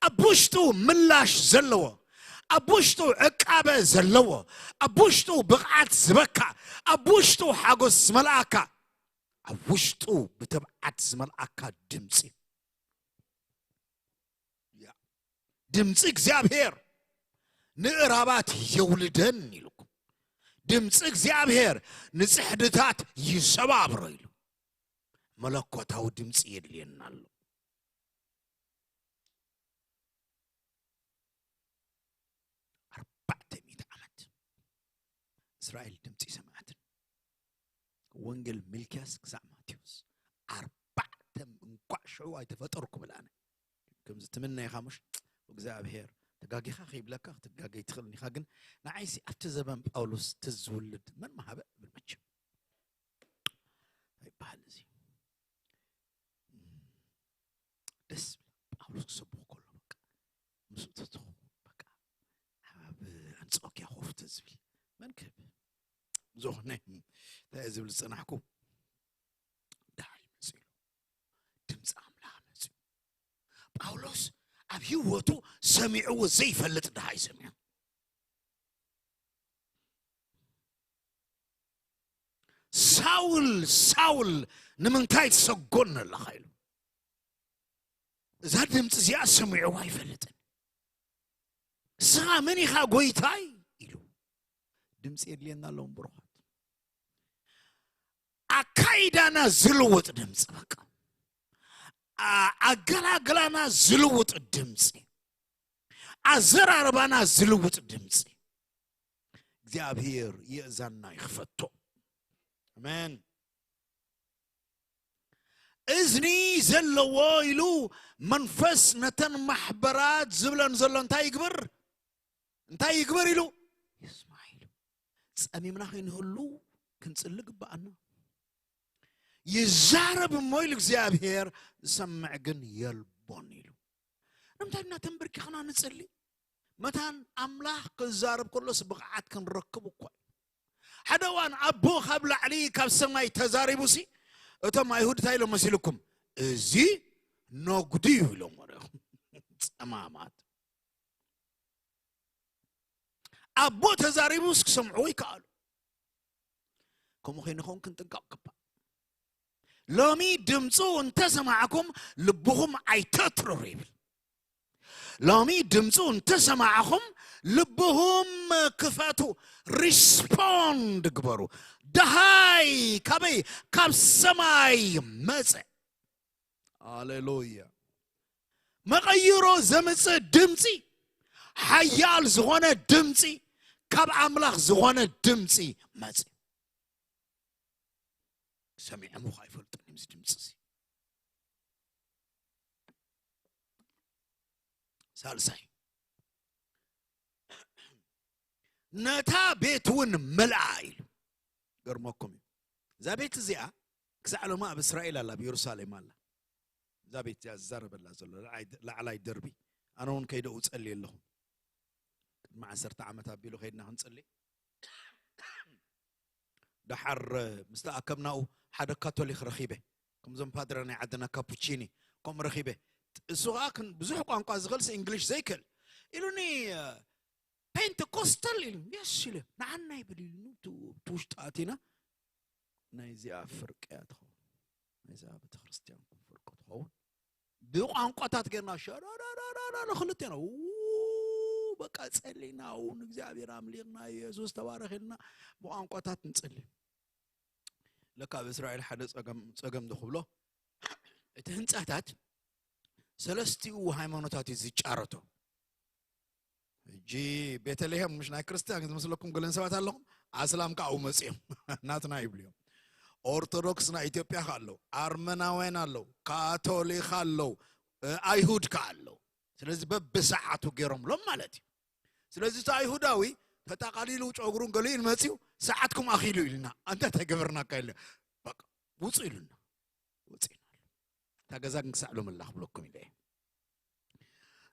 ኣብ ውሽጡ ምላሽ ዘለዎ፣ ኣብ ውሽጡ ዕቃበ ዘለዎ፣ ኣብ ውሽጡ ብቕዓት ዝበካ፣ ኣብ ውሽጡ ሓጎስ ዝመልኣካ፣ ኣብ ውሽጡ ብትብዓት ዝመልኣካ ድምፂ። ድምፂ እግዚኣብሔር ንእራባት የውልደን ኢልኩም። ድምፂ እግዚኣብሔር ንፅሕድታት ይሰባብሮ ኢሉ። መለኮታዊ ድምፂ የድልየና ኣሎ። ኣርባዕተ ሚእቲ ዓመት እስራኤል ድምፂ ሰምዓትን። ወንጌል ሚልክያስ ክሳዕ ማቴዎስ ኣርባዕተ፣ እንኳዕ ሽዑ ኣይተፈጠርኩ ብል ኣነ። ከምዚ ትምነ ኢኻ ምሽ እግዚኣብሔር ተጋጊኻ ከይብለካ ክትጋገይ ትኽእል ኢኻ፣ ግን ንዓይሲ ኣብቲ ዘበን ጳውሎስ ትዝውልድ መን መሃበ ብል መቸም ኣይበሃል። እዚ ደስ ይብል። ጳውሎስ ክሰብኽ ከሎ በቃ ምስኡ ተትኹ በቃ ኣብ ኣንጾኪያ ኮፍ ተዝብል መን ክህብ? ዝኾነ እንታይ ዝብል ዝጸናሕኩ ደሃይ መጽኡ ኢሉ። ድምፂ ኣምላኽ መጽኡ። ጳውሎስ ኣብ ህይወቱ ሰሚዕዎ ዘይፈልጥ ደሃይ ሰሚዑ። ሳውል ሳውል ንምንታይ ትሰጎን ኣለኻ ኢሉ። እዛ ድምፂ እዚኣ ሰሚዕዋ ኣይፈልጥን። ንስኻ መን ኢኻ ጎይታይ ኢሉ። ድምፂ የድልየና ኣለዎም ብሩኻት። ኣካይዳና ዝልውጥ ድምፂ በቃ። ኣገላግላና ዝልውጥ ድምፂ፣ ኣዘራርባና ዝልውጥ ድምፂ። እግዚኣብሔር የእዛንና ይኽፈቶ። ኣሜን። እዝኒ ዘለዎ ኢሉ መንፈስ ነተን ማሕበራት ዝብለን ዘሎ እንታይ ይግብር? እንታይ ይግበር ኢሉ ይስማዕ ኢሉ። ጸሚምና ከይንህሉ ክንጽሊ ግባኣና። ይዛረብ እሞ ኢሉ እግዚኣብሔር ዝሰምዕ ግን የልቦን ኢሉ። ንምንታይ ኢና ተንበርኪኽና ንጽሊ? መታን ኣምላኽ ክዛረብ ከሎስ ብቕዓት ክንረክብ እኳ እዩ። ሓደ እዋን ኣቦ ካብ ላዕሊ ካብ ሰማይ ተዛሪቡሲ እቶም ኣይሁድ እንታይ ኢሎም መሲልኩም? እዚ ነጉዲ እዩ ኢሎም ወረኹም። ጸማማት ኣቦ ተዛሪቡስ ክሰምዕዎ ይከኣሉ። ከምኡ ከይንኸውን ክንጥንቀቕ ግባእ። ሎሚ ድምፁ እንተሰማዕኩም ልብኹም ኣይተትርሩ ይብል። ሎሚ ድምፁ እንተሰማዕኹም ልብኹም ክፈቱ፣ ሪስፖንድ ግበሩ። ደሃይ ካበይ? ካብ ሰማይ መፀ። ሃሌሉያ። መቐይሮ ዘምፅእ ድምፂ፣ ሓያል ዝኾነ ድምፂ፣ ካብ ኣምላኽ ዝኾነ ድምፂ መፂ። ሰሚዖም እኳ ኣይፈልጡን እዮም እዚ ድምፂ እዚ። ሳልሳይ፣ ነታ ቤት እውን መልኣ ኢሉ። ገርመኩም እዩ። እዛ ቤት እዚኣ ክሳዕ ሎሚ ኣብ እስራኤል ኣላ፣ ኣብ የሩሳሌም ኣላ። እዛ ቤት እዚኣ ዝዛረበላ ዘሎ ላዕላይ፣ ላዕላይ ደርቢ። ኣነ እውን ከይደ እጸሊ ኣለኹ። ቅድሚ ዓሰርተ ዓመት ኣቢሉ ከይድና ክንጽሊ። ደሓር ምስ ተኣከብናኡ ሓደ ካቶሊክ ረኺበ። ከምዞም ፓድረ ናይ ዓድና ካፑቺኒ፣ ከምኡ ረኺበ። እሱ ኸኣ ክን-፣ ብዙሕ ቋንቋ ዝኽእልስ እንግሊሽ ዘይክእል። ኢሉኒ፣ ፔንቴኮስታል ኢሉ፣ የስ ኢለ፣ ንዓና ይብል ኢሉ፣ እቲ፣ እቲ ውሽጢ ኣቲና፣ ናይዚኣ ፍርቂ እያ ትኸውን። ናይዛ ቤተክርስትያን ፍርቂ ትኸውን። ብቋንቋታት ጌርና ሸረረረረ ክልቴና፣ ው፣ በቃ ጸሊና፣ ው፣ ንእግዚኣብሔር ኣምሊኽና፣ የሱስ ተባረኽ ኢልና ብቋንቋታት ንጽሊ። ለካ ኣብ እስራኤል ሓደ ጸገም፣ ጸገም ዝኽብሎ፣ እቲ ህንጻታት ሰለስቲኡ ሃይማኖታት እዩ ዝጫረቶ። ሕጂ ቤተልሔም ምሽ ናይ ክርስትያን ዝመስለኩም ገለን ሰባት ኣለኹም፣ ኣስላም ከኣ ኣብኡ መጺኦም ናትና ይብሉ እዮም። ኦርቶዶክስ ናይ ኢትዮጵያ ከ ኣለዉ፣ ኣርመናውያን ኣለዉ፣ ካቶሊክ ኣለዉ፣ እ፣ ኣይሁድ ከ ኣለዉ። ስለዚ በብሰዓቱ ገይሮምሎም ማለት እዩ። ስለዚ እቲ ኣይሁዳዊ ተጠቓሊሉ ጨጉሩን ገሊኡን መጺኡ፣ "ሰዓትኩም ኣኺሉ" ኢልና፣ "ኣንታ እንታይ ገበርናካ?" ኢልና፣ በቃ ውጹ ኢሉና፣ ወጺእና። እታ ገዛ ግን ክሳዕ ሎሚ ኣላ ክብለኩም ኢለ እየ።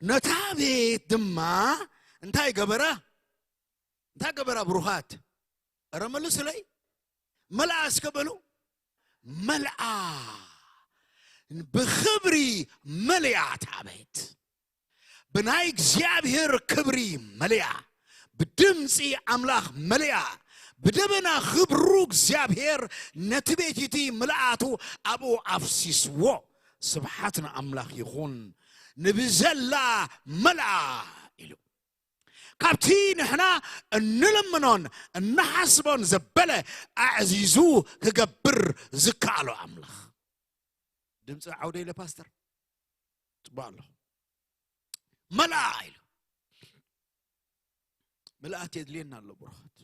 ነታ ቤት ድማ እንታይ ገበራ? እንታይ ገበራ ብሩኻት? እረ መልሱለይ። መልኣ እስከ በሉ። መልኣ። ብኽብሪ መሊኣ እታ ቤት። ብናይ እግዚኣብሔር ክብሪ መሊኣ። ብድምፂ ኣምላኽ መሊኣ። ብደበና ክብሩ እግዚኣብሔር ነቲ ቤት እቲ ምልኣቱ ኣብኡ ኣፍሲስዎ። ስብሓት ንኣምላኽ ይኹን። ንብዘላ መልኣ ኢሉ። ካብቲ ንሕና እንልምኖን እንሓስቦን ዘበለ ኣዕዚዙ ክገብር ዝከኣሎ ኣምላኽ። ድምፂ ዓውደ ኢለ ፓስተር። ፅቡቅ ኣለኹ። መልኣ ኢሉ። ምልኣት የድልየና ኣሎ ብሩኻት።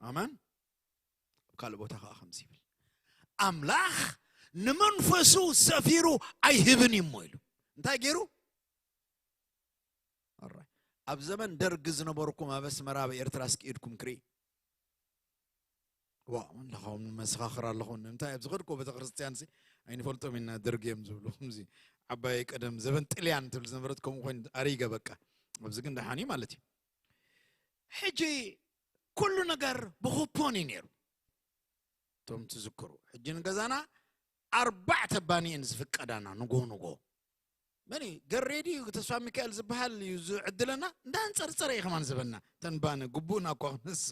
ኣመን። ኣብ ካልእ ቦታ ከዓ ከምዚ ይብል፣ ኣምላኽ ንመንፈሱ ሰፊሩ ኣይህብን እዩ እሞ ኢሉ። እንታይ ገይሩ? ኣራይ፣ ኣብ ዘመን ደርግ ዝነበርኩም ኣብ ኣስመራ ኣብ ኤርትራ እስኪ ኢድኩም ክርኢ። ዋ፣ ኣለኹም መሰኻኽር ኣለኹም። ንምንታይ ኣብ ዝኸድኩ ቤተክርስትያን ሲ ኣይንፈልጦም ኢና፣ ደርግ እዮም ዝብሉ። ከምዚ ዓባይ ቀደም ዘበን ጥልያን ትብል ዝነበረት ከምኡ ኮይኑ ኣሪገ በቃ። ኣብዚ ግን ደሓን እዩ ማለት እዩ። ሕጂ ኩሉ ነገር ብኩፖን እዩ ነይሩ። እቶም ትዝክሩ፣ ሕጂ ንገዛና ኣርባዕተ ባኒ እየን ዝፍቀዳና ንጎ ንጎ። መን እዩ? ገሬዲ እዩ፣ ተስፋ ሚካኤል ዝበሃል እዩ ዝዕድለና። እንዳንጸርጸረ እዩ ከማን ዝበና። ተን ባኒ ግቡእና እኳ ክንስ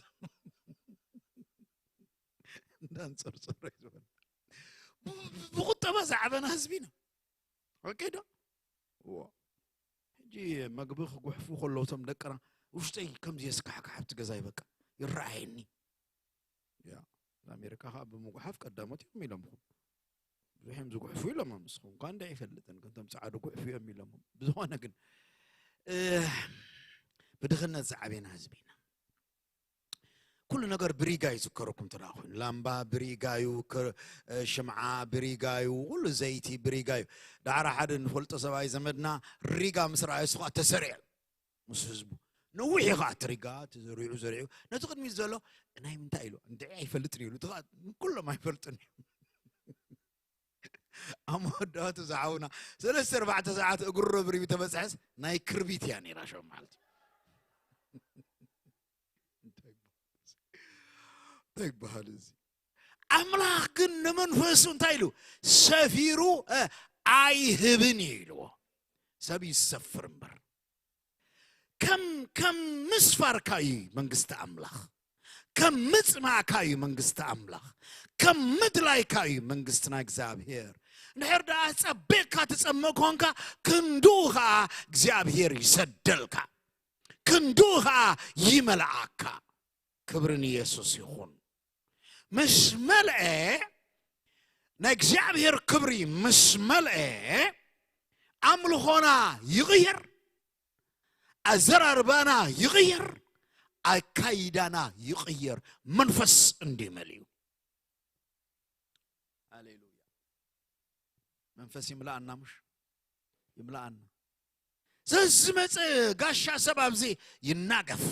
እንዳንጸርጸረ እዩ ዝበና። ብ-፣ ብቁጠባ ዝዓበና ህዝቢ ኢና። ኦኬ ዶ? ዋ። ሕጂ መግቢ ክጉሕፉ ከለዉ እቶም ደቅና፣ ውሽጠይ ከምዚ የስካሕክሕ ኣብቲ ገዛይ በቃ ይረኣየኒ። ያ፣ ኣሜሪካ ከዓ ብምጉሓፍ ቀዳሞት እዮም ኢሎምኹም። ብዙሕ እዮም ዝጉሕፉ ኢሎም፣ ንስኹም እኳ እንዳ ኣይፈልጥን፣ ከምቶም ጻዕዱ ጉሕፉ እዮም ኢሎም። ብዝኾነ ግን፣ እ፣ ብድኽነት ዝዓበና ህዝቢ ኢና። ኩሉ ነገር ብሪጋ ይዝከረኩም እንተ ደኣ ኮይኑ፣ ላምባ ብሪጋ እዩ፣ ከ-፣ እ፣ ሽምዓ ብሪጋ እዩ፣ ኩሉ ዘይቲ ብሪጋ እዩ። ደሓር ሓደ ንፈልጦ ሰብኣይ ዘመድና ሪጋ ምስ ረኣየ፣ እሱ ከዓ ተሰሪዑ ምስ ህዝቡ። ነዊሕ እዩ ከዓ እቲ ሪጋ፣ ተዘሪዑ፣ ዘሪዑ። ነቲ ቅድሚት ዘሎ፣ "ናይ ምንታይ?" ኢሉ፣ "እንድዒ ኣይፈልጥን" ኢሉ፣ እቲ ከዓ ንኩሎም ኣይፈልጥን እዩ። ኣብ መወዳእቱ ዝሓውና ሰለስተ ኣርባዕተ ሰዓት እግሩ ረብሪቡ ተበጽሐስ፣ ናይ ክርቢት እያ ነይራ ሸው መዓልቲ። እንታይ ይበሃል እዚ? ኣምላኽ ግን ንመንፈሱ እንታይ ኢሉ? ሰፊሩ፣ እ፣ ኣይህብን እዩ ኢልዎ። ሰብ ይሰፍር እምበር። ከም፣ ከም ምስፋርካ እዩ መንግስቲ ኣምላኽ። ከም ምጽማእካ እዩ መንግስቲ ኣምላኽ። ከም ምድላይካ እዩ መንግስትና እግዚኣብሔር። እንድሕር ደኣ ጸቢቕካ ትጸምእ ኮንካ፣ ክንድኡ ኸኣ እግዚኣብሔር ይሰደልካ። ክንድኡ ኸኣ ይመልኣካ። ክብሪ ንየሱስ ይኹን። ምስ መልአ፣ ናይ እግዚኣብሔር ክብሪ ምስ መልአ፣ ኣምልኾና ይቕየር፣ ኣዘራርባና ይቕየር፣ ኣካይዳና ይቕየር። መንፈስ እንዲመልዩ። ሃሌሉያ። መንፈስ ይምልኣና፣ ምሽ ይምልኣና። ዘዝመጸ ጋሻ ሰብ ኣብዚ ይናገፍ።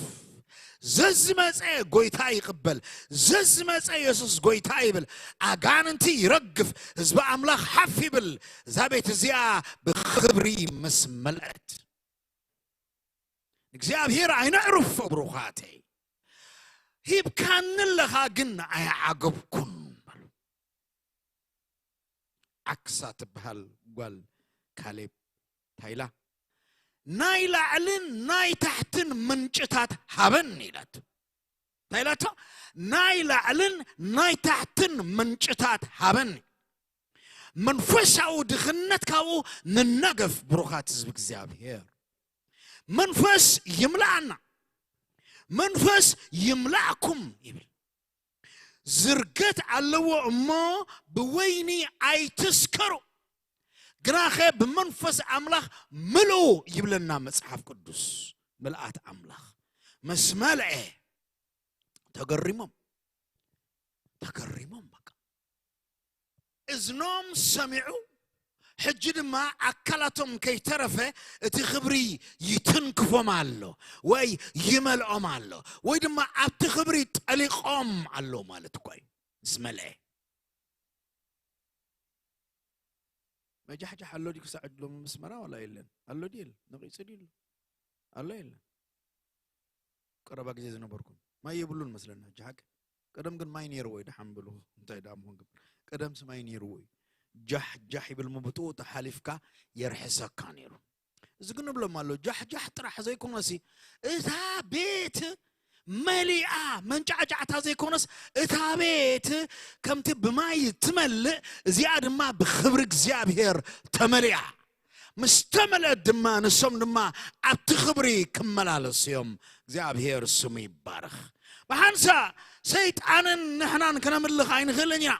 ዘዝመጸ ጎይታ ይቕበል። ዘዝመጸ የሱስ ጎይታ ይብል። ኣጋንንቲ ይረግፍ። ህዝቢ ኣምላኽ ሓፍ ይብል። እዛ ቤት እዚኣ ብኽብሪ ምስ መልአት። እግዚኣብሔር ኣይነዕርፎ ብሩኻተይ። ሂብካኒ ኣለኻ ግን ኣይዓገብኩን በሉ። ዓክሳ ትበሃል ጓል ካሌብ ታይላ፣ "ናይ ላዕልን ናይ ታሕትን ምንጭታት ሃበን" ኢላት። እንታይ ኢላቶ? "ናይ ላዕልን ናይ ታሕትን ምንጭታት ሃበን።" መንፈሳዊ ድኽነት ካብኡ ንናገፍ፣ ብሩኻት ህዝቢ እግዚኣብሔር። መንፈስ ይምልኣና። መንፈስ ይምልኣኩም ይብል። ዝርገት ኣለዎ እሞ ብወይኒ ኣይትስከሩ፣ ግናኸ ብመንፈስ ኣምላኽ ምልኡ ይብለና መጽሓፍ ቅዱስ። ምልኣት ኣምላኽ ምስ መልአ ተገሪሞም፣ ተገሪሞም በቃ። እዝኖም ሰሚዑ፣ ሕጂ ድማ ኣካላቶም ከይተረፈ እቲ ክብሪ ይትንክፎም ኣሎ፣ ወይ ይመልኦም ኣሎ፣ ወይ ድማ ኣብቲ ክብሪ ጠሊቖም ኣሎ ማለት እኮ እዩ። ምስ መልአ። መጃሕጃሕ ኣሎ ድዩ ክሳዕ ሎሚ ምስመራ ዋላ የለን? ኣሎ ድዩ የለን? ነቒጹ ድዩ ኣሎ? ኣሎ የለን? ቀረባ ግዜ ዝነበርኩም ማይ የብሉን መስለና፣ ሕጂ ሓቂ። ቀደም ግን ማይ ነይርዎ እዩ፣ ደሓን በሉ። እንታይ ደኣ ምኾን ግን? ቀደምስ ማይ ነይርዎ እዩ። ጃሕ ጃሕ ይብል፣ ምብጥኡ ተሓሊፍካ የርሕሰካ ነይሩ። እዚ ግን ንብሎም ኣሎ፣ ጃሕ ጃሕ ጥራሕ ዘይኮነሲ፣ እታ ቤት መሊኣ መንጫዕጫዕታ ዘይኮነስ፣ እታ ቤት ከምቲ ብማይ ትመልእ፣ እዚኣ ድማ ብኽብሪ እግዚኣብሔር ተመሊኣ። ምስ ተመልአት ድማ፣ ንሶም ድማ ኣብቲ ክብሪ ክመላለሱ እዮም። እግዚኣብሔር ስሙ ይባረኽ። ብሓንሳ ሰይጣንን ንሕናን ክነምልኽ ኣይንኽእልን ኢና።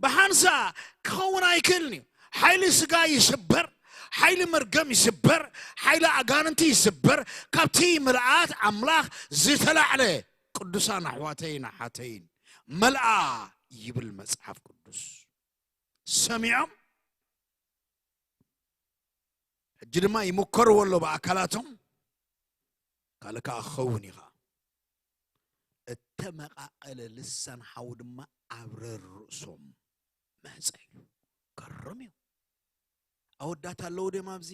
ብሓንሳ ክኸውን ኣይክእልን እዩ። ሓይሊ ስጋ ይስበር፣ ሓይሊ መርገም ይስበር፣ ሓይሊ ኣጋንንቲ ይስበር። ካብቲ ምልኣት ኣምላኽ ዝተላዕለ፣ ቅዱሳን ኣሕዋተይን ኣሓተይን፣ መልኣ ይብል መጽሓፍ ቅዱስ። ሰሚዖም፣ ሕጂ ድማ ይምከርዎ ኣሎ ብኣካላቶም። ካልእ ከኣ ክኸውን እዩ ኸኣ። እተመቓቐለ ልሳን ሓዊ ድማ ኣብ ረርእሶም መጸ ኢሉ። ገርም እዩ። ኣወዳት ኣለዉ ድዮም ኣብዚ?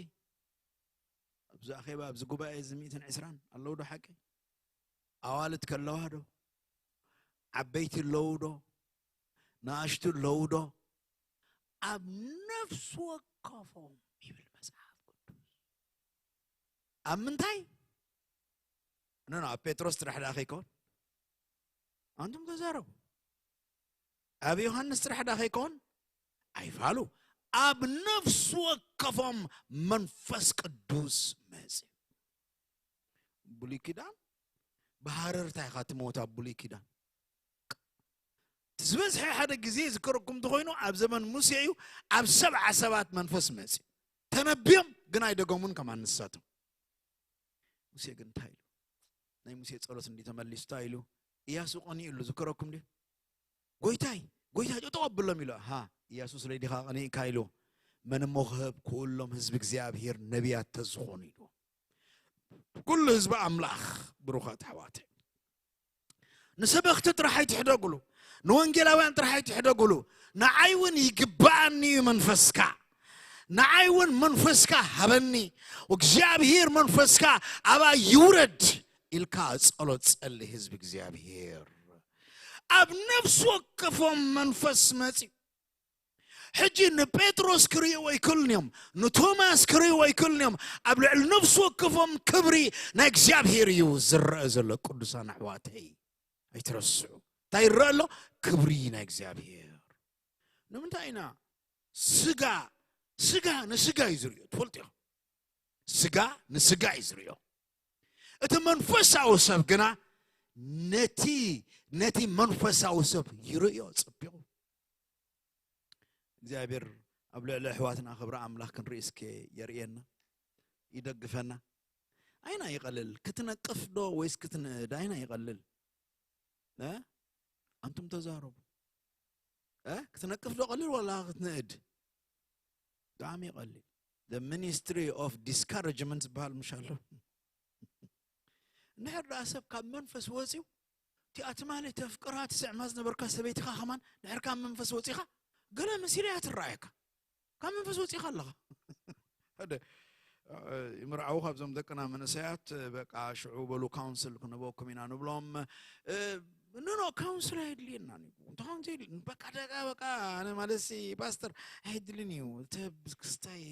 ኣብዚ ኣኼባ፣ ኣብዚ ጉባኤ እዚ ሚእትን ዕስራን ኣለዉ ዶ ሓቂ? ኣዋልድ ከለዋ ዶ? ዓበይቲ ኣለዉ ዶ? ንኣሽቱ ኣለዉ ዶ? ኣብ ነፍሲ ወከፎም ይብል መጽሓፍ ቅዱስ። ኣብ ምንታይ? ኖ፣ ኖ፣ ኣብ ጴጥሮስ ጥራሕ ደኣ ከይከውን? ኣንቱም ተዛረቡ። ኣብ ዮሃንስ ጥራሕ ደኣ ከይከውን? ኣይፋሉ። ኣብ ነፍሲ ወከፎም መንፈስ ቅዱስ መጽእ። ብሉይ ኪዳን ብሃረርታ ኢኻ ትሞት። ኣብ ብሉይ ኪዳን እቲ ዝበዝሐ ሓደ ግዜ ዝከረኩም እንተኾይኑ፣ ኣብ ዘመን ሙሴ እዩ። ኣብ ሰብዓ ሰባት መንፈስ መጽእ፣ ተነብዮም ግን ኣይደገሙን ከማን ንሳቶም። ሙሴ ግን እንታይ ኢሉ? ናይ ሙሴ ጸሎት እንዲ ተመሊሱ እንታይ ኢሉ? ኢያሱ ቀኒኡ ኢሉ ዝከረኩም ድዩ? ጎይታይ፣ ጎይታይ፣ ጠጠው ኣብሎም ኢሉ። ሃ፣ ኢያሱ ስለ ዲኻ ቀኒእካ ኢሉ። መን እሞ ክህብ ክኡሎም ህዝቢ እግዚኣብሔር ነቢያት ተዝኾኑ ኢሉ። ኩሉ ህዝቢ ኣምላኽ ብሩኻት ኣሕዋተይ፣ ንሰበኽቲ ጥራሕ ኣይትሕደጉሉ፣ ንወንጌላውያን ጥራሕ ኣይትሕደጉሉ። ንዓይ እውን ይግብኣኒ እዩ መንፈስካ። ንዓይ እውን መንፈስካ ሃበኒ፣ እግዚኣብሔር መንፈስካ ኣባይ ይውረድ ኢልካ ጸሎት ጸሊ ህዝቢ እግዚኣብሔር። ኣብ ነፍሲ ወከፎም መንፈስ መጺኡ። ሕጂ ንጴጥሮስ ክርእይዎ ኣይክእሉን እዮም፣ ንቶማስ ክርእይዎ ኣይክእሉን እዮም። ኣብ ልዕሊ ነፍሲ ወከፎም ክብሪ ናይ እግዚኣብሔር እዩ ዝረአ ዘሎ። ቅዱሳን ኣሕዋተይ ኣይትረስዑ። እንታይ ይረአ ኣሎ? ክብሪ ናይ እግዚኣብሔር። ንምንታይ ኢና ስጋ፣ ስጋ ንስጋ እዩ ዝርእዮ፣ ትፈልጡ ኢኹም። ስጋ ንስጋ እዩ ዝርእዮ። እቲ መንፈሳዊ ሰብ ግና ነቲ፣ ነቲ መንፈሳዊ ሰብ ይርእዮ ጽቢቑ። እግዚኣብሔር ኣብ ልዕሊ ኣሕዋትና ክብሪ ኣምላኽ ክንርኢ እስከ የርእየና፣ ይደግፈና። ኣይና ይቐልል፣ ክትነቅፍ ዶ ወይስ ክትንእድ? ኣይና ይቐልል? እ? ኣንቱም ተዛረቡ። እ? ክትነቅፍ ዶ ቀልል ዋላ ክትንእድ? ብጣዕሚ ይቐልል። The ministry of discouragement ዝበሃል ምሽ ኣሎ። እንድሕር ደኣ ሰብ ካብ መንፈስ ወፂኡ፣ እቲኣ ትማሊ ተፍቅራ ትስዕማ ዝነበርካ ሰበይትኻ ከማን ድሕር ካብ መንፈስ ወፂኻ፣ ገለ መሲላ እያ ትረኣየካ። ካብ መንፈስ ወፂኻ ኣለኻ። ሓደ፣ እ፣ ይምርዓዉ ካብዞም ደቅና መንእሰያት፣ በቃ ሽዑ በሉ ካውንስል ክንበኩም ኢና ንብሎም። እ፣ ኖ፣ ኖ፣ ካውንስል ኣየድልየናን እዩ። እንተኾን ዘይድል-፣ በቃ ደጋ፣ በቃ ኣነ ማለት ሲ ፓስተር ኣይድልን እዩ። ተ-፣ ክስታይ፣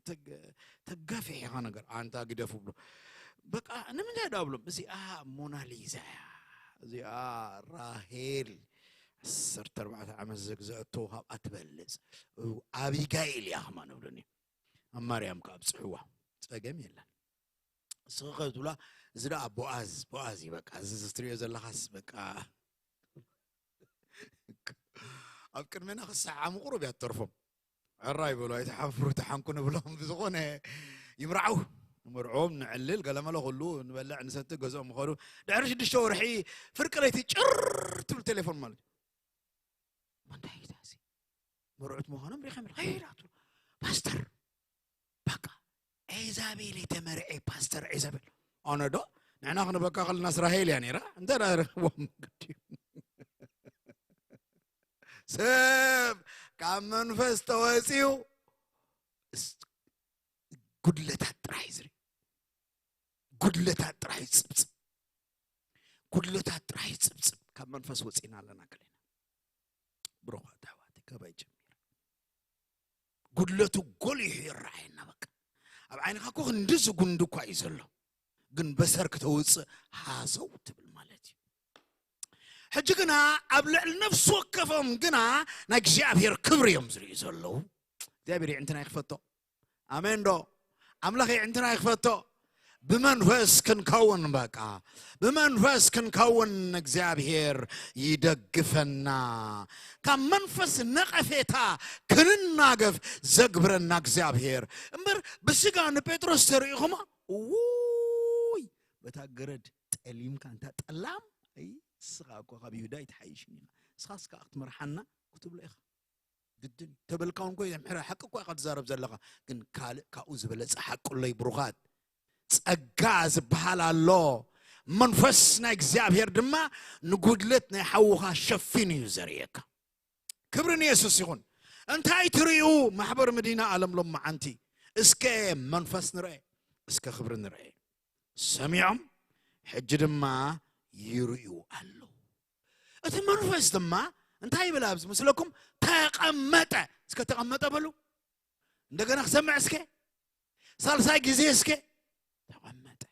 ተገ-፣ ተጋፊሕ ኢኻ ነገር። ኣንታ ግደፉ ብሎ። በቃ ንምንታይ ደኣ ብሎም? እዚኣ ሞናሊዛ እያ። እዚኣ ራሄል ዓሰርተ ኣርባዕተ ዓመት ዘግዘአቶ ካብኣ ትበልጽ። ኣቢጋይል እያ ከማን እብሉኒ። ኣብ ማርያም ከኣ ኣብጽሕዋ። ጸገም የለን። እስኺ ከ ትብላ፣ እዚ ደኣ ቦኣዝ፣ ቦኣዝ እዩ በቃ። እዚ፣ እዚ ትርእዮ ዘለኻስ በቃ ኣብ ቅድሜና ክሰዓሙ ቁሩብ እያ ትተርፎም። ዕራይ በሉ፣ ኣይትሓፍሩ፣ ትሓንኩ ንብሎም። ብዝኾነ ይምርዓው፣ ንመርዕዎም፣ ንዕልል፣ ገለመለ ኩሉ፣ ንበልዕ፣ ንሰቲ፣ ገዝኦም ይኸዱ። ድሕሪ ሽዱሽተ ወርሒ ፍርቂ ለይቲ ጭር ትብል ቴሌፎን ማለት እዩ። መንታይ እዩ እዚ? መርዑት ምዃኖም ሪኸም ኢሉ፣ "ሄይ" ኢላ ትብሎ፣ "ፓስተር፣ በቃ ኤዛቤል የተመርዔ ፓስተር ኤዛቤል." ኣነ ዶ? ንሕና ክንበካ ከለናስ ራሄል እያ ነይራ። እንታይ ደኣ ረኽቦም ግዲ? ሰብ ካብ መንፈስ ተወጺኡ እስ-፣ ጉድለታት ጥራሕ እዩ ዝርኢ። ጉድለታት ጥራሕ ይጽብጽብ። ጉድለታት ጥራሕ ይጽብጽብ። ካብ መንፈስ ወጺእና ኣለና ገለና። ብሩኻት ኣሕዋተይ፣ ካባይ ጀሚሩ። ጉድለቱ ጎሊሑ ይረኣየና። በቃ ኣብ ዓይንኻ እኮ ክንድዚ ጉንዲ እኳ እዩ ዘሎ። ግን በሰር ክተውፅእ ሃሰው ትብል ማለት እዩ። ሕጂ ግና ኣብ ልዕሊ ነፍሲ ወከፎም ግና ናይ እግዚኣብሔር ክብሪ እዮም ዝርእዩ ዘለዉ። እግዚኣብሔር የዕንትና ይክፈቶ። ኣሜን ዶ? ኣምላኽ የዕንትና ይክፈቶ። ብመንፈስ ክንከውን በቃ ብመንፈስ ክንከውን እግዚኣብሔር ይደግፈና። ካብ መንፈስ ነቐፌታ ክንናገፍ ዘግብረና እግዚኣብሔር እምበር ብስጋ ንጴጥሮስ ተርእኹማ ውይ በታ ገረድ ጠሊምካ እንታ ጠላም ኣይ ንስኻ እኮ ካብ ይሁዳ ይትሓይሽን ኢኻ ንስኻ እስካ ክትመርሓና ክትብሎ ኢኻ ግድን ተበልካ እውን ኮይ ምሕረ ሓቂ እኮ ኢኻ ትዛረብ ዘለኻ ግን ካልእ ካብኡ ዝበለጸ ሓቂ ኣሎ ብሩኻት ጸጋ ዝበሃል ኣሎ መንፈስ ናይ እግዚኣብሔር ድማ ንጉድለት ናይ ሓውኻ ሸፊኑ እዩ ዘርእየካ ክብሪ ንየሱስ ይኹን እንታይ ትርእዩ ማሕበር መዲና ኣለም ሎም መዓንቲ እስከ መንፈስ ንርአ እስከ ክብሪ ንርአ ሰሚዖም ሕጂ ድማ ይርእዩ ኣለዉ እቲ መንፈስ ድማ እንታይ ይብል ኣብዚ ምስለኩም ተቐመጠ እስከ ተቐመጠ በሉ እንደገና ክሰምዕ እስከ ሳልሳይ ግዜ እስከ ተቐመጠ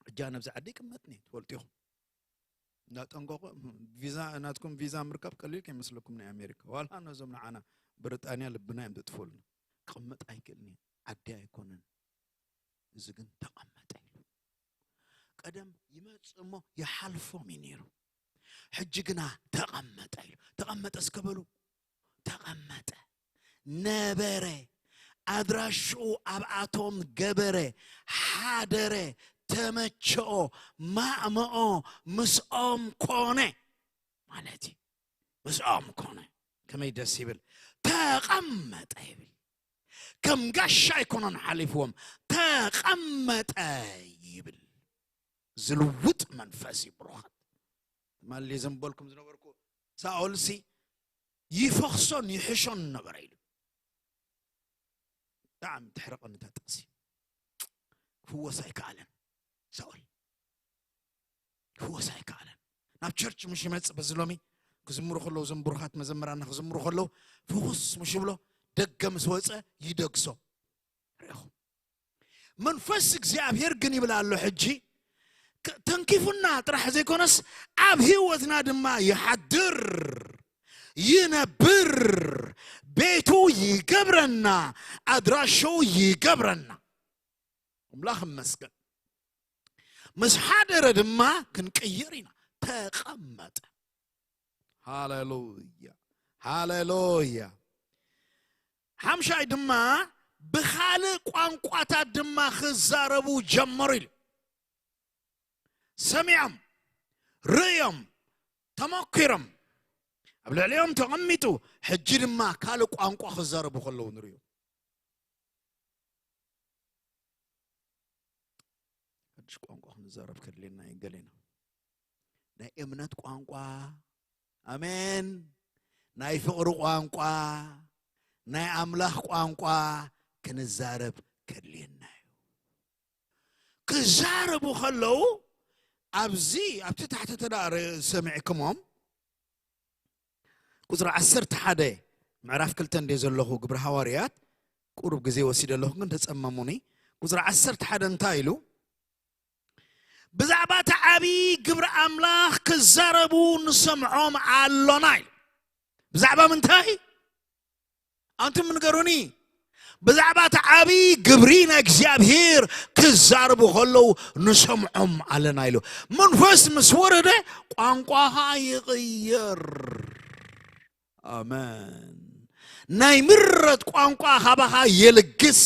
እጃ ነብዚ ዓዲ ይቅመጥኒ ትፈልጡ ኢኹም እናጠንቀቁ ቪዛ ናትኩም ቪዛ ምርካብ ቀሊል ከይመስለኩም ናይ ኣሜሪካ ዋላ ነዞም ንዓና ብሪጣንያ ልብና እዮም ዘጥፈሉና ክቕመጥ ኣይክእልን እዩ ዓዲ ኣይኮነን እዚ ግን ተቐመጠ ኢሉ ቀደም ይመጽእ እሞ ይሓልፎም እዩ ነይሩ ሕጂ ግና ተቐመጠ ኢሉ ተቐመጠ እስከ በሉ ተቐመጠ ነበረ ኣድራሽኡ ኣብኣቶም ገበረ ሓደረ ተመቸኦ ማእመኦ ምስኦም ኮነ ማለት እዩ ምስኦም ኮነ ከመይ ደስ ይብል ተቐመጠ ይብል ከም ጋሻ ኣይኮነን ሓሊፍዎም ተቐመጠ ይብል ዝልውጥ መንፈስ እዩ ብሩኻት ትማሊ ዘንበልኩም ዝነበርኩ ሳኦልሲ ይፈኽሶን ይሕሾን ነበረ ኢሉ ብጣዕሚ ተሕረቐኒ እታ ጥቕሲ ክፍወስ ኣይከኣለን ሳኦል ክፍወስ ኣይከኣለን ናብ ቸርች ምሽ ይመጽእ በዚ ሎሚ ክዝምሩ ከለዉ ዘንብሩኻት መዘምራና ክዝምሩ ከለዉ ፍኹስ ምሽ ብሎ ደገ ምስ ወፀ ይደግሶ ርኢኹም መንፈስ እግዚኣብሔር ግን ይብል ኣሎ ሕጂ ተንኪፉና ጥራሕ ዘይኮነስ ኣብ ህይወትና ድማ ይሓድር ይነብር ቤቱ ይገብረና ኣድራሾ ይገብረና ኣምላኽ መስገን ምስ ሓደረ ድማ ክንቅይር ኢና ተቐመጠ ሃሌሉያ ሃሌሉያ ሓምሻይ ድማ ብኻልእ ቋንቋታት ድማ ክዛረቡ ጀመሩ ኢሉ ሰሚዖም ርእዮም ተመኪሮም ኣብ ልዕሊኦም ተቐሚጡ ሕጂ ድማ ካልእ ቋንቋ ክዛረቡ ከለዉ ንርእዮም ሓድሽ ቋንቋ ክንዛረብ ከድልየና እዩ ገሌና ናይ እምነት ቋንቋ ኣሜን ናይ ፍቕሪ ቋንቋ ናይ ኣምላኽ ቋንቋ ክንዛረብ ከድልየና እዩ ክዛረቡ ከለዉ ኣብዚ ኣብቲ ታሕቲ ተዳረ ሰሚዕክሞም ቁፅሪ ዓሰርተ ሓደ ምዕራፍ ክልተ እንደ ዘለኹ ግብሪ ሃዋርያት ቁሩብ ግዜ ወሲደ ኣለኹ ግን ተፀመሙኒ ቁፅሪ ዓሰርተ ሓደ እንታይ ኢሉ ብዛዕባ እቲ ዓብዪ ግብሪ ኣምላኽ ክዛረቡ ንሰምዖም ኣሎና ኢሉ ብዛዕባ ምንታይ ኣንቱም ንገሩኒ ብዛዕባ እቲ ዓብዪ ግብሪ ናይ እግዚኣብሔር ክዛረቡ ከለዉ ንሰምዖም ኣለና ኢሉ መንፈስ ምስ ወረደ ቋንቋኻ ይቕየር ኣመን ናይ ምረት ቋንቋ ካባኻ የልግስ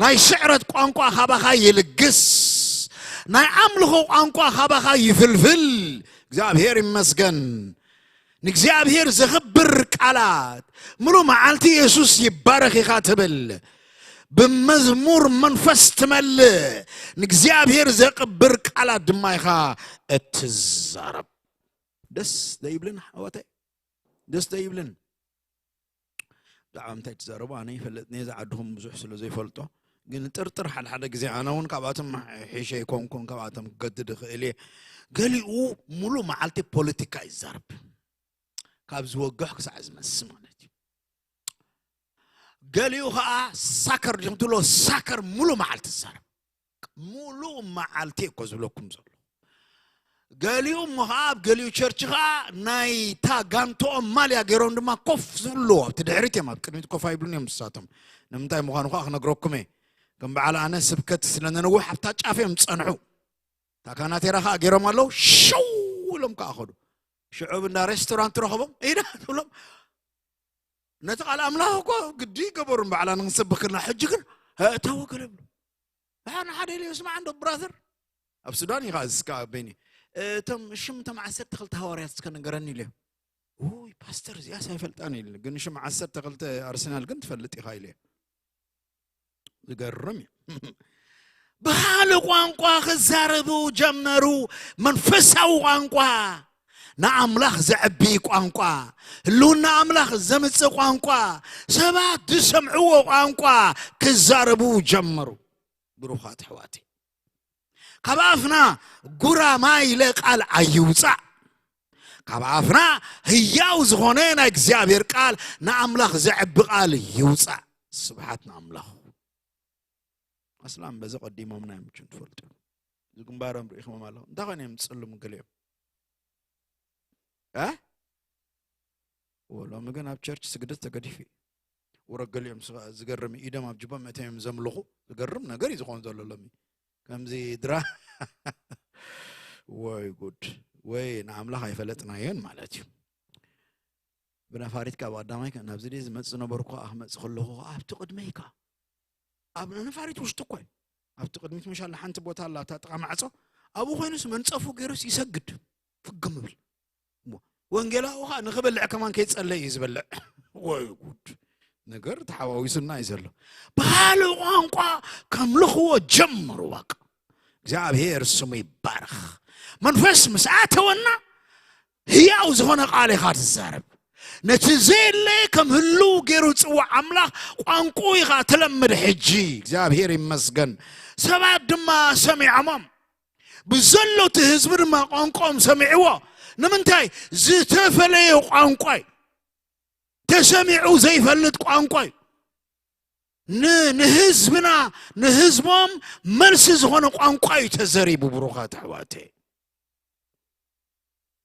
ናይ ስዕረት ቋንቋ ካባኻ የልግስ ናይ ኣምልኾ ቋንቋ ካባኻ ይፍልፍል እግዚኣብሔር ይመስገን ንእግዚኣብሔር ዘኽብር ቃላት ምሉ መዓልቲ የሱስ ይባረኽ ኢኻ ትብል ብመዝሙር መንፈስ ትመልእ ንእግዚኣብሔር ዘቕብር ቃላት ድማ ኢኻ እትዛረብ ደስ ዘይብልን ሓወተይ ደስ ዘይብልን ብዛዕባ ምንታይ ትዛረቡ ኣነ ይፈልጥ ነዚ ዓድኹም ብዙሕ ስለ ዘይፈልጦ ግን ጥርጥር ሓድሓደ ግዜ ኣነ እውን ካብኣቶም ሒሸ ይኮንኩን ካብኣቶም ክገድድ ይኽእል እየ ገሊኡ ሙሉ መዓልቲ ፖለቲካ ይዛረብ ካብ ዝወግሕ ክሳዕ ዝመስ ማለት እዩ ገሊኡ ከዓ ሳከር ዲኹም ትብሎ ሳከር ሙሉ መዓልቲ ዝዛረብ በቃ ሙሉእ መዓልቲ እኮ ዝብለኩም ዘሎ። ገሊኡ እሞ ከዓ ኣብ ገሊኡ ቸርች ከዓ ናይታ ጋንቶኦም ማልያ ገይሮም ድማ ኮፍ ዝብሉ ኣብቲ ድሕሪት እዮም። ኣብ ቅድሚት ኮፍ ኣይብሉን እዮም ንሳቶም። ንምንታይ ምዃኑ ከዓ ክነግረኩም እየ። ከም በዓል ኣነ ስብከት ስለ ነነውሕ ኣብታ ጫፍ እዮም ዝጸንሑ። እታ ካናቴራ ከዓ ገይሮም ኣለዉ። ሽው ኢሎም ከዓ ኸዱ። ሽዑ እንዳ ሬስቶራንት ረኸቦም ኢዳ ትብሎም። ነቲ ቃል ኣምላኽ እኮ ግዲ ገበሩ ባዕላ ንክንሰብክ ከለና፣ ሕጂ ግን እተወ ገለ ብሎ። ብሓን ሓደ ኢለ፣ ስማዕ እንዶ ብራዘር፣ ኣብ ሱዳን እዩ ከዓ እዚ እስካ በይኒ። እቶም ሽም እቶም ዓሰርተ ክልተ ሃዋርያት እስከ ንገረኒ ኢለ። ውይ ፓስተር፣ እዚኣስ ኣይፈልጣን ኢለ። ግን ሽም ዓሰርተ ክልተ ኣርሰናል ግን ትፈልጥ ኢኻ ኢለ። ዝገርም እዩ። ብኻልእ ቋንቋ ክዛረቡ ጀመሩ። መንፈሳዊ ቋንቋ፣ ንኣምላኽ ዘዕቢ ቋንቋ፣ ህልውና ኣምላኽ ዘምጽእ ቋንቋ፣ ሰባት ዝሰምዕዎ ቋንቋ ክዛረቡ ጀመሩ። ብሩኻት ኣሕዋተይ፣ ካብ ኣፍና ጉራማይለ ቃል ኣይውጻእ። ካብ ኣፍና ህያው ዝኾነ ናይ እግዚኣብሔር ቃል፣ ንኣምላኽ ዘዕቢ ቃል ይውጻእ። ስብሓት ንኣምላኽ። ኣስላም በዚ ቀዲሞምና እዮም፣ ምቹን ትፈልጡ። እዚ ግንባሮም ርኢኹሞም ኣለኹም። እንታይ ኾይኖም እዮም ዝጽልሙ ገሊኦም? እ? ወ፣ ሎሚ ግን ኣብ ቸርች ስግደት ተገዲፉ እዩ። ወረ ገሊኦም ስጋ-፣ ዝገርም እዩ። ኢዶም ኣብ ጅቦም መእተዮም እዮም ዘምልኹ። ዝገርም ነገር እዩ ዝኾን ዘሎ ሎሚ። ከምዚ ድራ ወይ ጉድ። ወይ ንኣምላኽ ኣይፈለጥናዮን ማለት እዩ። ብነፋሪት ካብ ቀዳማይ ከ-፣ ናብዚ ድየ ዝመጽእ ነበርኩ፣ ከኣ ክመጽእ ከለኹ ከኣ ኣብቲ ቅድመይ ከኣ ኣብ ነፋሪት ውሽጢ እኮ እዩ። ኣብቲ ቅድሚት ምሻል ሓንቲ ቦታ ኣላ፣ እታ ጥቓ ማዕጾ። ኣብኡ ኮይኑስ መንጸፉ ገይሩስ ይሰግድ። ፍግም ይብል። እሞ ወንጌላዊ ኸኣ ንኽበልዕ ከማን ከይጸለየ እዩ ዝበልዕ። ወይ ጉድ! ነገር ተሓዋዊሱና እዩ ዘሎ። ብኻልእ ቋንቋ ከምልኽዎ ጀምሩ። በቃ እግዚኣብሔር ስሙ ይባረኽ። መንፈስ ምስ ኣተወና ህያው ዝኾነ ቃል ኢኻ ትዛረብ። ነቲ ዘየለ ከም ህልው ገይሩ ዝጽውዕ ኣምላኽ ቋንቋ ኢኻ ትለምድ። ሕጂ እግዚኣብሔር ይመስገን፣ ሰባት ድማ ሰሚዖሞም። ብዘሎ እቲ ህዝቢ ድማ ቋንቋኦም ሰሚዕዎ። ንምንታይ? ዝተፈለየ ቋንቋ እዩ። ተሰሚዑ ዘይፈልጥ ቋንቋ እዩ። ን-፣ ንህዝብና፣ ንህዝቦም መልሲ ዝኾነ ቋንቋ እዩ ተዘሪቡ። ብሩኻት ኣሕዋተይ፣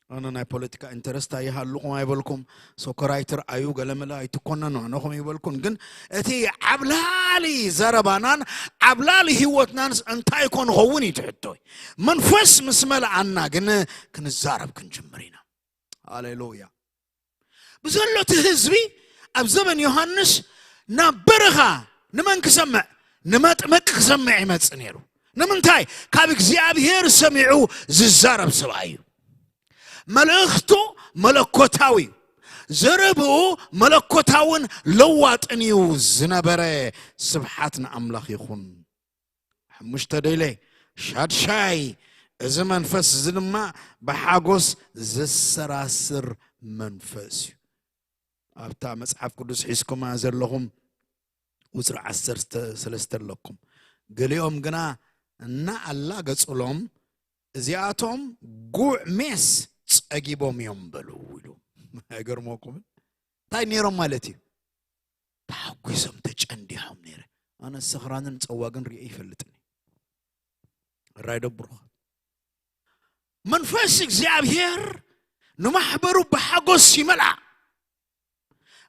ኣነ ናይ ፖለቲካ ኢንተረስት ኣይሃልኹም ኣይበልኩም፣ ሶኮራይትር ኣዩ ገለመለ ኣይትኮነኑ ኣነኹም ይበልኩን። ግን እቲ ዓብላሊ ዘረባናን ዓብላሊ ህይወትናንስ እንታይ ኮን ኸውን እዩ ትሕቶይ። መንፈስ ምስ መልኣና ግን ክንዛረብ ክንጅምር ኢና። ሃሌሉያ። ብዘሎ እቲ ህዝቢ ኣብ ዘበን ዮሃንስ ናብ በረኻ ንመን ክሰምዕ? ንመጥመቂ ክሰምዕ ይመጽእ ነይሩ። ንምንታይ? ካብ እግዚኣብሔር ሰሚዑ ዝዛረብ ሰብኣይ እዩ። መልእኽቱ መለኮታዊ እዩ። ዘረብኡ መለኮታውን ለዋጥን እዩ ዝነበረ። ስብሓት ንኣምላኽ ይኹን። ሓሙሽተ ደይለ ሻድሻይ፣ እዚ መንፈስ እዚ ድማ ብሓጎስ ዘሰራስር መንፈስ እዩ። ኣብታ መጽሓፍ ቅዱስ ሒዝኩማ ዘለኹም ቁጽሪ ዓሰርተ ሰለስተ ኣለኩም። ገሊኦም ግና እናኣላገጹሎም፣ እዚኣቶም ጉዕ ሜስ ጸጊቦም እዮም በሉ ኢሉ። ኣይገርመኩምን? እንታይ ነይሮም ማለት እዩ? ተሓጒሶም፣ ተጨንዲሖም ነይረ። ኣነ ሰኽራንን ጸዋግን ርእየ ይፈልጥን። ራይ ደብሩኻ። መንፈስ እግዚኣብሔር ንማሕበሩ ብሓጎስ ይመልኣ።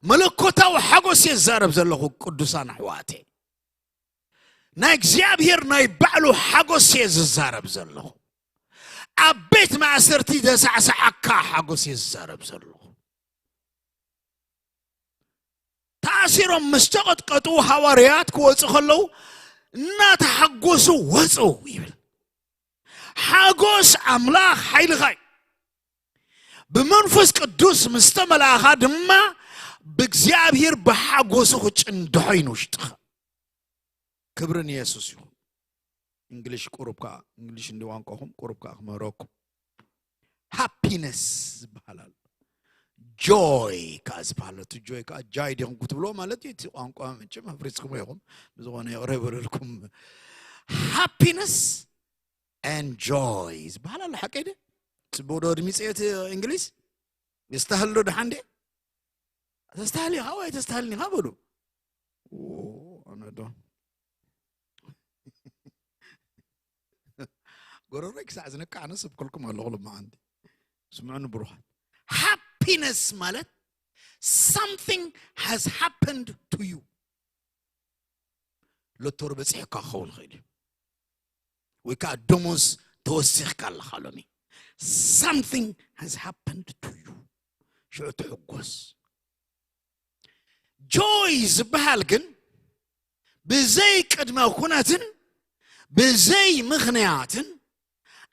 መለኮታዊ ሓጎስ እየ ዝዛረብ ዘለኹ ቅዱሳን ኣሕዋተይ። ናይ እግዚኣብሔር ናይ ባዕሉ ሓጎስ እየ ዝዛረብ ዘለኹ። ኣብ ቤት ማእሰርቲ ዘሳዕስዓካ ሓጎስ እየ ዝዛረብ ዘለኹ። ተኣሲሮም ምስ ተቐጥቀጡ ሃዋርያት ክወፁ ከለዉ እናተሓጎሱ ወፁ ይብል። ሓጎስ ኣምላኽ ሓይልኻ እዩ። ብመንፈስ ቅዱስ ምስ ተመላእኻ ድማ ብእግዚኣብሔር ብሓጎሱ ክጭንድሖ እዩ ንውሽጥኻ። ክብሪ ንየሱስ ይኹን። እንግሊሽ ቁሩብ ከኣ፣ እንግሊሽ እንዲ ቋንቋኹም ቁሩብ ከኣ ክምህረኩም። ሃፒነስ ዝበሃል ኣሎ። ጆይ ከኣ ዝበሃል ኣሎ። እቲ ጆይ ከኣ ጃይ ዲኹም ክትብሎ ማለት እዩ። እቲ ቋንቋ መቸም ኣፍሪስኩም ኢኹም። ብዝኾነ ይቕረ ይበለልኩም። ሃፒነስ ኤንድ ጆይ ዝበሃል ኣሎ። ሓቀይ ደ? ጽቡቕ ዶ ድሚጸዮ እቲ እንግሊዝ? የስተህል ዶ ደሓን ደ? ተስተህል ኢኻ ወይ ተስተህልኒ ኢኻ በሉ። ኦ፣ ኣነ ዶ? ጎረሮይ ክሳዕ ዝነካ ኣነ ሰብከልኩም ኣለኹ። ሎማዓንቲ ስምዑኒ ብሩኻት። Happiness ማለት something has happened to you። ሎቶሪ በፂሕካ ክኸውን ይኽእል እዩ፣ ወይ ከዓ ደሞዝ ተወሲኽካ ኣለኻ ሎሚ። Something has happened to you። ሽዑ ትሕጎስ። Joy ዝበሃል ግን ብዘይ ቅድመ ኩነትን ብዘይ ምኽንያትን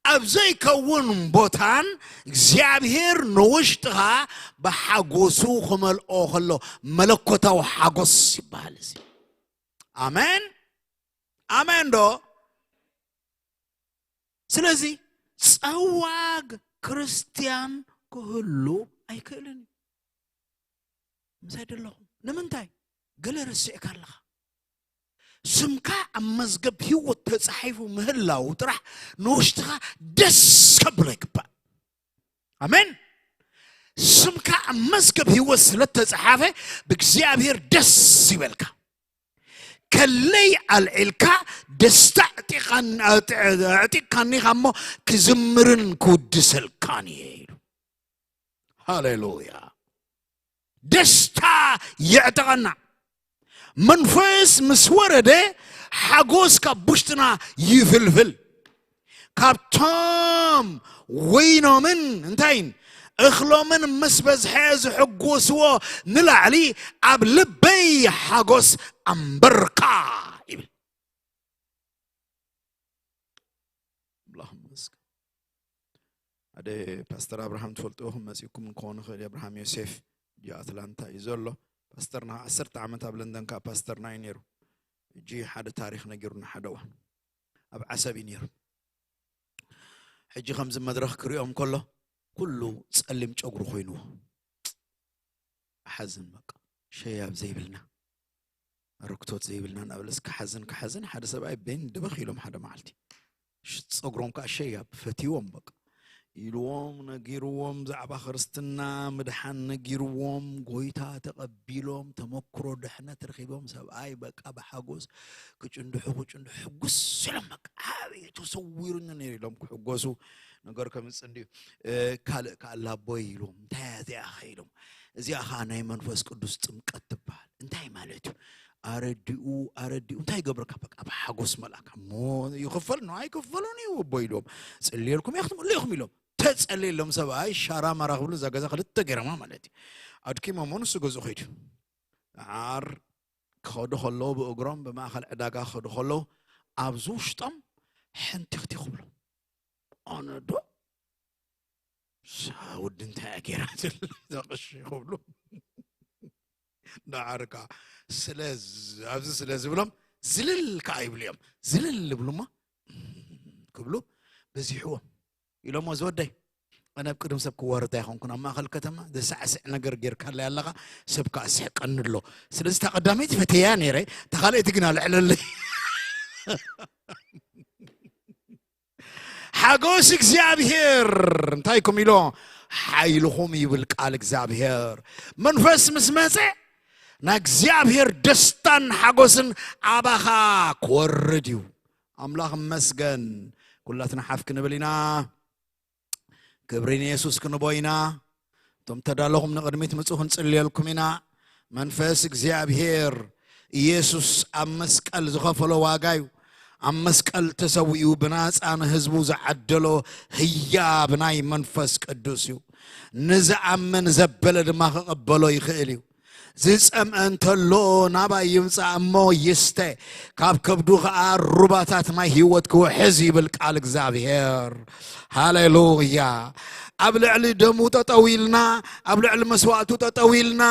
ኣብ ዘይከውን ቦታን እግዚኣብሔር ንውሽጥኻ ብሓጎሱ ክመልኦ ከሎ መለኮታዊ ሓጎስ ይበሃል። እዚ ኣሜን፣ ኣሜን ዶ? ስለዚ ጸዋግ ክርስትያን ክህሉ ኣይክእልን እዩ። ምሳይ ደለኹም ንምንታይ? ገለ ረሲዕካ ኣለኻ። ስምካ ኣብ መዝገብ ህይወት ተጻሒፉ ምህላው ጥራሕ ንውሽጥኻ ደስ ከብሎ ይግባእ። ኣሜን። ስምካ ኣብ መዝገብ ህይወት ስለተጻሓፈ ብእግዚኣብሔር ደስ ይበልካ። ከለይ ኣልዒልካ ደስታ ኣዕጢቓን- ኣዕጢ- ኣዕጢቕካኒ ኢኻ እሞ ክዝምርን ክውድሰልካን እየ ኢሉ። ሃሌሉያ። ደስታ የዕጠቐና። መንፈስ ምስ ወረደ ሓጎስ ካብ ውሽጥና ይፍልፍል። ካብቶም ወይኖምን እንታይን እኽሎምን ምስ በዝሐ ዝሕጎስዎ ንላዕሊ ኣብ ልበይ ሓጎስ ኣንበርካ ይብል። ኣምላኽ ይመስገን። ሓደ ፓስተር ኣብርሃም ትፈልጥዎ መፂኩም ክኾኑ ይኽእል እዩ። ኣብርሃም ዮሴፍ ጂ ኣትላንታ እዩ ዘሎ። ፓስተርና ዓሰርተ ዓመት ኣብ ለንደን ከዓ ፓስተርና እዩ ነይሩ። እጂ ሓደ ታሪክ ነጊሩና ሓደ እዋን ኣብ ዓሰብ እዩ ነይሩ። ሕጂ ከምዚ መድረክ ክሪኦም ከሎ ኩሉ ፀሊም ጨጉሩ ኮይንዎ ሓዝን በቃ ሸያብ ዘይብልና ርክቶት ዘይብልና እናበለስ ክሓዝን ክሓዝን ሓደ ሰብኣይ ቤን ድበኽ ኢሎም ሓደ መዓልቲ ሽ- ፀጉሮም ከዓ ሸያብ ፈትዎም በቃ ኢልዎም ነጊርዎም ዛዕባ ክርስትና ምድሓን ነጊርዎም ጎይታ ተቐቢሎም ተመክሮ ድሕነት ረኪቦም ሰብኣይ በቃ ብሓጎስ ክጭንድሑ ክጭንድሑ ሕጉስ ኢሎም በቃ ኣበይ ተሰዊሩኒ ነይሩ ኢሎም ክሕጎሱ ነገር ከምፅእ እንድዩ ካልእ ከዓ ላቦይ ኢልዎም እንታይ እያ እዚኣ ኢሎም እዚኣ ከዓ ናይ መንፈስ ቅዱስ ጥምቀት ትበሃል እንታይ ማለት እዩ ኣረዲኡ ኣረዲኡ እንታይ ይገብረካ በቃ ብሓጎስ መልኣካ እሞ ይኽፈል ነው ኣይክፈሉን እዩ እቦ ኢልዎም ፅልየልኩም እየ ክትምሉ ኢኹም ኢሎም ተፀልየሎም ሰብኣይ ሻራ ማራ ክብሉ እዛ ገዛ ክልተ ገረማ ማለት እዩ ኣድኪሞሞ ንሱ ገዝኡ ከይዱ ዓር ክኸዱ ከለዉ ብእግሮም ብማእኸል ዕዳጋ ክኸዱ ከለዉ ኣብዚ ውሽጦም ሕንቲኽቲ ክብሉ ኣነ ዶ ወዲ እንታይ እያ ገይራ ዘቕሺ ክብሉ ዳዓርካ ስለ ኣብዚ ስለ ዝብሎም ዝልል ከዓ ይብሉ እዮም ዝልል ይብሉሞ ክብሉ በዚሕዎም ኢሎሞ ዝወደይ ኣነ ኣብ ቅድም ሰብ ክዋረድ ኣይኮንኩን ኣብ ማእኸል ከተማ ዘሳዕስዕ ነገር ጌርካለይ ኣለኻ ሰብ ከዓ ስሕቀኒ ኣሎ ስለዚ እታ ቀዳመይቲ ፈተያ ነይረ እታ ካልኣይቲ ግን ኣልዕለለይ ሓጎስ እግዚኣብሔር እንታይ ኢኩም ኢሎ ሓይልኹም ይብል ቃል እግዚኣብሔር መንፈስ ምስ መፀ ናይ እግዚኣብሔር ደስታን ሓጎስን ኣባኻ ክወርድ እዩ ኣምላኽ መስገን ኩላትና ሓፍ ክንብል ኢና ክብሪ ንየሱስ ክንቦ ኢና እቶም ተዳለኹም ንቕድሚት ምፁ ክንፅልየልኩም ኢና መንፈስ እግዚኣብሔር ኢየሱስ ኣብ መስቀል ዝኸፈሎ ዋጋ እዩ ኣብ መስቀል ተሰዊኡ ብናፃ ንህዝቡ ዝዓደሎ ህያብ ናይ መንፈስ ቅዱስ እዩ ንዝኣምን ዘበለ ድማ ክቕበሎ ይኽእል እዩ ዝጸምአ እንተሎ ናባይ ይምጻእ እሞ ይስተ፣ ካብ ከብዱ ኸኣ ሩባታት ማይ ህይወት ክውሕዝ ይብል ቃል እግዚኣብሔር። ሃሌሉያ! ኣብ ልዕሊ ደሙ ጠጠው ኢልና፣ ኣብ ልዕሊ መስዋእቱ ጠጠው ኢልና፣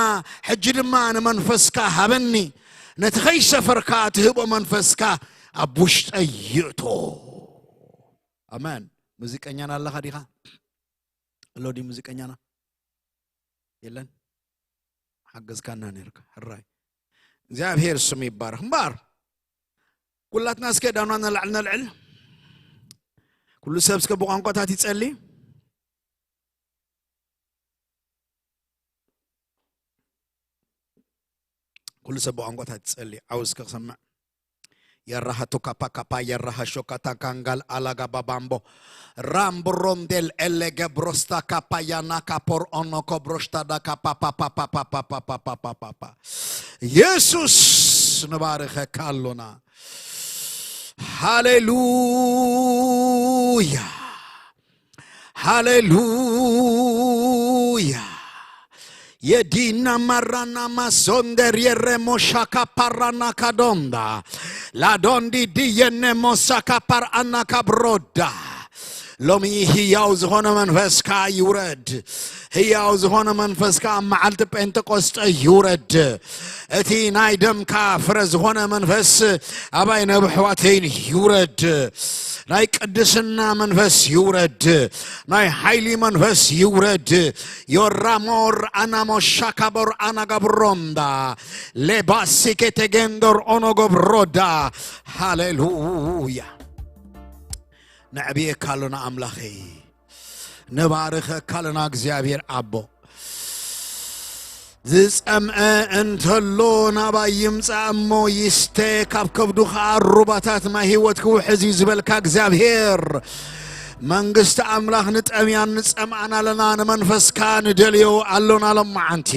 ሕጂ ድማ ንመንፈስካ ሃበኒ፣ ነቲ ኸይሰፈርካ ትህቦ መንፈስካ ኣብ ውሽጠይ ይእቶ። ኣመን። ሙዚቀኛና ኣለኻ ዲኻ? ኣሎ ድዩ ሙዚቀኛና? የለን? ሓገዝካና ነርካ። ሕራይ። እግዚኣብሔር ስሙ ይባረክ። እምበኣር፣ ኩላትና እስከ ዳና ነልዕል፣ ነልዕል። ኩሉ ሰብ እስከ ብቋንቋታት ይጸሊ። ኩሉ ሰብ ብቋንቋታት ይጸሊ። ዓው እስከ ክሰምዕ። የራሃቱ ካፓ ካፓ የራሃሾ ካታካንጋል ኣላጋ ባባምቦ ራምብሮንዴል ኤሌገ ብሮስታ ካፓ ያና ካፖር ኦኖኮ ብሮሽታ ዳ ካፓ ፓፓፓፓፓፓፓፓፓፓ ኢየሱስ ንባርኸካ ኣሎና። ሃሌሉያ፣ ሃሌሉያ። የዲና ማራና ማሶንደር የረሞሻካ ፓራና ካዶንዳ ላዶንዲ ድየነ ሞሳካ ፓርኣና ካብሮዳ። ሎሚ ህያው ዝኾነ መንፈስካ ይውረድ። ህያው ዝኾነ መንፈስካ ኣብ መዓልቲ ጴንጠቆስጠ ይውረድ። እቲ ናይ ደምካ ፍረ ዝኾነ መንፈስ ኣባይ ነብሕዋተይን ይውረድ። ናይ ቅድስና መንፈስ ይውረድ። ናይ ሓይሊ መንፈስ ይውረድ። ዮራሞር ኣናሞ ሻካቦር ኣናጋብሮንዳ ሌባሲኬ ተገንዶር ኦኖጎብሮዳ። ሃሌሉያ። ነዕብየካ ኣሎና ኣምላኸይ፣ ነባርኸካ ኣለና እግዚኣብሔር ኣቦ። ዝጸምአ እንተሎ ናባይ ይምጻእ እሞ ይስተ፣ ካብ ከብዱ ኸኣ ሩባታት ማይ ህይወት ክውሕዝ እዩ ዝበልካ እግዚኣብሔር፣ መንግስቲ ኣምላኽ ንጠምያን ንጸምኣን ኣለና፣ ንመንፈስካ ንደልዮ ኣሎና ሎማዓንቲ።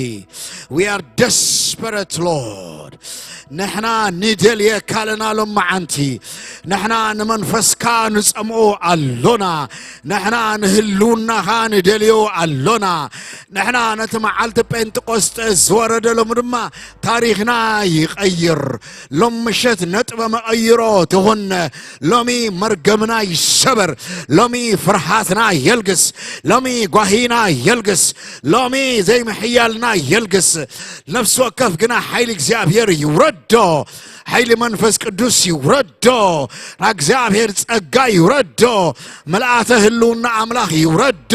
We are desperate, Lord. ንሕና ንደልየካ ኣለና ሎማዓንቲ። ንሕና ንመንፈስካ ንጸምኦ ኣሎና። ንሕና ንህልውናኻ ንደልዮ ኣሎና። ንሕና ነቲ መዓልቲ ጴንጥቆስጠ ዝወረደ ሎሚ ድማ ታሪኽና ይቐይር። ሎም ምሸት ነጥበ መቐይሮ ትኹን። ሎሚ መርገምና ይሰበር። ሎሚ ፍርሃትና የልግስ። ሎሚ ጓሂና የልግስ። ሎሚ ዘይምሕያልና የልግስ። ነፍሲ ወከፍ ግና ሓይሊ እግዚኣብሔር ይውረዶ። ሓይሊ መንፈስ ቅዱስ ይውረዶ። ናይ እግዚኣብሔር ጸጋ ይውረዶ። ምልኣተ ህልውና ኣምላኽ ይውረዶ።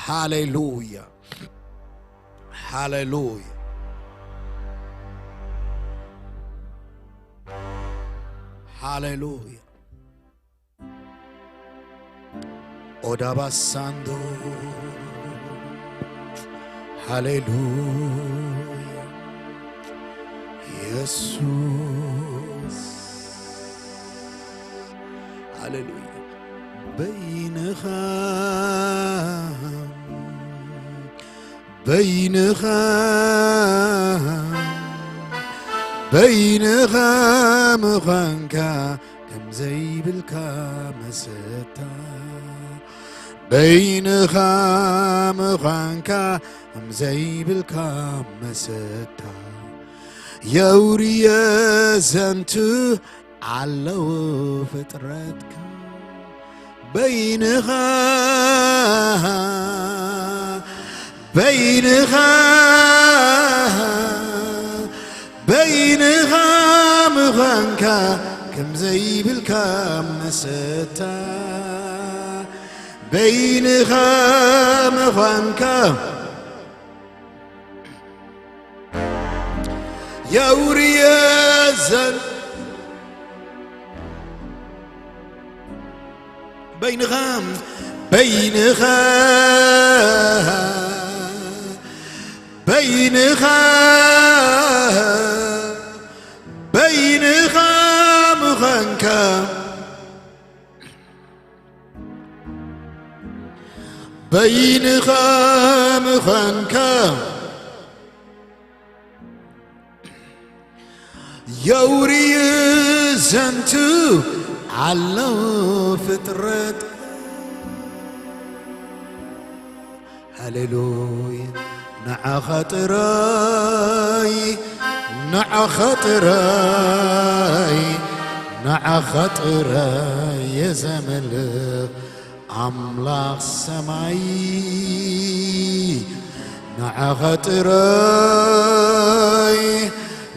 ሃሌሉያ፣ ሃሌሉያ፣ ሃሌሉያ። ኦዳባሳንዶ። ሃሌሉያ፣ ኢየሱስ። ሃሌሉያ። በይንኻ፣ በይንኻ፣ በይንኻ ምዃንካ ከም ዘይብልካ መሰታ። በይንኻ ምዃንካ ከም ዘይብልካ መሰታ። የውርየ ዘንቱ ኣለዉ ፍጥረትካ። በይንኻ፣ በይንኻ፣ በይንኻ ምዃንካ ከም ዘይብልካ መሰታ። በይንኻ ምዃንካ የውርየ ዘን በይንኻ፣ በይንኻ፣ በይንኻ፣ በይንኻ ምዃንካ፣ በይንኻ ምዃንካ የውርዩ ዘንቱ ኣለዉ ፍጥረት። ሃሌሉያ። ንዓኻ ጥራይ፣ ንዓኻ ጥራይ፣ ንዓኻ ጥራይ እየ ዘምልኽ። ኣምላኽ ሰማይ፣ ንዓኻ ጥራይ፣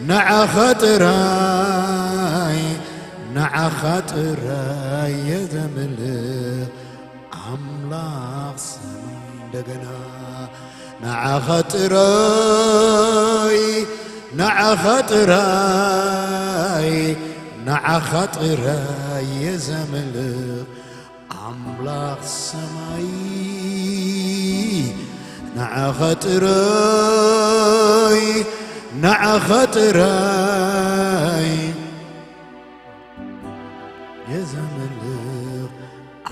ንዓኻ ጥራይ፣ ንዓኻ ጥራይ እየ ዘምልኽ። ኣምላኽ ሰማይ፣ እንደገና ንዓኻ ጥራይ፣ ንዓኻ ጥራይ፣ ንዓኻ ጥራይ እየ ዘምልኽ። ኣምላኽ ሰማይ፣ ንዓኻ ጥራይ፣ ንዓኻ ጥራይ። ዘምልኽ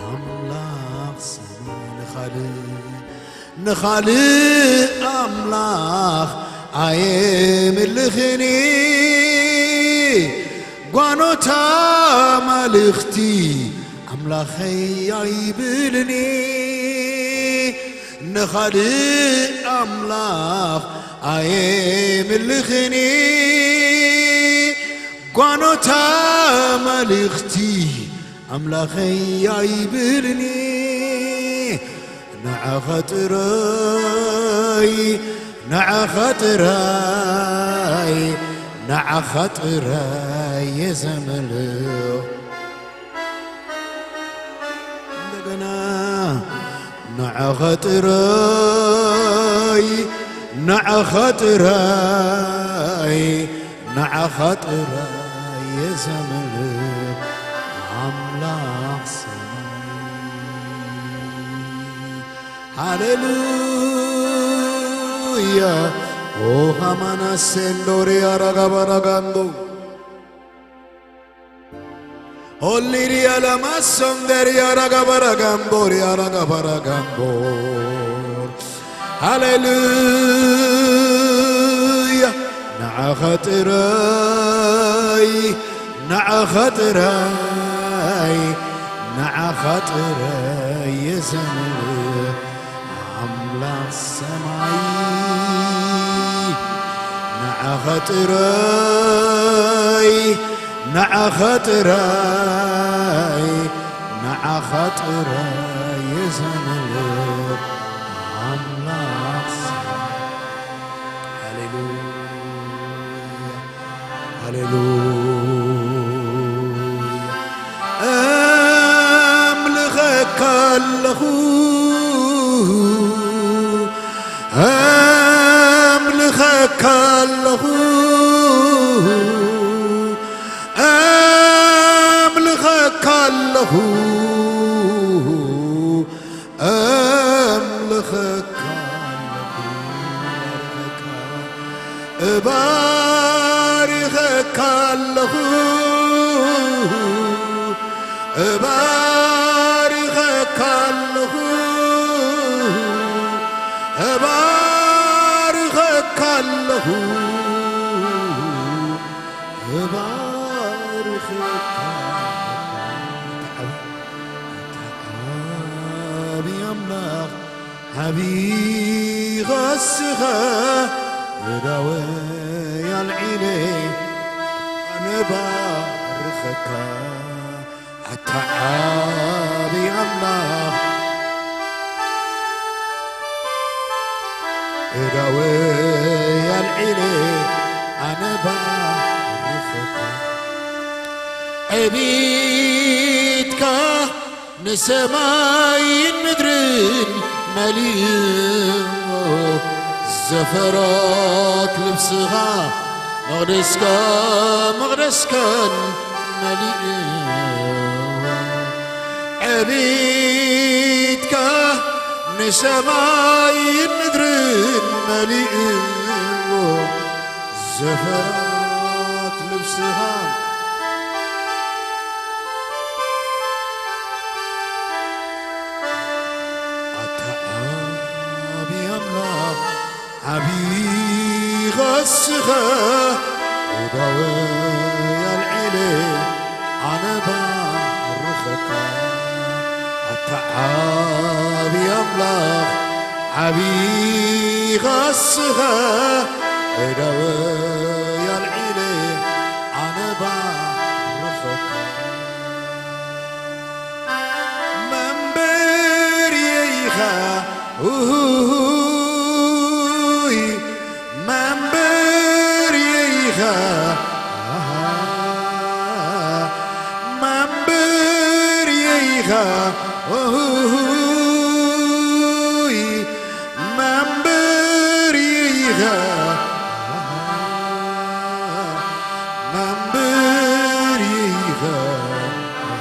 ኣምላኽ ሰማይ ንኻልእ፣ ንኻልእ ኣምላኽ ኣየምልኽን። ጓኖት ኣማልኽቲ ኣምላኸይ ኣይብልን። ንኻልእ ኣምላኽ ኣየምልኽን። ጓኖት ኣማልኽቲ ኣምላኸይ ኣይብልን። ንዓኻ ጥራይ፣ ንዓኻ ጥራይ፣ ንዓኻ ጥራይ እየ ዘምልኽ። እንደገና ንዓኻ ጥራይ፣ ንዓኻ ጥራይ፣ ንዓኻ ጥራይ እየ ዘምልኽ ኣምላኽ ሰማይ። ሃሌሉያ። ኦ ሃማና ሴንዶሪ ኣራጋባራጋንዶ ኦሊሪ ኣላማሶንደሪ ኣራጋባራጋምቦሪ ኣራጋባራጋምቦር። ሃሌሉያ። ንዓኻ ጥራይ፣ ንዓኻ ጥራይ፣ ንዓኻ ጥራይ እየ ዘምልኽ ኣምላኽ ሰማይ። ንዓኻ ጥራይ፣ ንዓኻ ጥራይ፣ ንዓኻ ጥራይ እየ ዘምልኽ ኣምላኽ ሰማይ። ሃሌሉያ። ሃሌሉያ። ኣምልኸካ ኣለኹ፣ ኣምልኸካ ኣለኹ፣ ኣምልኸካ ኣለኹ። ኣምልኸካ ኣለኹ፣ እባርኸካ፣ እባርኸካ ኣለኹ፣ እባርኸካ ኣለኹ፣ እባርኸካ ኣለኹ። እባርኸካ። ኣታ ዓቢ ኣምላኽ፣ ዓቢ ኸስኻ፣ እዳወይ ኣልዒለ ኣነ ባርኸካ። ኣታ ዓቢ ኣምላኽ፣ እዳወይ ኣልዒለ ኣነ ባርኸካ። ዕቢትካ ንሰማይን ምድርን መሊእዎ፣ ዘፈራት ልብስኻ መቕደስካ፣ መቕደስካን መሊእዎ። ዕቢትካ ንሰማይን ምድርን መሊእዎ፣ ዘፈራት ልብስኻ ኣታ ዓቢ ኣምላኽ፣ ዓቢ ኸስኻ፣ እዳወይ ኣልዒለ ኣነ ባርኸካ። ኣታ ዓቢ ኣምላኽ፣ ዓቢ ኸስኻ፣ እዳወይ ኣልዒለ ኣነ ባርኸካ። መንበርየይ ኢኻ፣ ኡሁይ፣ መንበርየይ ኢኻ፣ ኣሃ፣ መንበርየይ ኢኻ፣ ኡሁይ፣ መንበርየይ ኢኻ፣ ኣሃ፣ መንበርየይ ኢኻ፣ ኣሃ።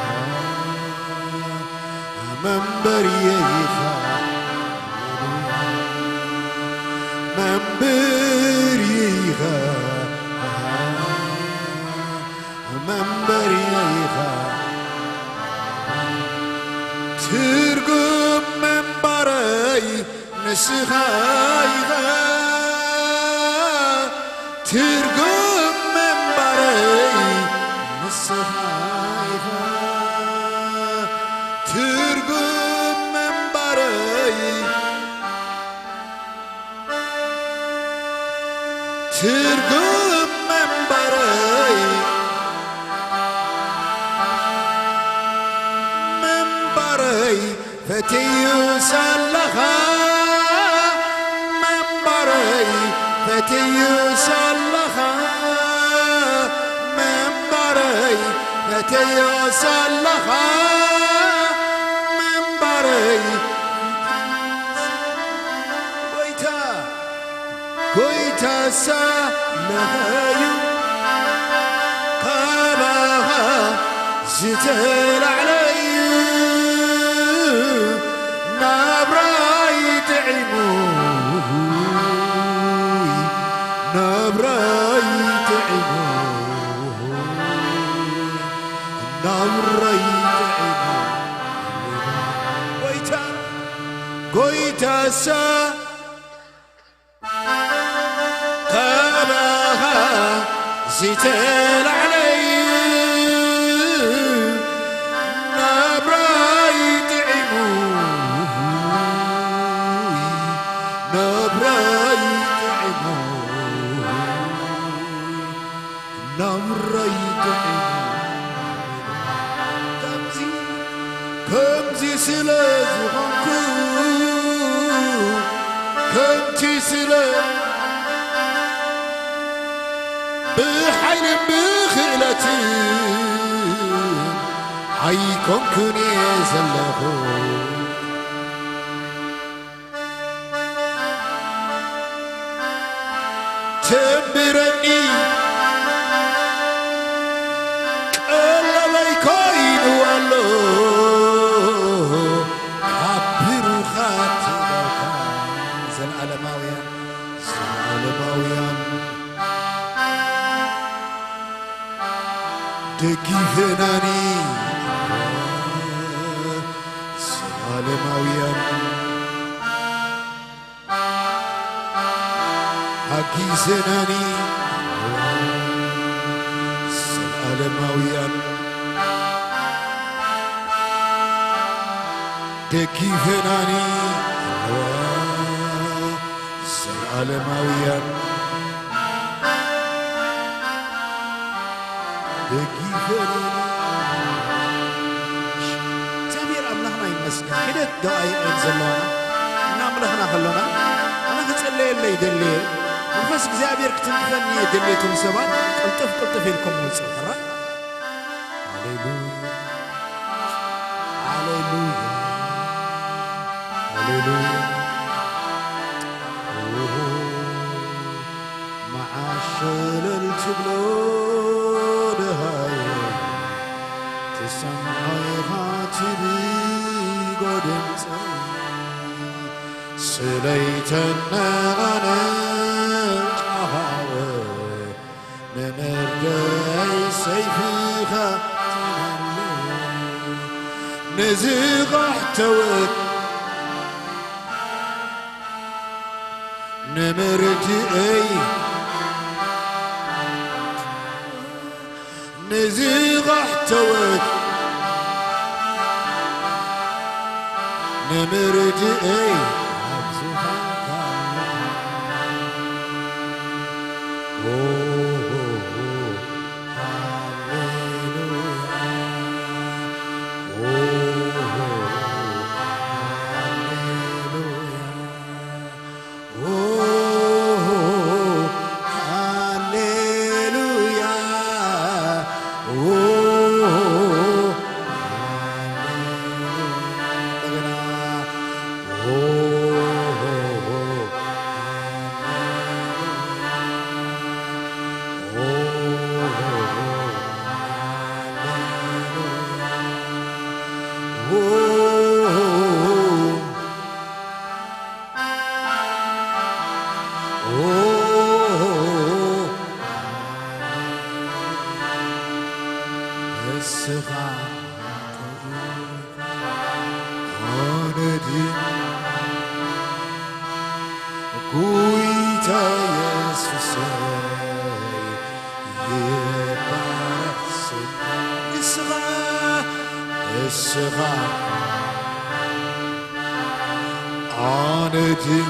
መንበርየይ ኢኻ፣ መንበርየይ ኢኻ፣ መንበርየይ ኢኻ። ትርጉም ምንባረይ ንስኻ ኢኻ። ትርጉም ምንባረይ ንስኻ ኢኻ። ትርጉም ምንባረይ ትርጉም ምንባረይ ምንባረይ ፈትዩ ሳለኻ ምንባረይ ፈትዩ ሳለኻ ምንባረይ ፈትዩ ሳለኻ ምንባረይ ጎይታ ጎይታ ሳለኻዩ ካባኻ ዝተላዕለዩ ናብራይ ጥዒሙ ናብራይ ጥዒሙ ናብራይ ጥዒሙ ጎይታ ጎይታ ሳ ካባኻ ዝተላዕለዩ ናብራይ ጥዒሙ ናብራይ ጥዒሙ ናብራይ ጥዒሙ ከምዚ ከምዚ ስለ ዝኾንኩ ከምቲ ስለ ብሓይልን ብኽእለትን ኣይኮንኩን እየ ዘለኹ ተንብረኒ ቀለለይ ኮይኑ ኣሎ ካብ ብሩኻት ደካ ዘለኣለማውያን ዘለኣለማውያን ደጊፈናኒ ዘለኣለማውያን ሓጊዘናኒ ዘለኣለማውያን ደጊፈናኒ ዘለኣለማውያን ደጊፈናኒ እግዚኣብሔር ኣምላኽና ይመስገን። ሒደት ደቓይቕ እየን ዘለዋና እናምለኽና ከሎና ኣነ ክጸለየለይ ደልየ መንፈስ እግዚኣብሔር ክትንክፈኒ እየ ደልየ ትብሉ ሰባት ቅልጥፍ ቅልጥፍ ኢልኩም ውፅእ። ሕራይ ሃሌሉያ ሃሌሉያ ሃሌሉያ መዓሸለል ትብሎ ደሃየ ትሰምዖ ኢኻ ትብል ጎድምፀ ስለይተነቓነ ቃሃወ ንምርደይ ሰይፍኻ ትመልእ ንዝቓሕተወት ንምርድእይ ንዝቓሕተወት ንምርድእይ ኣብ ዝፋንካ ጎይታ ኢየሱሰይ ይባረኽ ስምካ። ንስኻ፣ ንስኻ ኣነ ድን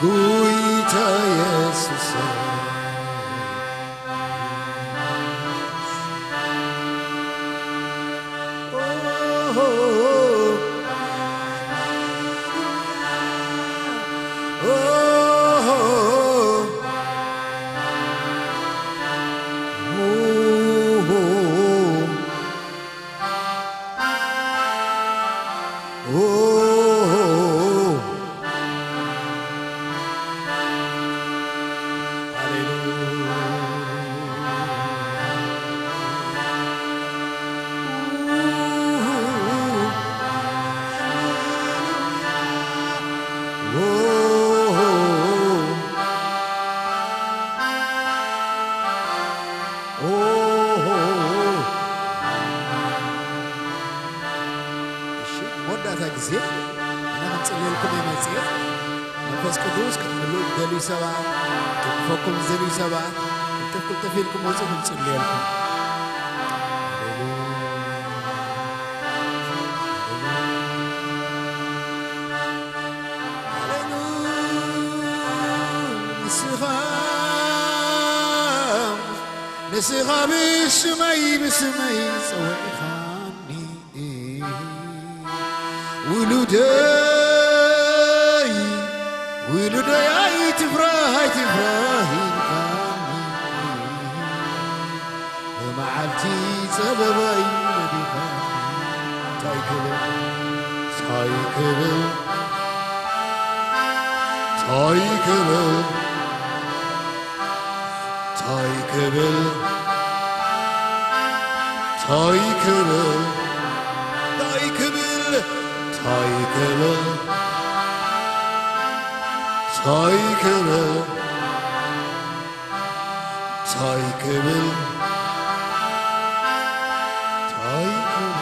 ጎይታ ኢየሱሰይ። እሺ፣ መወዳእታ ግዜ ኢና ክንጽልየልኩም እየ መጽየ። መንፈስ ቅዱስ ክትምልኡ ትደልዩ ሰባት፣ ክትንክፈኩም ዝደልዩ ሰባት፣ ቅልጥፍ ቅልጥፍ ኢልኩም ወጹ፣ ክንጽልየልኩም። ሃሌሉያ። ንስኻ፣ ንስኻ ብስመይ፣ ብስመይ ጸዊዕኻኒ። ውሉደይ፣ ውሉደይ ኣይትፍራህ፣ ኣይትፍራህ ኢልካኒ። ብመዓልቲ ጸበባይ ነዲኻ። እንታይ ክብል፣ እንታይ ክብል፣ እንታይ ክብል፣ እንታይ ክብል፣ እንታይ ክብል፣ እንታይ ክብል፣ እንታይ ክብል፣ እንታይ ክብል፣ እንታይ ክብል፣ እንታይ ክብል፣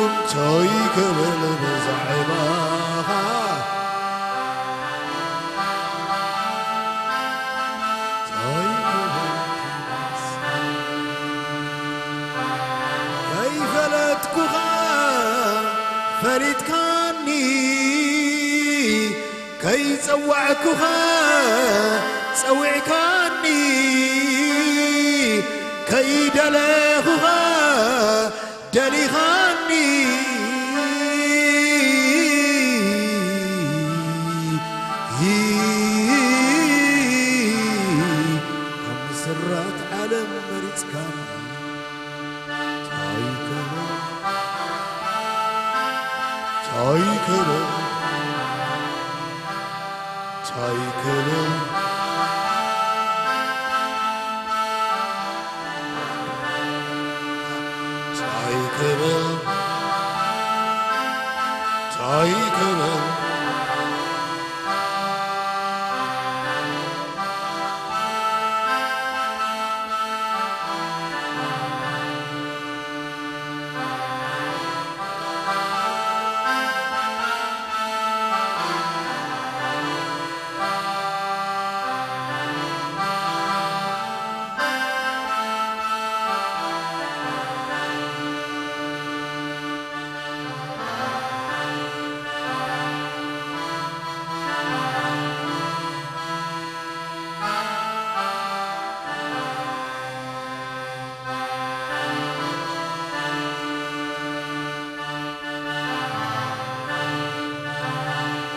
እንታይ ክብል ብዛዕባኻ፣ እንታይ ክብል ከይፈለጥኩኻ ፈሊጥካኒ፣ ከይጸዋዕኩኻ ጸዊዕካኒ፣ ከይደለኹኻ ደሊኻኒ። ካብ ምስራት ዓለም መሪጽካኒ። እንታይ ክብል፣ እንታይ ክብል፣ እንታይ ክብል፣ እንታይ ክብል፣ እንታይ ክብል።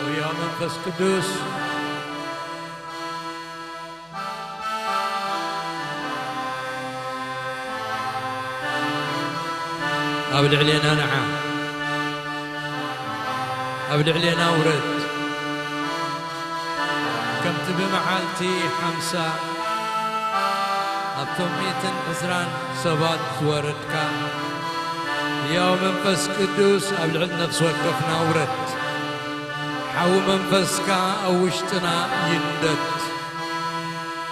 ኦያ መንፈስ ቅዱስ፣ ኣብ ልዕሌና ንዓ፣ ኣብ ልዕሌና ውረድ። ከምቲ ብመዓልቲ ሓምሳ ኣብቶም ሚእትን ዕስራን ሰባት ዝወረድካ፣ ሕያው መንፈስ ቅዱስ ኣብ ልዕሊ ነፍሲ ወከፍና ውረድ። ሓዊ መንፈስካ ኣብ ውሽጥና ይንደድ።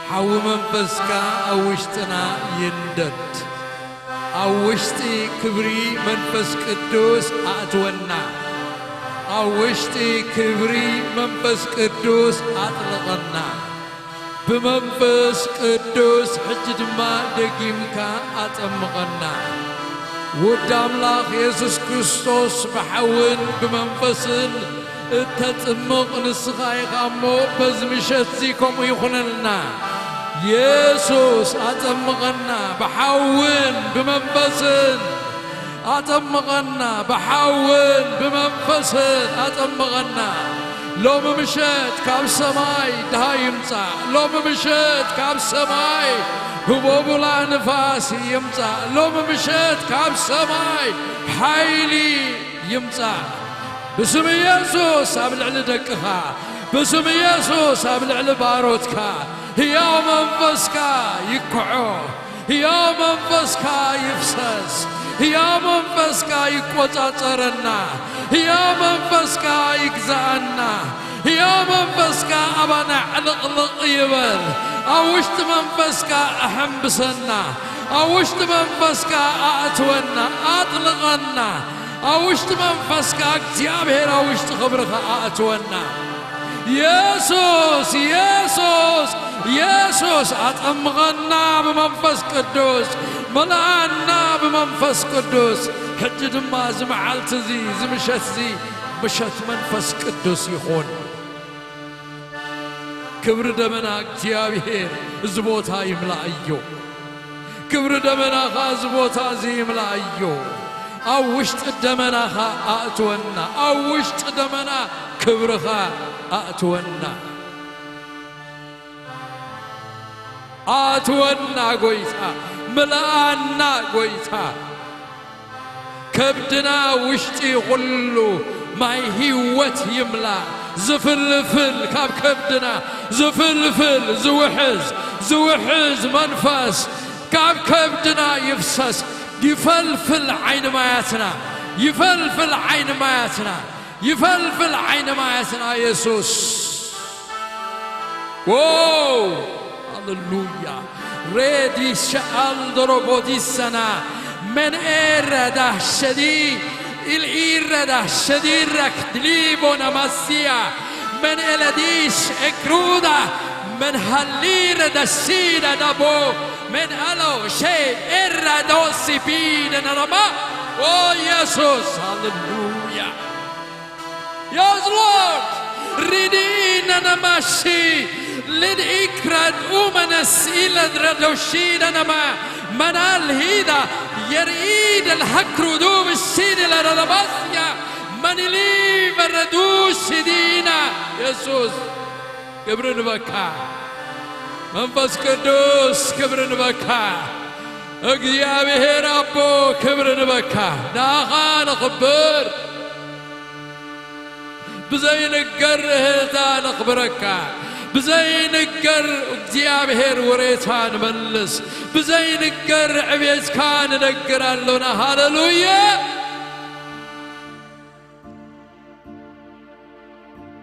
ሓዊ መንፈስካ ኣብ ውሽጥና ይንደድ። ኣብ ውሽጢ ክብሪ መንፈስ ቅዱስ ኣእትወና። ኣብ ውሽጢ ክብሪ መንፈስ ቅዱስ ኣጥልቐና። ብመንፈስ ቅዱስ ሕጂ ድማ ደጊምካ ኣጠምቐና። ውድ ኣምላኽ የሱስ ክርስቶስ ብሓውን ብመንፈስን እተጥምቕ ንስኻ ኢኻ እሞ በዚ ምሸት እዚ ከምኡ ይኹነልና። የሱስ ኣጠምቐና፣ ብሓውን ብመንፈስን ኣጠምቐና፣ ብሓውን ብመንፈስን ኣጠምቐና። ሎሚ ምሸት ካብ ሰማይ ደሃይ ይምጻእ። ሎሚ ምሸት ካብ ሰማይ ህቦቡላ ንፋስ ይምጻእ። ሎሚ ምሸት ካብ ሰማይ ሓይሊ ይምጻእ። ብስም ኢየሱስ ኣብ ልዕሊ ደቅኻ፣ ብስም ኢየሱስ ኣብ ልዕሊ ባሮትካ ህያው መንፈስካ ይክዖ። ህያው መንፈስካ ይፍሰስ። ህያው መንፈስካ ይቆጻጸረና። ህያው መንፈስካ ይግዛኣና። ህያው መንፈስካ ኣባና ዕልቕልቕ ይበል። ኣብ ውሽጢ መንፈስካ ኣሐምብሰና። ኣብ ውሽጢ መንፈስካ ኣእትወና፣ ኣጥልቐና። ኣብ ውሽጢ መንፈስካ እግዚኣብሔር ኣብ ውሽጢ ክብርኻ ኣእትወና። የሱስ፣ የሱስ፣ የሱስ ኣጠምቐና ብመንፈስ ቅዱስ፣ መልኣና ብመንፈስ ቅዱስ። ሕጂ ድማ እዚ መዓልቲ እዚ፣ እዚ ምሸት እዚ፣ ምሸት መንፈስ ቅዱስ ይኹን። ክብሪ ደመና እግዚኣብሔር እዚ ቦታ ይምላእዮ። ክብሪ ደመናኻ እዚ ቦታ እዚ ይምላእዮ። ኣብ ውሽጢ ደመናኻ ኣእትወና። ኣብ ውሽጢ ደመና ክብርኻ ኣእትወና። ኣእትወና ጎይታ፣ ምልኣና ጎይታ። ከብድና ውሽጢ ኩሉ ማይ ህይወት ይምላእ። ዝፍልፍል ካብ ከብድና ዝፍልፍል ዝውሕዝ ዝውሕዝ መንፈስ ካብ ከብድና ይፍሰስ። ይፈልፍል ዓይኒ ማያትና፣ ይፈልፍል ዓይኒ ማያትና፣ ይፈልፍል ዓይኒ ማያትና የሱስ። ዎ! ሃሌሉያ። ሬዲ ሸኣል ዶሮቦዲሰና መን ኤረ ዳሸዲ ኢል ኢረ ዳሸዲ ረክድሊቦ ነማስያ መን ኤለዲሽ ኤክሩዳ መን ሃሊረ ዳሲዳ ዳቦ መን ኣሎ ሸይ ኤራ ዶሲ ቢደ ነረማ ኦ የሱስ ሃሌሉያ። Yes, Lord. Ridi nanamashi. Lid ikrad umanas ilad radoshi nanama. Manal hida. Yerid al hakrudu bishid la radabasya. Manili varadu shidina. Jesus. ክብሪ ንበካ መንፈስ ቅዱስ፣ ክብሪ ንበካ እግዚኣብሔር ኣቦ፣ ክብሪ ንበካ። ንኣኻ ነኽብር። ብዘይንገር እህታ ነኽብረካ። ብዘይንገር እግዚኣብሔር ውሬታ ንመልስ። ብዘይንገር ዕቤትካ ንነግር ኣሎና። ሃሌሉያ።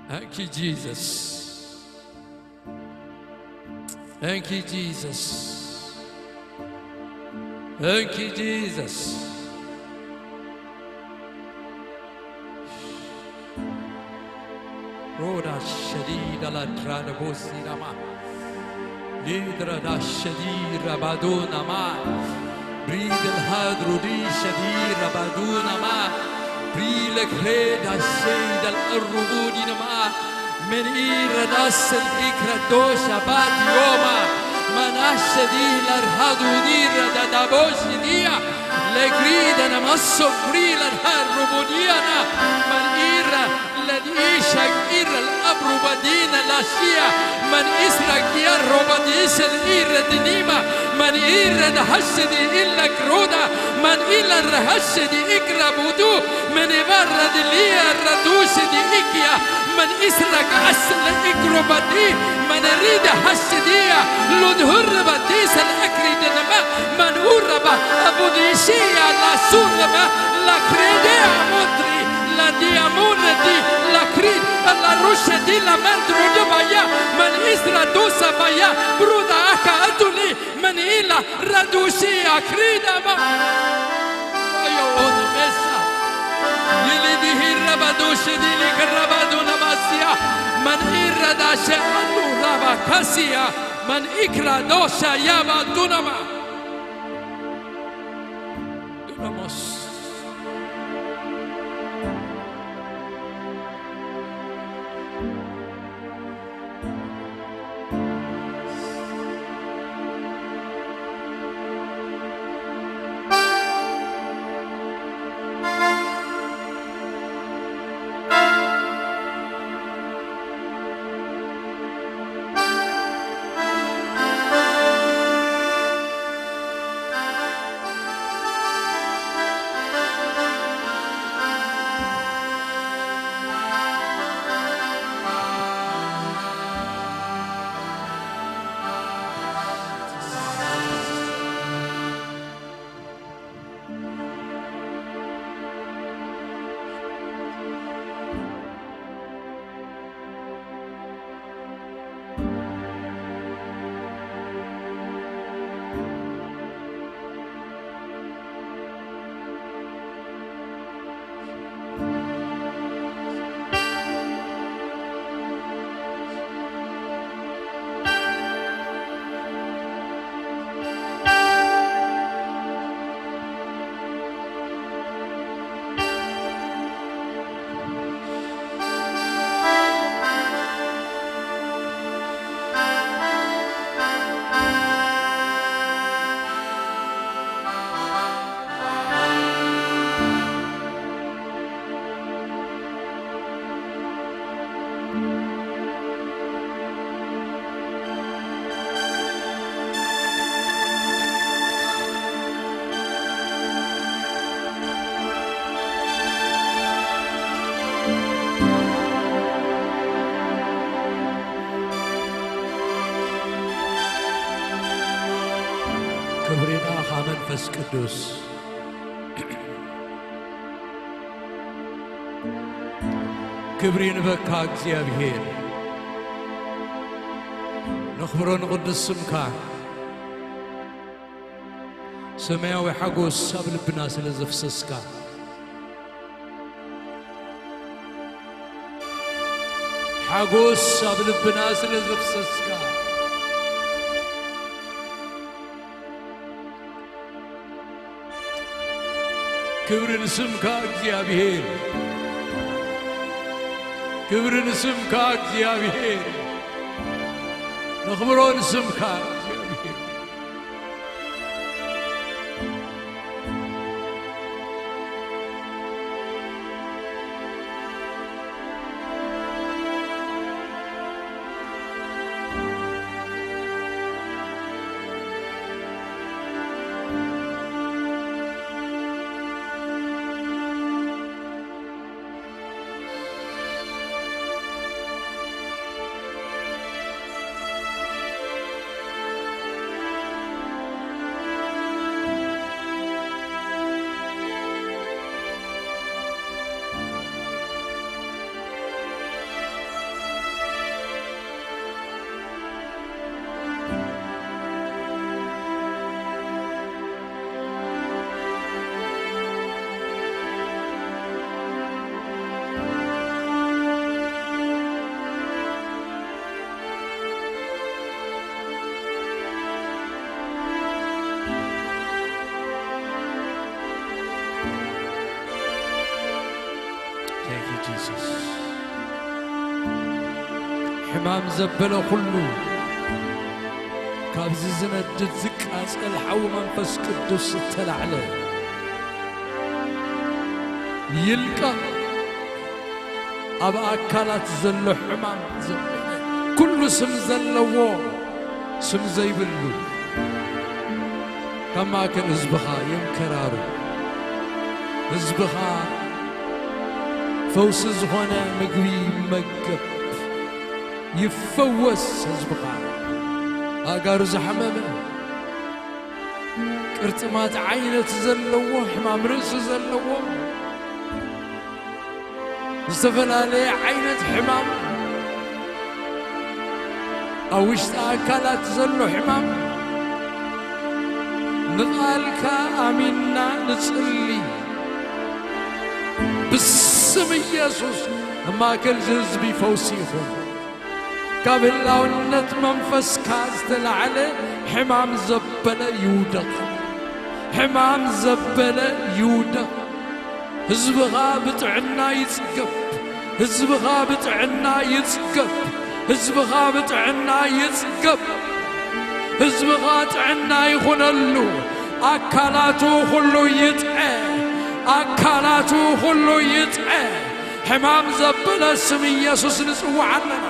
Thank you, Jesus. Thank you, Jesus. Thank you, Jesus. Roda shadida la trada bosi dama. Lidra da shadira baduna ma. Bridel hadru di shadira baduna ma. Brilek reda shadal arrubudina ma. Men ira dassel ikra dosha bati yoma. Man ashadi lar hadu dira da daboshi dia. Legrida na masso grila harrubudiana. Man ira Lad ishak ir al abru badina la shia. Man israk yar robadis al ir dinima. Man ir da hashdi illa kruda. Man illa hashdi ikra budu. Man ibarra di lia radus di ikya. Man israk asl ikrubadi. Man rida hashdiya. Lud hurba dis al akri dinama. Man urba abudishiya la surba la kredea mudri. La diamone di la cri, la ruscia di la mendro de baia, man isra dosa baia, bruda aka atuli, man ila radusi akrida ba. Ayo on mesa. Yili di hirra badushi di li karabadu namasia, man irra dasha anu raba kasia, man ikra dosha yaba dunama. Dunamos. ክብሪ ንኣኻ መንፈስ ቅዱስ። ክብሪ ንበካ እግዚኣብሔር፣ ነኽብሮ ንቕዱስ ስምካ። ሰማያዊ ሓጎስ ኣብ ልብና ስለ ዘፍሰስካ፣ ሓጎስ ኣብ ልብና ስለ ዘፍሰስካ፣ ክብሪ ንስምካ እግዚኣብሔር፣ ክብሪ ንስምካ እግዚኣብሔር፣ ነኽብሮ ንስምካ እግዚኣብሔር። Thank you, Jesus. ሕማም ዘበለ ኩሉ ካብዚ ዝነድድ ዝቃጸል ሓዊ መንፈስ ቅዱስ ዝተላዕለ ይልቀቕ። ኣብ ኣካላት ዘሎ ሕማም ዘበለ ኩሉ ስም ዘለዎ ስም ዘይብሉ ካብ ማእከል ህዝብኻ የንከራሩ። ህዝብኻ ፈውሲ ዝኾነ ምግቢ ይመገብ፣ ይፈወስ ህዝብኻ። ኣእጋሩ ዝሓመመ፣ ቅርጥማት ዓይነት ዘለዎ፣ ሕማም ርእሲ ዘለዎ፣ ዝተፈላለየ ዓይነት ሕማም፣ ኣብ ውሽጢ ኣካላት ዘሎ ሕማም፣ ንቓልካ ኣሚንና ንጽሊ። ብስም ኢየሱስ ኣብ ማእከል እዚ ህዝቢ ፈውሲ ይኹን። ካብ ህላውነት መንፈስካ ዝተላዕለ ሕማም ዘበለ ይውደቕ። ሕማም ዘበለ ይውደቕ። ህዝብኻ ብጥዕና ይጽገብ። ህዝብኻ ብጥዕና ይጽገብ። ህዝብኻ ብጥዕና ይጽገብ። ህዝብኻ ጥዕና ይኹነሉ። ኣካላቱ ኩሉ ይጥዐ። ኣካላቱ ኩሉ ይጥዐ። ሕማም ዘበለ ስም ኢየሱስ ንጽውዕ ኣለና።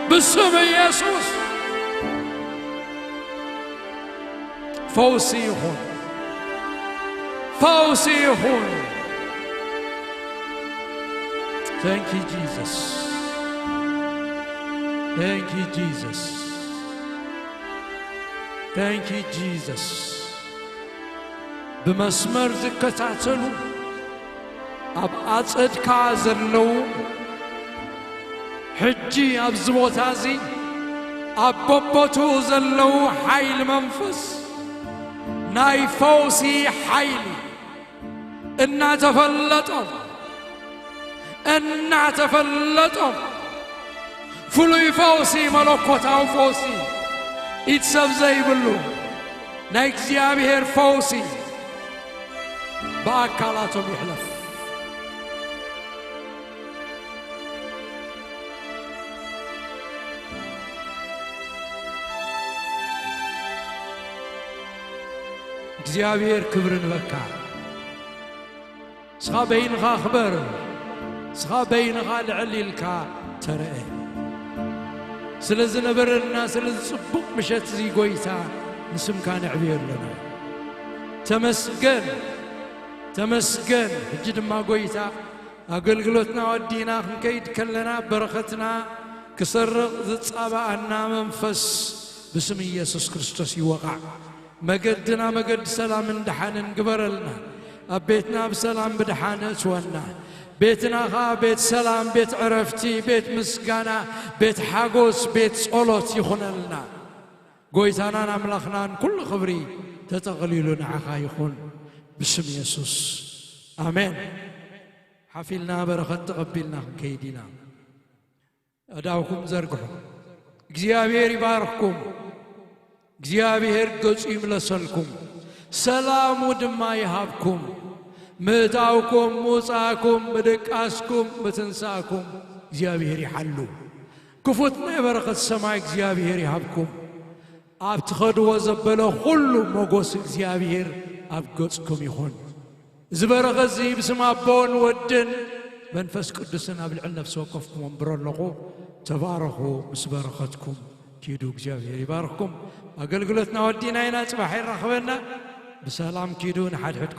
ብስም ኢየሱስ ፈውሲ ይኹን። ፈውሲ ይኹን። Thank you, Jesus. Thank you, Jesus. Thank you, Jesus. ብመስመር ዝከታተሉ፣ ኣብ ኣጸድካ ዘለዉ፣ ሕጂ ኣብዚ ቦታ እዚ ኣብ በቦትኡ ዘለዉ ሓይሊ መንፈስ፣ ናይ ፈውሲ ሓይሊ እናተፈለጦም፣ እናተፈለጦም፣ ፍሉይ ፈውሲ፣ መለኮታዊ ፈውሲ፣ ኢድ ሰብ ዘይብሉ ናይ እግዚኣብሔር ፈውሲ ብኣካላቶም ይሕለፍ። እግዚኣብሔር ክብሪ ንበካ። ንስኻ በይንኻ ክበር። ንስኻ በይንኻ ልዕል ኢልካ ተረአ። ስለ ዝነበረልና፣ ስለ ዝጽቡቕ ምሸት እዚ ጎይታ፣ ንስምካ ነዕብዮ ኣለና። ተመስገን፣ ተመስገን። ሕጂ ድማ ጎይታ፣ ኣገልግሎትና ወዲና ክንከይድ ከለና፣ በረኸትና ክሰርቕ ዝጻባኣና መንፈስ ብስም ኢየሱስ ክርስቶስ ይወቓዕ። መገድና መገዲ ሰላምን ደሓንን ግበረልና። ኣብ ቤትና ብሰላም ብደሓን እትወና። ቤትና ኸኣ ቤት ሰላም፣ ቤት ዕረፍቲ፣ ቤት ምስጋና፣ ቤት ሓጎስ፣ ቤት ጸሎት ይኹነልና። ጎይታናን ኣምላኽናን ኩሉ ክብሪ ተጠቕሊሉ ንዓኻ ይኹን። ብስም የሱስ። ኣሜን። ሓፊልና በረኸት ተቐቢልና ክንከይድ ኢና። ኣእዳውኩም ዘርግሑ። እግዚኣብሔር ይባርኽኩም። እግዚኣብሔር ገጹ ይምለሰልኩም። ሰላሙ ድማ ይሃብኩም። ምእታውኩም፣ ምውጻእኩም፣ ምድቃስኩም፣ ምትንሳእኩም እግዚኣብሔር ይሓሉ። ክፉት ናይ በረኸት ሰማይ እግዚኣብሔር ይሃብኩም። ኣብ ትኸድዎ ዘበለ ኩሉ ሞጎስ እግዚኣብሔር ኣብ ገጽኩም ይኹን። እዚ በረኸት እዚ ብስም ኣቦን ወድን መንፈስ ቅዱስን ኣብ ልዕሊ ነፍሲ ወከፍኩም ኣንብሮ ኣለኹ። ተባረኹ፣ ምስ በረኸትኩም ኪዱ፣ እግዚኣብሔር ይባርኽኩም። ኣገልግሎትና ወዲና ኢና፣ ጽባሕ የራኽበና። ብሰላም ኪዱ፣ ንሓድሕድኩም